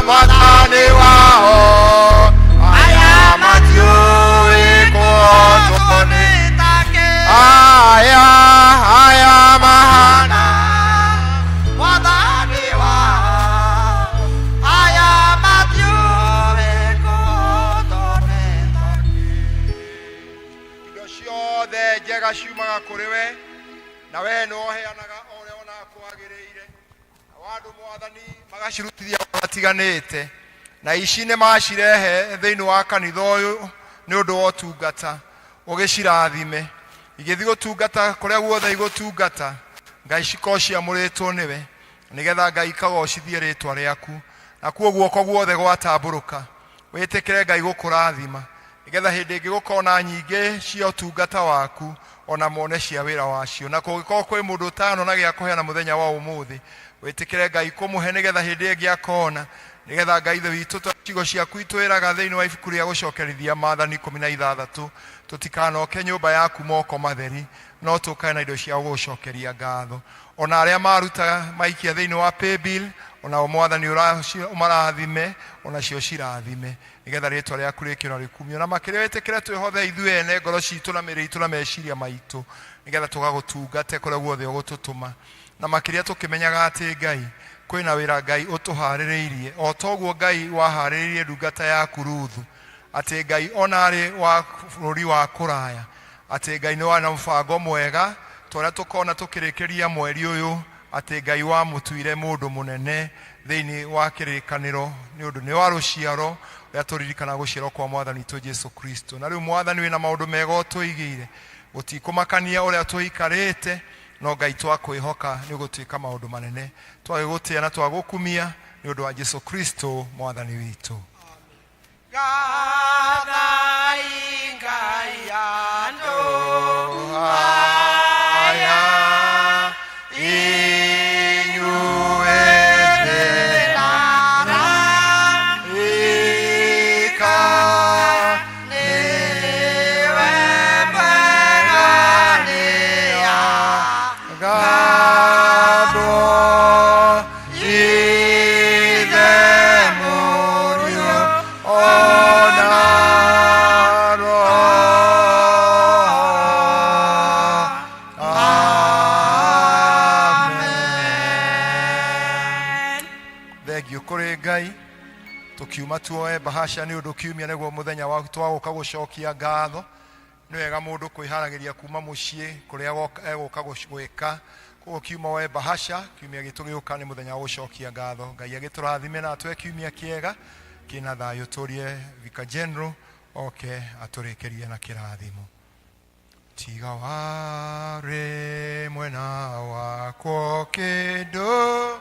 Mwathani wao, aya matiũĩ kũhotwo nĩ aya aya mahana mwathani wao, aya matiũĩ kũhotwo nĩ Indo ciothe njega ciumaga kũrĩ we, na we nĩwe ũheanaga o ũrĩa wonaga kwagĩrĩire. Nao andũ mwathani magacirutithia matiganĩte, na ici nĩ macirehe thĩinĩ wa kanitha ũyũ nĩ ũndũ wa ũtungata. Ũgĩcirathime igĩthiĩ gũtungata kũrĩa guothe igũtungata. Ngai, cikorwo ciamũrĩtwo nĩwe, nĩgetha Ngai ikagocithie rĩtwa rĩaku. Nakuo guoko guothe gwatambũrũka, wĩtĩkĩre Ngai gũkũrathima, nĩgetha hĩndĩ ĩngĩ gũkona nyingĩ cia ũtungata waku, ona mone cia wĩra wacio. Na kũngĩkorwo kwĩ mũndũ ũtanona gĩa kũheana mũthenya wa ũmũthĩ, wĩtĩkĩre Ngai kũmũhe, nĩgetha hĩndĩ ĩngĩ akona, nĩgetha Ngai Ithe witũ, ta ciugo ciaku itwĩraga thĩinĩ wa ibuku rĩa gũcokerithia maathani 16, tũtikanoke nyũmba yaku moko matheri, no tũkae na indo cia gũgũcokeria ngatho. Ona arĩa maruta maikia thĩinĩ wa paybill, Onao Mwathani ũmarathime, onacio cirathime, nĩgetha rĩtwa rĩaku rĩkĩo na rĩkumio. Na makĩria wĩtĩkĩre twĩhothe ithuĩ ene ngoro citũ na mĩĩrĩ itũ na meciria maitũ, nĩgetha tũgagũtungate kũrĩa guothe ũgũtũtũma. Na makĩria tũkĩmenyaga atĩ Ngai, kwĩna wĩra Ngai ũtũharĩrĩirie, o toguo Ngai waharĩrĩirie ndungata yaku Ruthu, atĩ Ngai ona arĩ wa bũrũri wa kũraya, atĩ Ngai nĩ warĩ na mũbango mwega, ta ũrĩa tũkona tũkĩrĩkĩria mweri ũyũ, atĩ Ngai wamũtuire mũndũ mũnene thĩinĩ wa kĩrĩkanĩro, nĩ ũndũ nĩ wa rũciaro rũrĩa tũririkanaga gũciarwo kwa Mwathani witũ Jesu Kristo. Na rĩu Mwathani wĩna maũndũ mega ũtũigĩire, gũtikũmakania ũrĩa tũikarĩte, no Ngai twakwĩhoka nĩ ũgũtuĩka maũndũ manene. Twagĩgũtĩa na twagũkumia nĩ ũndũ wa Jesu Kristo Mwathani witũ. Gathai Ngai andũ aya inyuĩ araika nĩwe mwega nĩagathwo Ithe Mũriũ ona Roho. Amen. Thengio kũrĩ Ngai tũkiuma tuoe bahasha nĩ ũndũ kiumia nĩguo mũthenya wa twagũka gũcokia ngatho. Nĩ wega mũndũ kwĩharagĩria kuma mũciĩ kũrĩa egũka gwĩka. Koguo kiuma woe bahasha, kiumia gĩtũ gĩũka nĩ mũthenya wa gũcokia ngatho. Ngai agĩtũrathime na atũhe kiumia kĩega kĩna thayũ. Tũrie Vicar General oke atũrĩkĩrie na kĩrathimo. Tiga warĩ mwena wakwa kĩndũ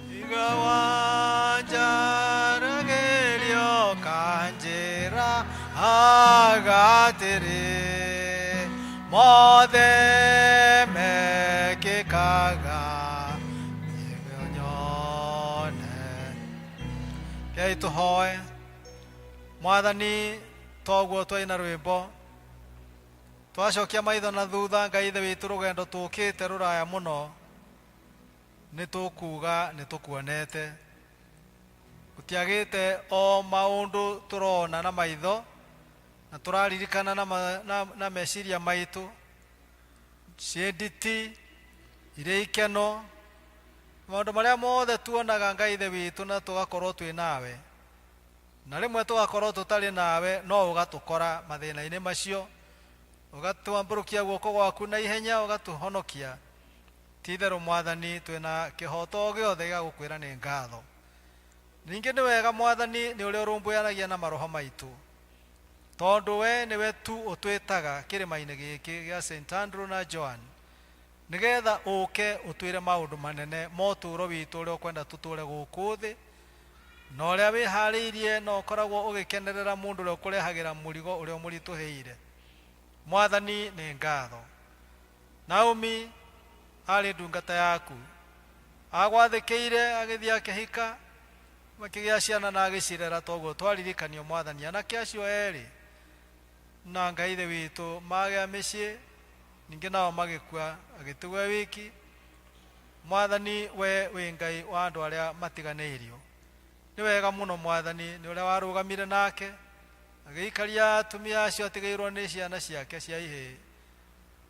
Tiga wanjaragĩrio kanjĩra agatĩrĩ mothe mekĩkaga nĩguo nyone. Rekei tũhoe. Mwathani, toguo twaina rwĩmbo twacokia maitho na thutha, Ngai Ithe witũ, rũgendo tũkĩte rũraya mũno, nĩ tũkuga nĩ tũkuonete. Gũtiagĩte o maũndũ tũrona na maitho na tũraririkana na, na, na meciria maitũ, ciĩ nditi, irĩ ikeno, maũndũ marĩa mothe tuonaga Ngai Ithe witũ na tũgakorwo twĩ nawe, na rĩmwe tũgakorwo tũtarĩ nawe, no ũgatũkora mathĩna-inĩ macio, ũgatwambũrũkia guoko gwaku na ihenya ũgatũhonokia. Ti itherũ Mwathani, twĩna kĩhoto o gĩothe gĩa gũkwĩra nĩ ngatho. Ningĩ nĩ wega Mwathani nĩ ũrĩa ũrũmbũyanagia na maroho maitũ, tondũ we nĩwe tu ũtwĩtaga kĩrĩma-inĩ gĩkĩ gĩa St. Andrew na Joan, nĩgetha ũke ũtwĩre maũndũ manene ma ũtũũro witũ ũrĩa ũkwenda tũtũũre gũkũ thĩ, na ũrĩa wĩharĩirie na ũkoragwo ũgĩkenerera mũndũ ũrĩa ũkũrehagĩra mũrigo ũrĩa ũmũritũhĩire. Mwathani nĩ ngatho. Naomi aarĩ ndungata yaku. Agwathĩkĩire agĩthiĩ akĩhika, makĩgĩa ciana na agĩcirera toguo twaririkanio Mwathani. Anake acio erĩ na Ngai Ithe witũ magĩa mĩciĩ, ningĩ nao magĩkua, agĩtigwo e wiki. Mwathani, we wĩ Ngai wa andũ arĩa matiganĩirio. Nĩ wega mũno Mwathani nĩ ũrĩa warũgamire nake, agĩikaria atumia acio atigĩirwo nĩ ciana ciake cia ihĩĩ.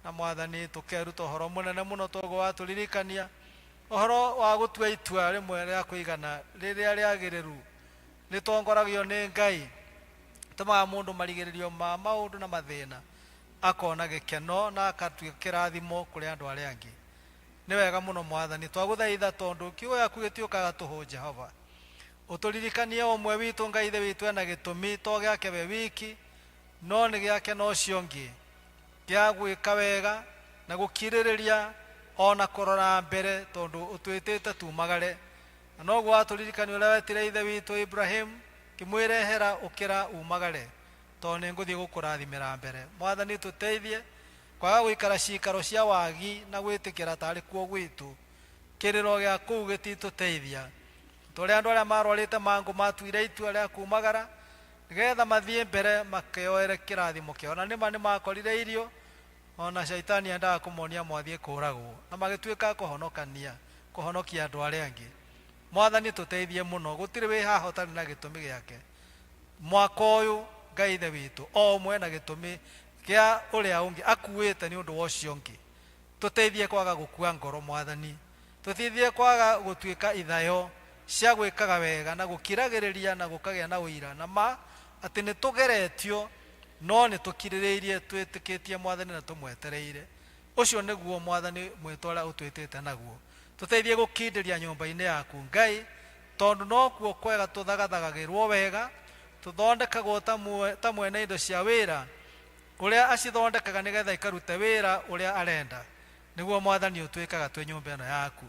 Na Mwathani, tũkeruta ũhoro mũnene mũno toguo watũririkania, ũhoro wa gũtua itua rĩmwe rĩa kũigana rĩrĩa rĩagĩrĩru, rĩtongoragio nĩ Ngai, tũmaga mũndũ marigĩrĩrio ma maũndũ na mathĩna, akona gĩkeno na akatuĩka kĩrathimo kũrĩ andũ arĩa angĩ. Nĩ wega mũno Mwathani, twagũthaitha tondũ kiugo gĩaku gĩtiũkaga tũhũ Jehova. Ũtũririkanie o ũmwe witũ Ngai Ithe witũ ena gĩtũmi to gĩake we wiki, no nĩ gĩake na ũcio ũngĩ, gĩa gwĩka wega na gũkirĩrĩria o na kũrora mbere tondũ ũtwĩtĩte tumagare. Na noguo watũririkania ũrĩa wetire ithe witũ Ibrahim, kĩmwĩre ehera ũkĩra umagare, tondũ nĩ ngũthiĩ gũkũrathimĩra mbere. Mwathani tũteithie kwaga gũikara ciikaro cia wagi na gwĩtĩkĩra tarĩ kuo gwitũ. Kĩrĩro gĩa kũu gĩtitũteithia. Ta ũrĩa andũ arĩa marwarĩte mangũ matuire itua rĩa kumagara, Nĩgetha mathiĩ mbere makeoere kĩrathimo kĩao. Na nĩma nĩmakorire irio, ona shaitani endaga kũmonia mwathiĩ kũragwo, na magĩtuĩka a kũhonokania, kũhonokia andũ arĩa angĩ. Mwathani tũteithie mũno, gũtirĩ wĩ haha ũtarĩ na gĩtũmi gĩake. Mwaka ũyũ Ngai Ithe witũ, o ũmwe na gĩtũmi kĩa ũrĩa ũngĩ akuĩte nĩ ũndũ wa ũcio ũngĩ. Tũteithie kwaga gũkua ngoro Mwathani. Tũteithie kwaga gũtuĩka ithayo cia gwĩkaga wega na gũkiragĩrĩria na gũkagĩa na ũira na ma atĩ nĩ tũgeretio no nĩ tũkirĩrĩirie twĩtĩkĩtie Mwathani na tũmwetereire. Ũcio nĩguo Mwathani mwĩto ũrĩa ũtwĩtĩte naguo. Tũteithie gũkindĩria nyũmba-inĩ yaku Ngai, tondũ nokuo kwega tũthagathagagĩrwo wega, tũthondekagwo ta mwene indo cia wĩra ũrĩa acithondekaga nĩgetha ikarute wĩra ũrĩa arenda. Nĩguo Mwathani ũtwĩkaga twĩ nyũmba ĩno yaku.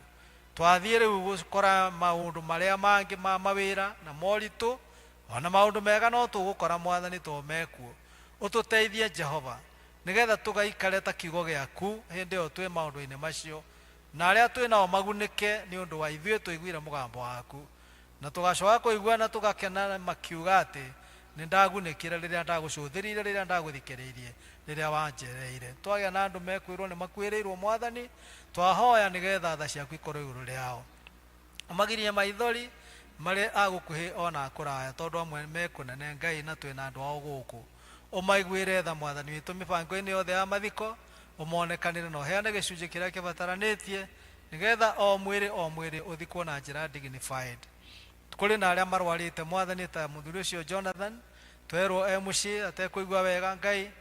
Twathiĩ rĩu gũkora maũndũ marĩa mangĩ ma mawĩra na moritũ, ona maũndũ mega no tũgũkora Mwathani tondũ mekuo. Ũtũteithie Jehova, nĩgetha tũgaikare ta kiugo gĩaku hĩndĩ ĩyo twĩ maũndũ-inĩ macio, na arĩa twĩ nao magunĩke nĩ ũndũ wa ithuĩ tũiguire mũgambo waku. Na tũgacoka kũigua na tũgakena makiuga atĩ, Nĩ ndagunĩkire rĩrĩa ndagũcũthĩrĩirie, rĩrĩa ndagũthikĩrĩirie, rĩrĩa wanjereire. Twagĩa na andũ mekwĩrwo nĩ makuĩrĩirwo Mwathani, twahoya nĩgetha tha ciaku ikorwo igũrũ rĩao. Ũmagirie maithori marĩ a gũkuhĩ ona a kũraya, tondũ amwe me kũnene Ngai na twĩna andũ ao gũkũ. Ũmaiguĩre tha Mwathani witũ mĩbango-inĩ yothe ya mathiko, ũmonekanĩre na ũheane gĩcunjĩ kĩrĩa kĩbataranĩtie, nĩgetha o mwĩrĩ o mwĩrĩ ũthikwo na njĩra dignified. Kũrĩ na arĩa marwarĩte Mwathani ta mũthuri ũcio Jonathan, twerwo e mũciĩ atekũigua wega Ngai,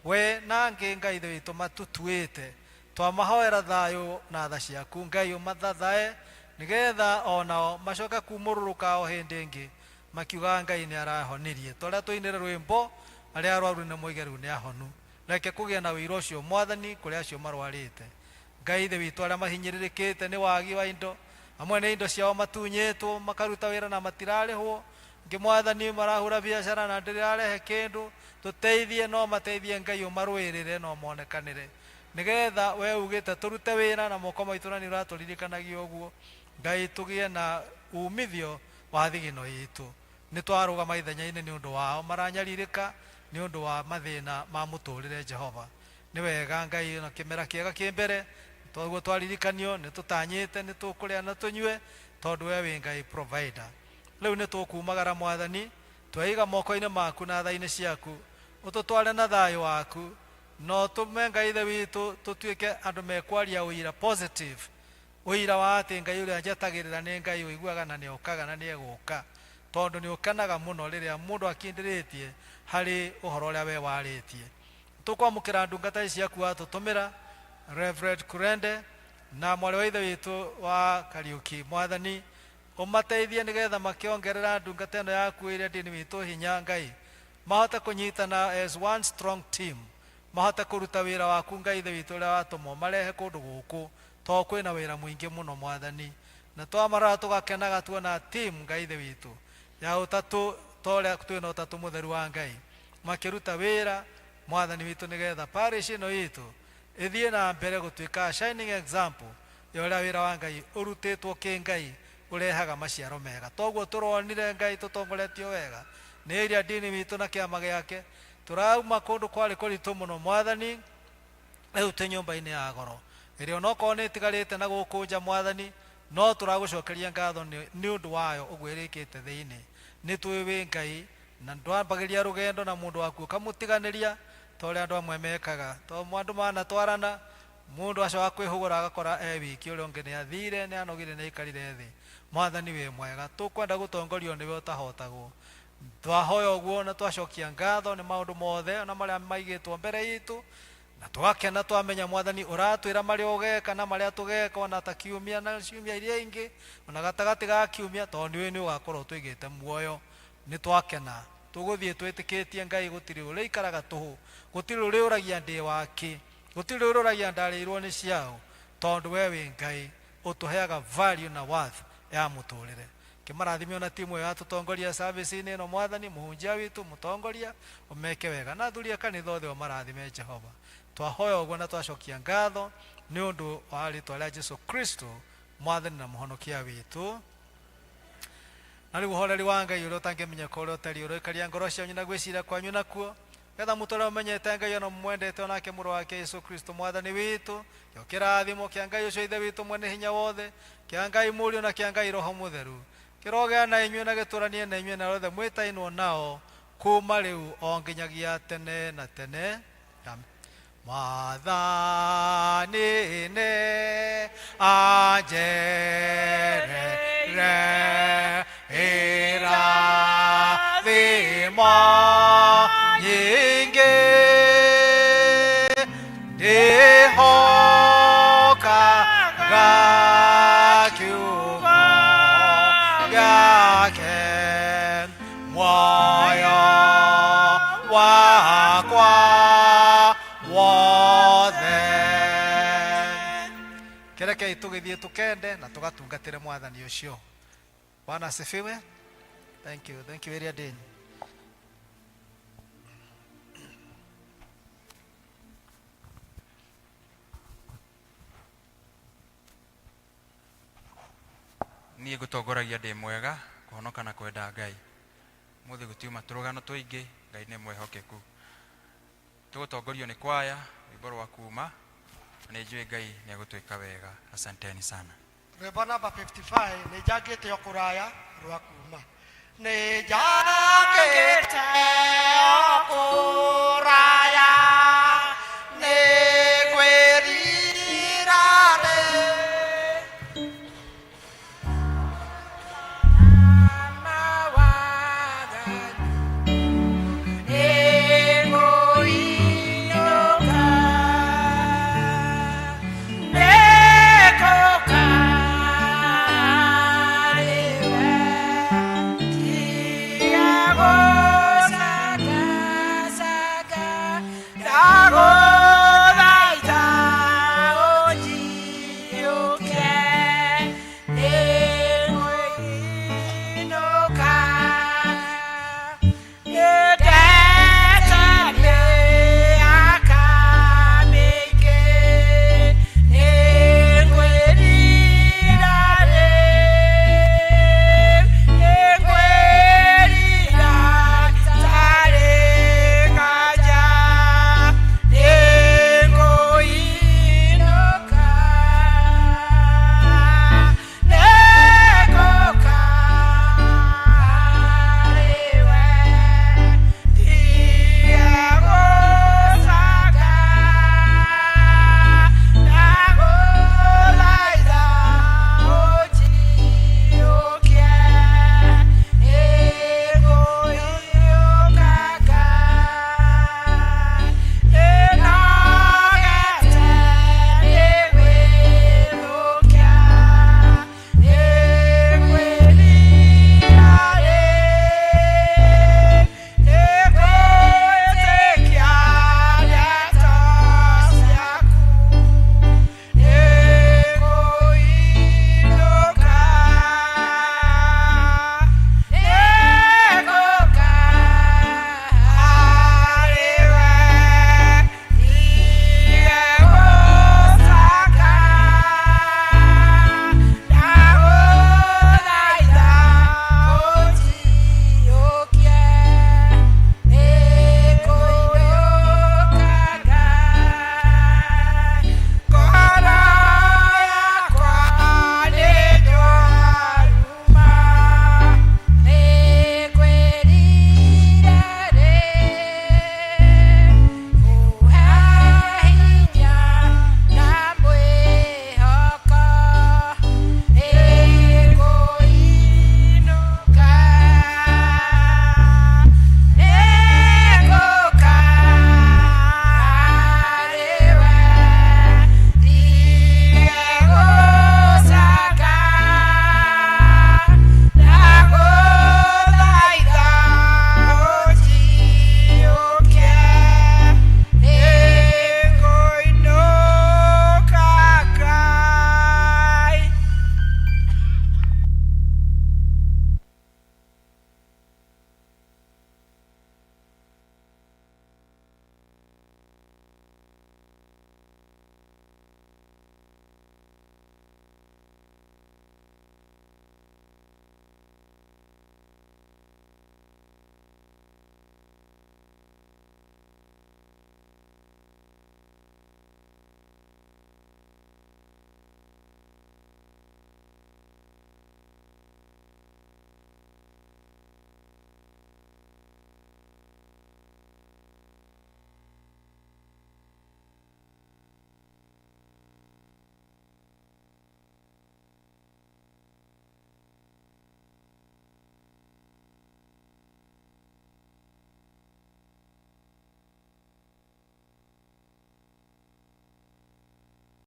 we na angĩ Ngai Ithe witũ matũtuĩte, twamahoera thayũ na tha ciaku Ngai ũmathathae, nĩgetha o nao macoke kumũrũrũka o hĩndĩ ĩngĩ makiugaga Ngai nĩ arahonirie. Ta ũrĩa twainire rwĩmbo, arĩa arwaru nĩ moige rĩu nĩ ahonu. Reke kũgĩe na ũira ũcio Mwathani kũrĩ acio marwarĩte. Ngai Ithe witũ, arĩa mahinyĩrĩrĩkĩte nĩ wagi wa indo, amwe nĩ indo ciao matunyĩtwo, makaruta wĩra na matirarĩhwo, angĩ Mwathani marahũra biacara na ndĩrarehe kĩndũ, tũteithie, no mateithie Ngai ũmarũĩrĩre na ũmonekanĩre, nĩgetha we ugĩte tũrute wĩra na moko maitũ na nĩ ũratũririkanagia ũguo, Ngai tũgĩe na umithio wa thigino itũ. Nĩ twarũgama ithenya-inĩ nĩ ũndũ wao maranyarirĩka nĩ ũndũ wa mathĩna ma mũtũrĩre Jehova. Nĩ wega Ngai na kĩmera kĩega kĩ mbere, toguo twaririkanio nĩ tũtanyĩte nĩ tũkũrĩa na tũnyue tondũ we wĩ Ngai provider. Rĩu nĩ tũkumagara Mwathani, tweiga moko-inĩ maku na tha-inĩ ciaku, ũtũtware na thayũ waku, na ũtũme Ngai Ithe witũ tũtuĩke andũ mekwaria ũira positive, ũira wa atĩ Ngai ũrĩa njetagĩrĩra nĩ Ngai ũiguaga na nĩ okaga na nĩ egũka, tondũ nĩ ũkenaga mũno rĩrĩa mũndũ akindĩrĩtie harĩ ũhoro ũrĩa we warĩtie. Tũkwamũkĩra ndungata ici ciaku watũtũmĩra, Reverend Kurende na mwarĩ wa ithe witũ wa Kariuki. Mwathani, ũmateithie nĩgetha makĩongerera ndungata ĩno yaku ĩrĩa ndini witũ hinya Ngai, mahote kũnyitana as one strong team, mahote kũruta wĩra waku Ngai ithe witũ ũrĩa watũmwo marehe kũndũ gũkũ, tondũ kwĩna wĩra mũingĩ mũno Mwathani. Na twamarora tũgakenaga tuona team Ngai ithe witũ ya ũtatũ ta ũrĩa twĩna ũtatũ mũtheru wa Ngai makĩruta wĩra Mwathani witũ nĩgetha parish ĩno itũ ĩthiĩ na mbere gũtuĩka shining example ya ũrĩa wĩra wa Ngai ũrutĩtwo kĩngai ũrehaga maciaro mega. Toguo tũronire Ngai tũtongoretio wega nĩ area dini witũ na kĩama gĩake, tũrauma kũndũ kwarĩ kũritũ mũno Mwathani, rĩu twĩ nyũmba-inĩ ya goro ĩrĩa onokorwo nĩ ĩtigarĩte na gũkũ nja Mwathani, no tũragũcokeria ngatho nĩ ũndũ wayo ũguo ĩrĩkĩte thĩinĩ. Nĩ tũĩ wĩ Ngai na ndwambagĩria rũgendo na mũndũ waku ũkamũtiganĩria ta ũrĩa andũ amwe mekaga, tondũ andũ manatwarana mũndũ acoka kwĩhũgũra agakora e wiki, ũrĩa ũngĩ nĩ athire, nĩ anogire, nĩ aikarire thĩ. Mwathani wĩ mwega, tũkwenda gũtongorio nĩwe ũtahotagwo. Twahoya ũguo na twacokia ngatho nĩ maũndũ mothe ona marĩa maigĩtwo mbere itũ, na tũgakena twamenya Mwathani ũratwĩra marĩa ũgeka na marĩa tũgeka ona ta kiumia na ciumia iria ingĩ, ona gatagatĩ ga kiumia, tondũ nĩũĩ nĩ ũgakorwo ũtũigĩte muoyo. Nĩ twakena tũgũthiĩ twĩtĩkĩtie Ngai gũtirĩ ũrĩikaraga tũhũ, gũtirĩ ũrĩũragia ndĩ wakĩ, gũtirĩ ũrĩũragia ndarĩirwo nĩ ciaũ, tondũ we wĩ Ngai ũtũheaga value na worth ya mũtũrĩre. Kĩmarathime ona timu ĩyo yatũtongoria service-inĩ ĩno Mwathani, mũhunjia witũ, mũtongoria, ũmeke wega, na athuri a kanitha othe ũmarathime Jehova. Twahoya ũguo na twacokia ngatho nĩ ũndũ wa rĩtwa rĩa Jesu Kristo Mwathani na Mũhonokia witũ. Na rĩu ũhoreri wa Ngai ũrĩa ũtangĩmenyeka ũrĩa ũtariĩ ũroikaria ngoro cianyu na gwĩciria kwanyu nakuo, getha mũtũre mũmenyete Ngai ona mũmwendete, o nake Mũrũ wake Yesu Kristo Mwathani witũ. Kĩo kĩrathimo kĩa Ngai ũcio Ithe witũ mwene hinya wothe, kĩa Ngai Mũriũ na kĩa Ngai Roho Mũtheru, kĩrogĩa na inyuĩ na gĩtũranie na inyuĩ na arĩa othe mwĩtainwo nao kuma rĩu o nginyagia tene na tene. Amen. Mwathani nĩ anjereire irathimo nyingĩ, ndĩhokaga kiugo gĩake, muoyo wakwa wothe. Kĩrekei tũgĩthiĩ tũkende na tũgatungatĩre Mwathani ũcio. Bwana asifiwe. Thank you, thank you, area dean. Niĩ ngũtongoragia ndĩ mwega kũhonoka na kwenda Ngai. Mũthĩ gũtiuma tũrũgano tũingĩ, Ngai nĩ mwĩhokeku. Tũgũtongorio nĩ kwaya rwĩmbo rwa kuma, na nĩ njũĩ Ngai nĩ egũtwĩka wega. Asanteni sana. Rwĩmbo namba 55, nĩ njangĩte o kũraya rwa kuma. Nĩ njangĩte.